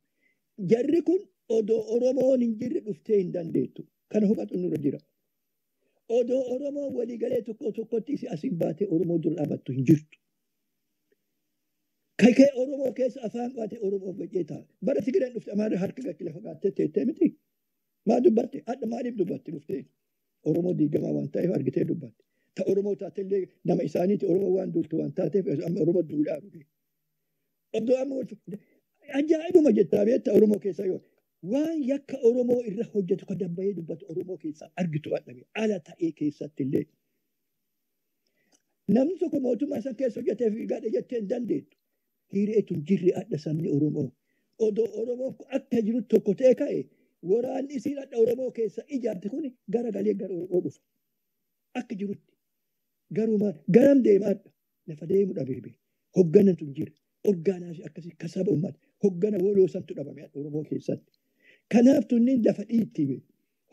Jarri kun odoo Oromoon hin jirre dhuftee hin dandeettu. Kana hubatu nurra jira. Odoo Oromoon waliigalee tokko tokkotti isi asiin baatee Oromoo dura dhaabattu hin jirtu. Kakee Oromoo keessa afaan qabatee Oromoo bacee ta'a. Bara Tigireen dhufte Amaarri harka gatti lafa qaattee teettee miti. Maa dubbatte? Hadha maaliif dubbatte dhuftee? Oromoo diigamaa waan ta'eef argitee dubbatte. Ta Oromoo taatellee nama isaaniiti, Oromoo waan duultu waan taateef amma Oromoo duudhaa dhufe. Oddoo amma ajaa'ibuma jettaa beekta, Oromoo keessa yoo waan yakka Oromoo irra hojjetu kan dabbayee dubbatu Oromoo keessaa argitu hadhabe ala ta'ee keessatti illee. Namni tokko mootummaa san keessa hojjetee fi gadhe jettee hin dandeettu. Hiriyeetu hin jirre hadha sabni Oromoo. Odoo Oromoo akka jiru tokko ta'e ka'e, waraanni isiin hadha Oromoo keessa ijaarte kun gara galee gara Oromoo dhufa. Akka jirutti. Garuu maal, garam deema hadha? Lafa deemu dhabee hogganatu hin jirre. Orgaanaa akkasii kasaba uummata. Hoggana waloo santu dhabame hadha Oromoo keessatti. Kanaaf tunniin lafa dhiitti be.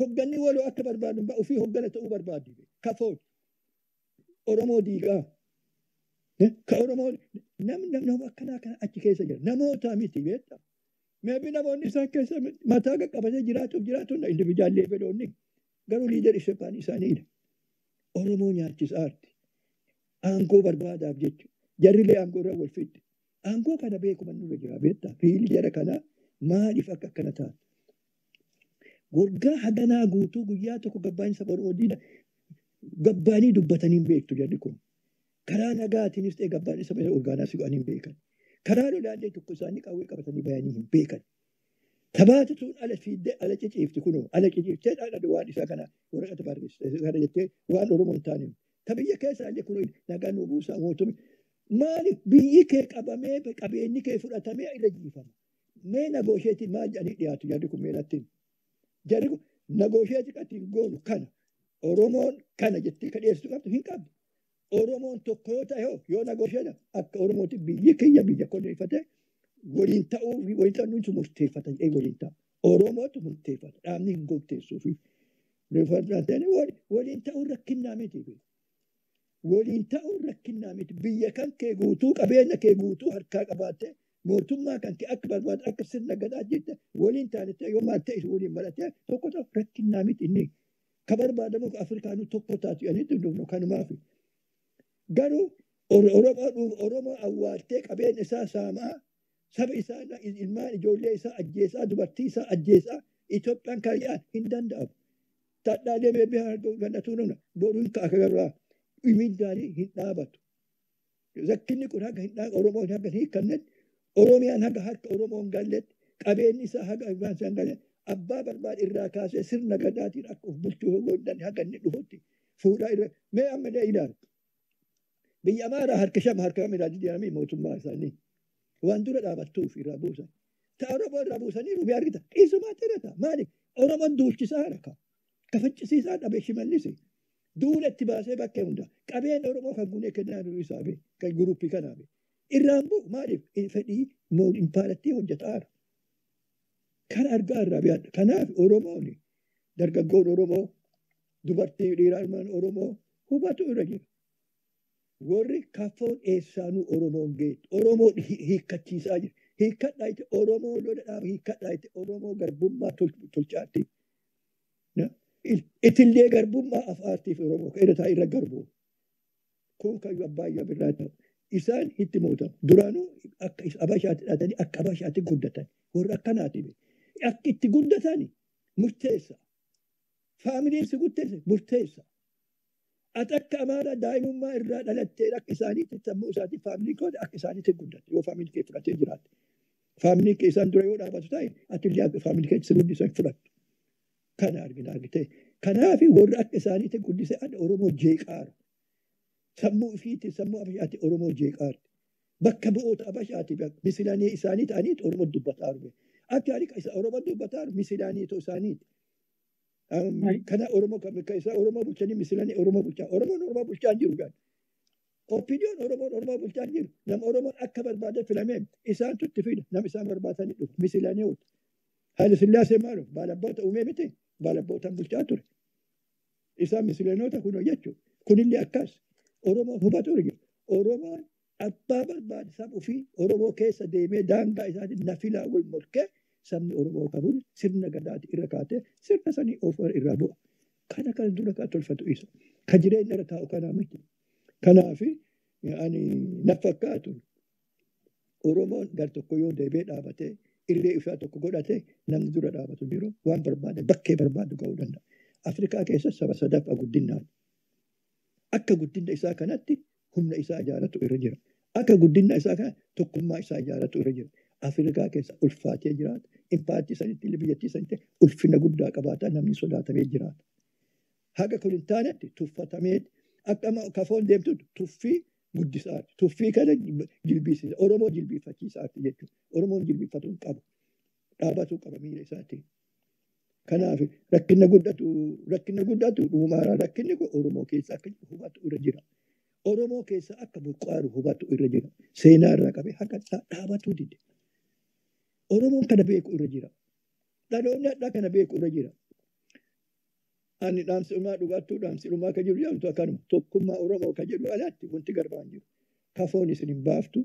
Hogganni waloo akka barbaadu ofii hoggana ta'uu barbaadu be. Kafoon Oromoo diigaa. Ka Oromoo namni nama akkanaa kana achi keessa jira. Namoota miti beektaa. Meebi namoonni isaan keessa mataa qaqqabatee jiraatuuf jiraatuun individual leveloonni. Garuu leadershipaan isaaniidha. Oromoo nyaachisaarti. Aangoo barbaadaaf jechuudha. Jarrilee aangoo irra wal fidde. Aangoo kana beekuma nurra jira beektaa? Fiilii jara kanaa maaliif akka akkana taatu? Waggaa haganaa guutuu guyyaa tokko gabbaan saba Oromoo diina gabbaanii dubbatanii hin beektu jarri kun. Karaa nagaatiinis ta'e gabbaan saba orgaanaa si go'anii hin beekan. Karaa lolaallee tokko isaanii qawwee qabatanii bayanii hin beekan. Tabaatu tun ala fiiddee ala ciciifti kunoo ala ciciiftee dhala waan isaa kana waraqata barreessite kana jettee waan Oromoo hin taane. Ta biyya keessaa illee kunoo nagaa nuu buusaa mootummaa. Maaliif biyyi kee qabamee qabeenyi kee fudhatamee irra jiifama? Mee nagosheetiin maal jedhanii dhiyaatu jarri kun meelattiin? Jarri kun nagosheetii qatiin goonu kana Oromoon kana jettee ka dhiyeessitu qabdu hin qabdu. Oromoon tokko yoo ta'e hoo yoo nagosheedha akka Oromooti biyyi kiyya biyya koloneeffate waliin ta'uu fi waliin ta'uu nuti murteeffata jedhee waliin ta'a. Oromootu murteeffata dhaabni hin murteessuufi. Waliin ta'uun rakkinnaa miti. Waliin ta'uun rakkinnaa miti. Biyya kan kee guutuu qabeenya kee guutuu harkaa qabaattee mootummaa kan kee akka barbaadu akka sirna gadaa jette waliin taanete yoo maal ta'e waliin maratee tokko ta'u rakkinnaa miti inni. Ka barbaadamu Afrikaanuu tokko taatu jedhanii dhufnu kanumaafi. Garuu Oromoo awwaaltee qabeenya isaa saamaa saba isaa ilmaan ijoollee isaa ajjeesaa dubartii isaa ajjeesaa Itoophiyaan kan jedhan hin danda'amu. Tadhaalee beebii gannatuu nuna boruun ka'a garraa imiddaanii hin dhaabatu. Rakkinni kun haga hin dhaabatu Oromoon haga hin hiikkannetti Oromiyaan haga harka Oromoon galletti qabeenyi isaa haga ilmaan isaa hin galletti abbaa barbaade irraa kaasee sirna gadaatiin akka of bulchuu hin haga inni dhufutti fuudhaa irra mee amma illee ilaali. Biyya Amaaraa harka shama harka kamiraa jijjiiramee mootummaa isaanii waan dura dhaabattuuf irraa buusan. Ta Oromoo irraa buusanii rubii argita. Isumaa tirata. Maaliif? Oromoon duulchisaa harka. Kafaccisiisaa dhabe Shimallisi. Duula itti baasee bakkee hunda. Qabeen Oromoo kan gunee kennaa jiru isaa be. Kan guruppii kanaa be. Irraan bu'u maaliif? Fedhii impaalattii hojjetaa jira. Kan argaa irraa beekadha. Kanaaf Oromoon dargaggoon Oromoo dubartii dhiiraa ilmaan Oromoo hubatu irra jira. Warri kafoon eessaanuu Oromoon geettu. Oromoo hiikkachiisaa jira. Hiikkadhaa jette Oromoo lola dhaaba hiikkadhaa jette Oromoo garbummaa tolchaatti. Itillee garbummaa afaartiif Oromoo irra taa'e irra garbu. Kun kan abbaa birraa ta'u. Isaan itti mootamu. Duraanuu akka Abashaatti dhalatanii akka Abashaatti guddatan. Warri akkanaati. Akka itti guddatan murteessa. Faamiliin si guddise murteessa. Ati akka Amaaraa daa'imummaa irraa dhalattee akka isaaniitti sammuu isaatii faamilii koo akka isaaniitti guddatte yoo faamilii kee fudhatee jiraatte. Faamilii kee isaan dura yoo dhaabatu ta'e ati illee akka faamilii kee si guddisan fudhattu. Kana argina argitee. Kanaaf warri akka isaaniitti guddise adda Oromoo jeeqaaru. Sammuu ofiitti sammuu Abashaatti Oromoo jeeqaaru. Bakka bu'oota Abashaatti misilanii isaanii ta'aniitu Oromoo dubbataa arge. Akka isa Oromoo dubbataa misilaanii ta'uu isaaniiti. Kana Oromoo kan isa Oromoo bulchanii misilanii Oromoo bulchaa. Oromoon Oromoo bulchaa hin jiru gaadha. Opinion Oromoon Oromoo bulchaa hin jiru. Nama Oromoon akka barbaade filamee isaantu itti fida. Nama isaan barbaadanii dhufu misilanii oolu. Haile Sillaasee maal baalabboota uumee miti baalabbootaan bulchaa ture. Isaan misilanoota kunoo jechuudha. Kunillee akkas. Oromoon hubatu jira. Oromoon abbaa barbaade saba ofii Oromoo keessa deemee daangaa isaatiin nafilaa wal morkee sabni Oromoo qabuun sirna gadaati irra kaatee sirna sanii of irraa bu'a. Kana kan dura kan tolfatu isa. Kan jireenya irra taa'u kanaa miti. Kanaaf ani na fakkaatu Oromoon gar tokko yoo deebee dhaabatee irree isaa tokko godhatee namni dura dhaabatu jiru waan barbaade bakkee barbaadu ga'uu danda'a. Afrikaa keessa saba sadaffaa guddinaan. Akka guddina isaa kanatti humna isaa ijaaratu irra jira. Akka guddina isaa kana tokkummaa isaa ijaaratu irra jira. Afrikaa keessa ulfaatee jiraata. Impaatti sanitti illee biyyattii sanitti ulfina guddaa qabaata namni sodaatamee jiraata. Haga kun hin taanetti tuffatamee akka kafoon deemtu tuffii guddisaati. Tuffii kana jilbiisiisa. Oromoo jilbiifachiisaati jechuudha. Oromoon jilbiiffatuu hin qabu. Dhaabatuu qaba miila isaatiin. Kanaaf rakkina guddatu dhumaara rakkinni kun Oromoo keessa akka hubatu irra jira. Oromoo keessa akka buqqaaru hubatu irra jira. Seenaa irraa qabee haga dhaabatuu dide. Oromoon kana beeku irra jira. Dhaloonni hadhaa kana beeku irra jira. Ani dhaamsi dhumaa dhugaattuu dhaamsi dhumaa kan jiru jedhamtu akkanuma tokkummaa Oromoo kan jedhu alaatti wanti garbaan jiru. Kafoon isin hin baaftu.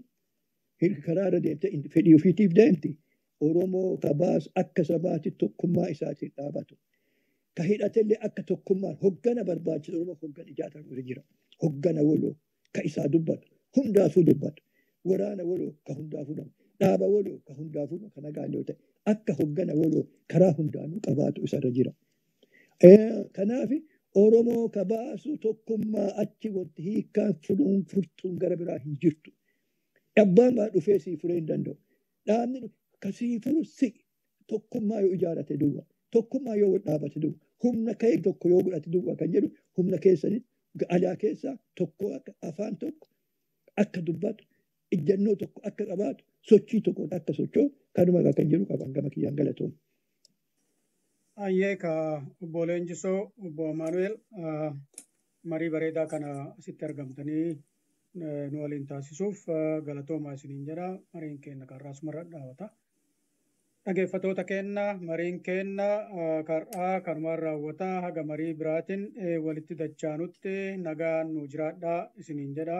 Karaa irra deemtee fedhii ofiitiif deemti. Oromoo kabaas akka sabaatti tokkummaa isaatiin dhaabatu. Ka hidhatellee akka tokkummaan hoggana barbaachisu Oromoo hoggana ijaaratu jira. Hoggana waloo ka isaa dubbatu hundaafuu dubbatu. Waraana waloo ka hundaafuu nama. Dhaaba waloo ka hundaafuu ka nagaan yoo ta'e akka hoggana waloo karaa hundaanuu qabaatu isarra jira. Kanaaf Oromoo ka baasu tokkummaa achi wanti hiikkaan furuun furtuun gara biraa hin jirtu. Abbaan baa dhufee sii furee hin danda'u. Dhaabni ka sii furu si tokkummaa yoo ijaarate duwwa. Tokkummaa yoo wal dhaabate duwwa. Humna ka'e tokko yoo godhate duwwa kan jedhu humna keessanii alaa keessaa tokko akka afaan tokko akka dubbatu ijjannoo tokko akka qabaatu sochii tokko akka socho'u kanuma kan jedhu qaban gama kiyyaan galatooma. Ayyee ka obbo Leenjisoo, obbo Amaanu'el marii bareedaa kana asitti argamtanii nu waliin taasisuuf galatoomaa isiniin jedha. Mariin keenya karraa asumarra dhaabata. Dhaggeeffattoota keenya mariin keenya karraa kanumaan raawwataa haga marii biraatiin walitti dachaanutti nagaan nu jiraadhaa isiniin jedha.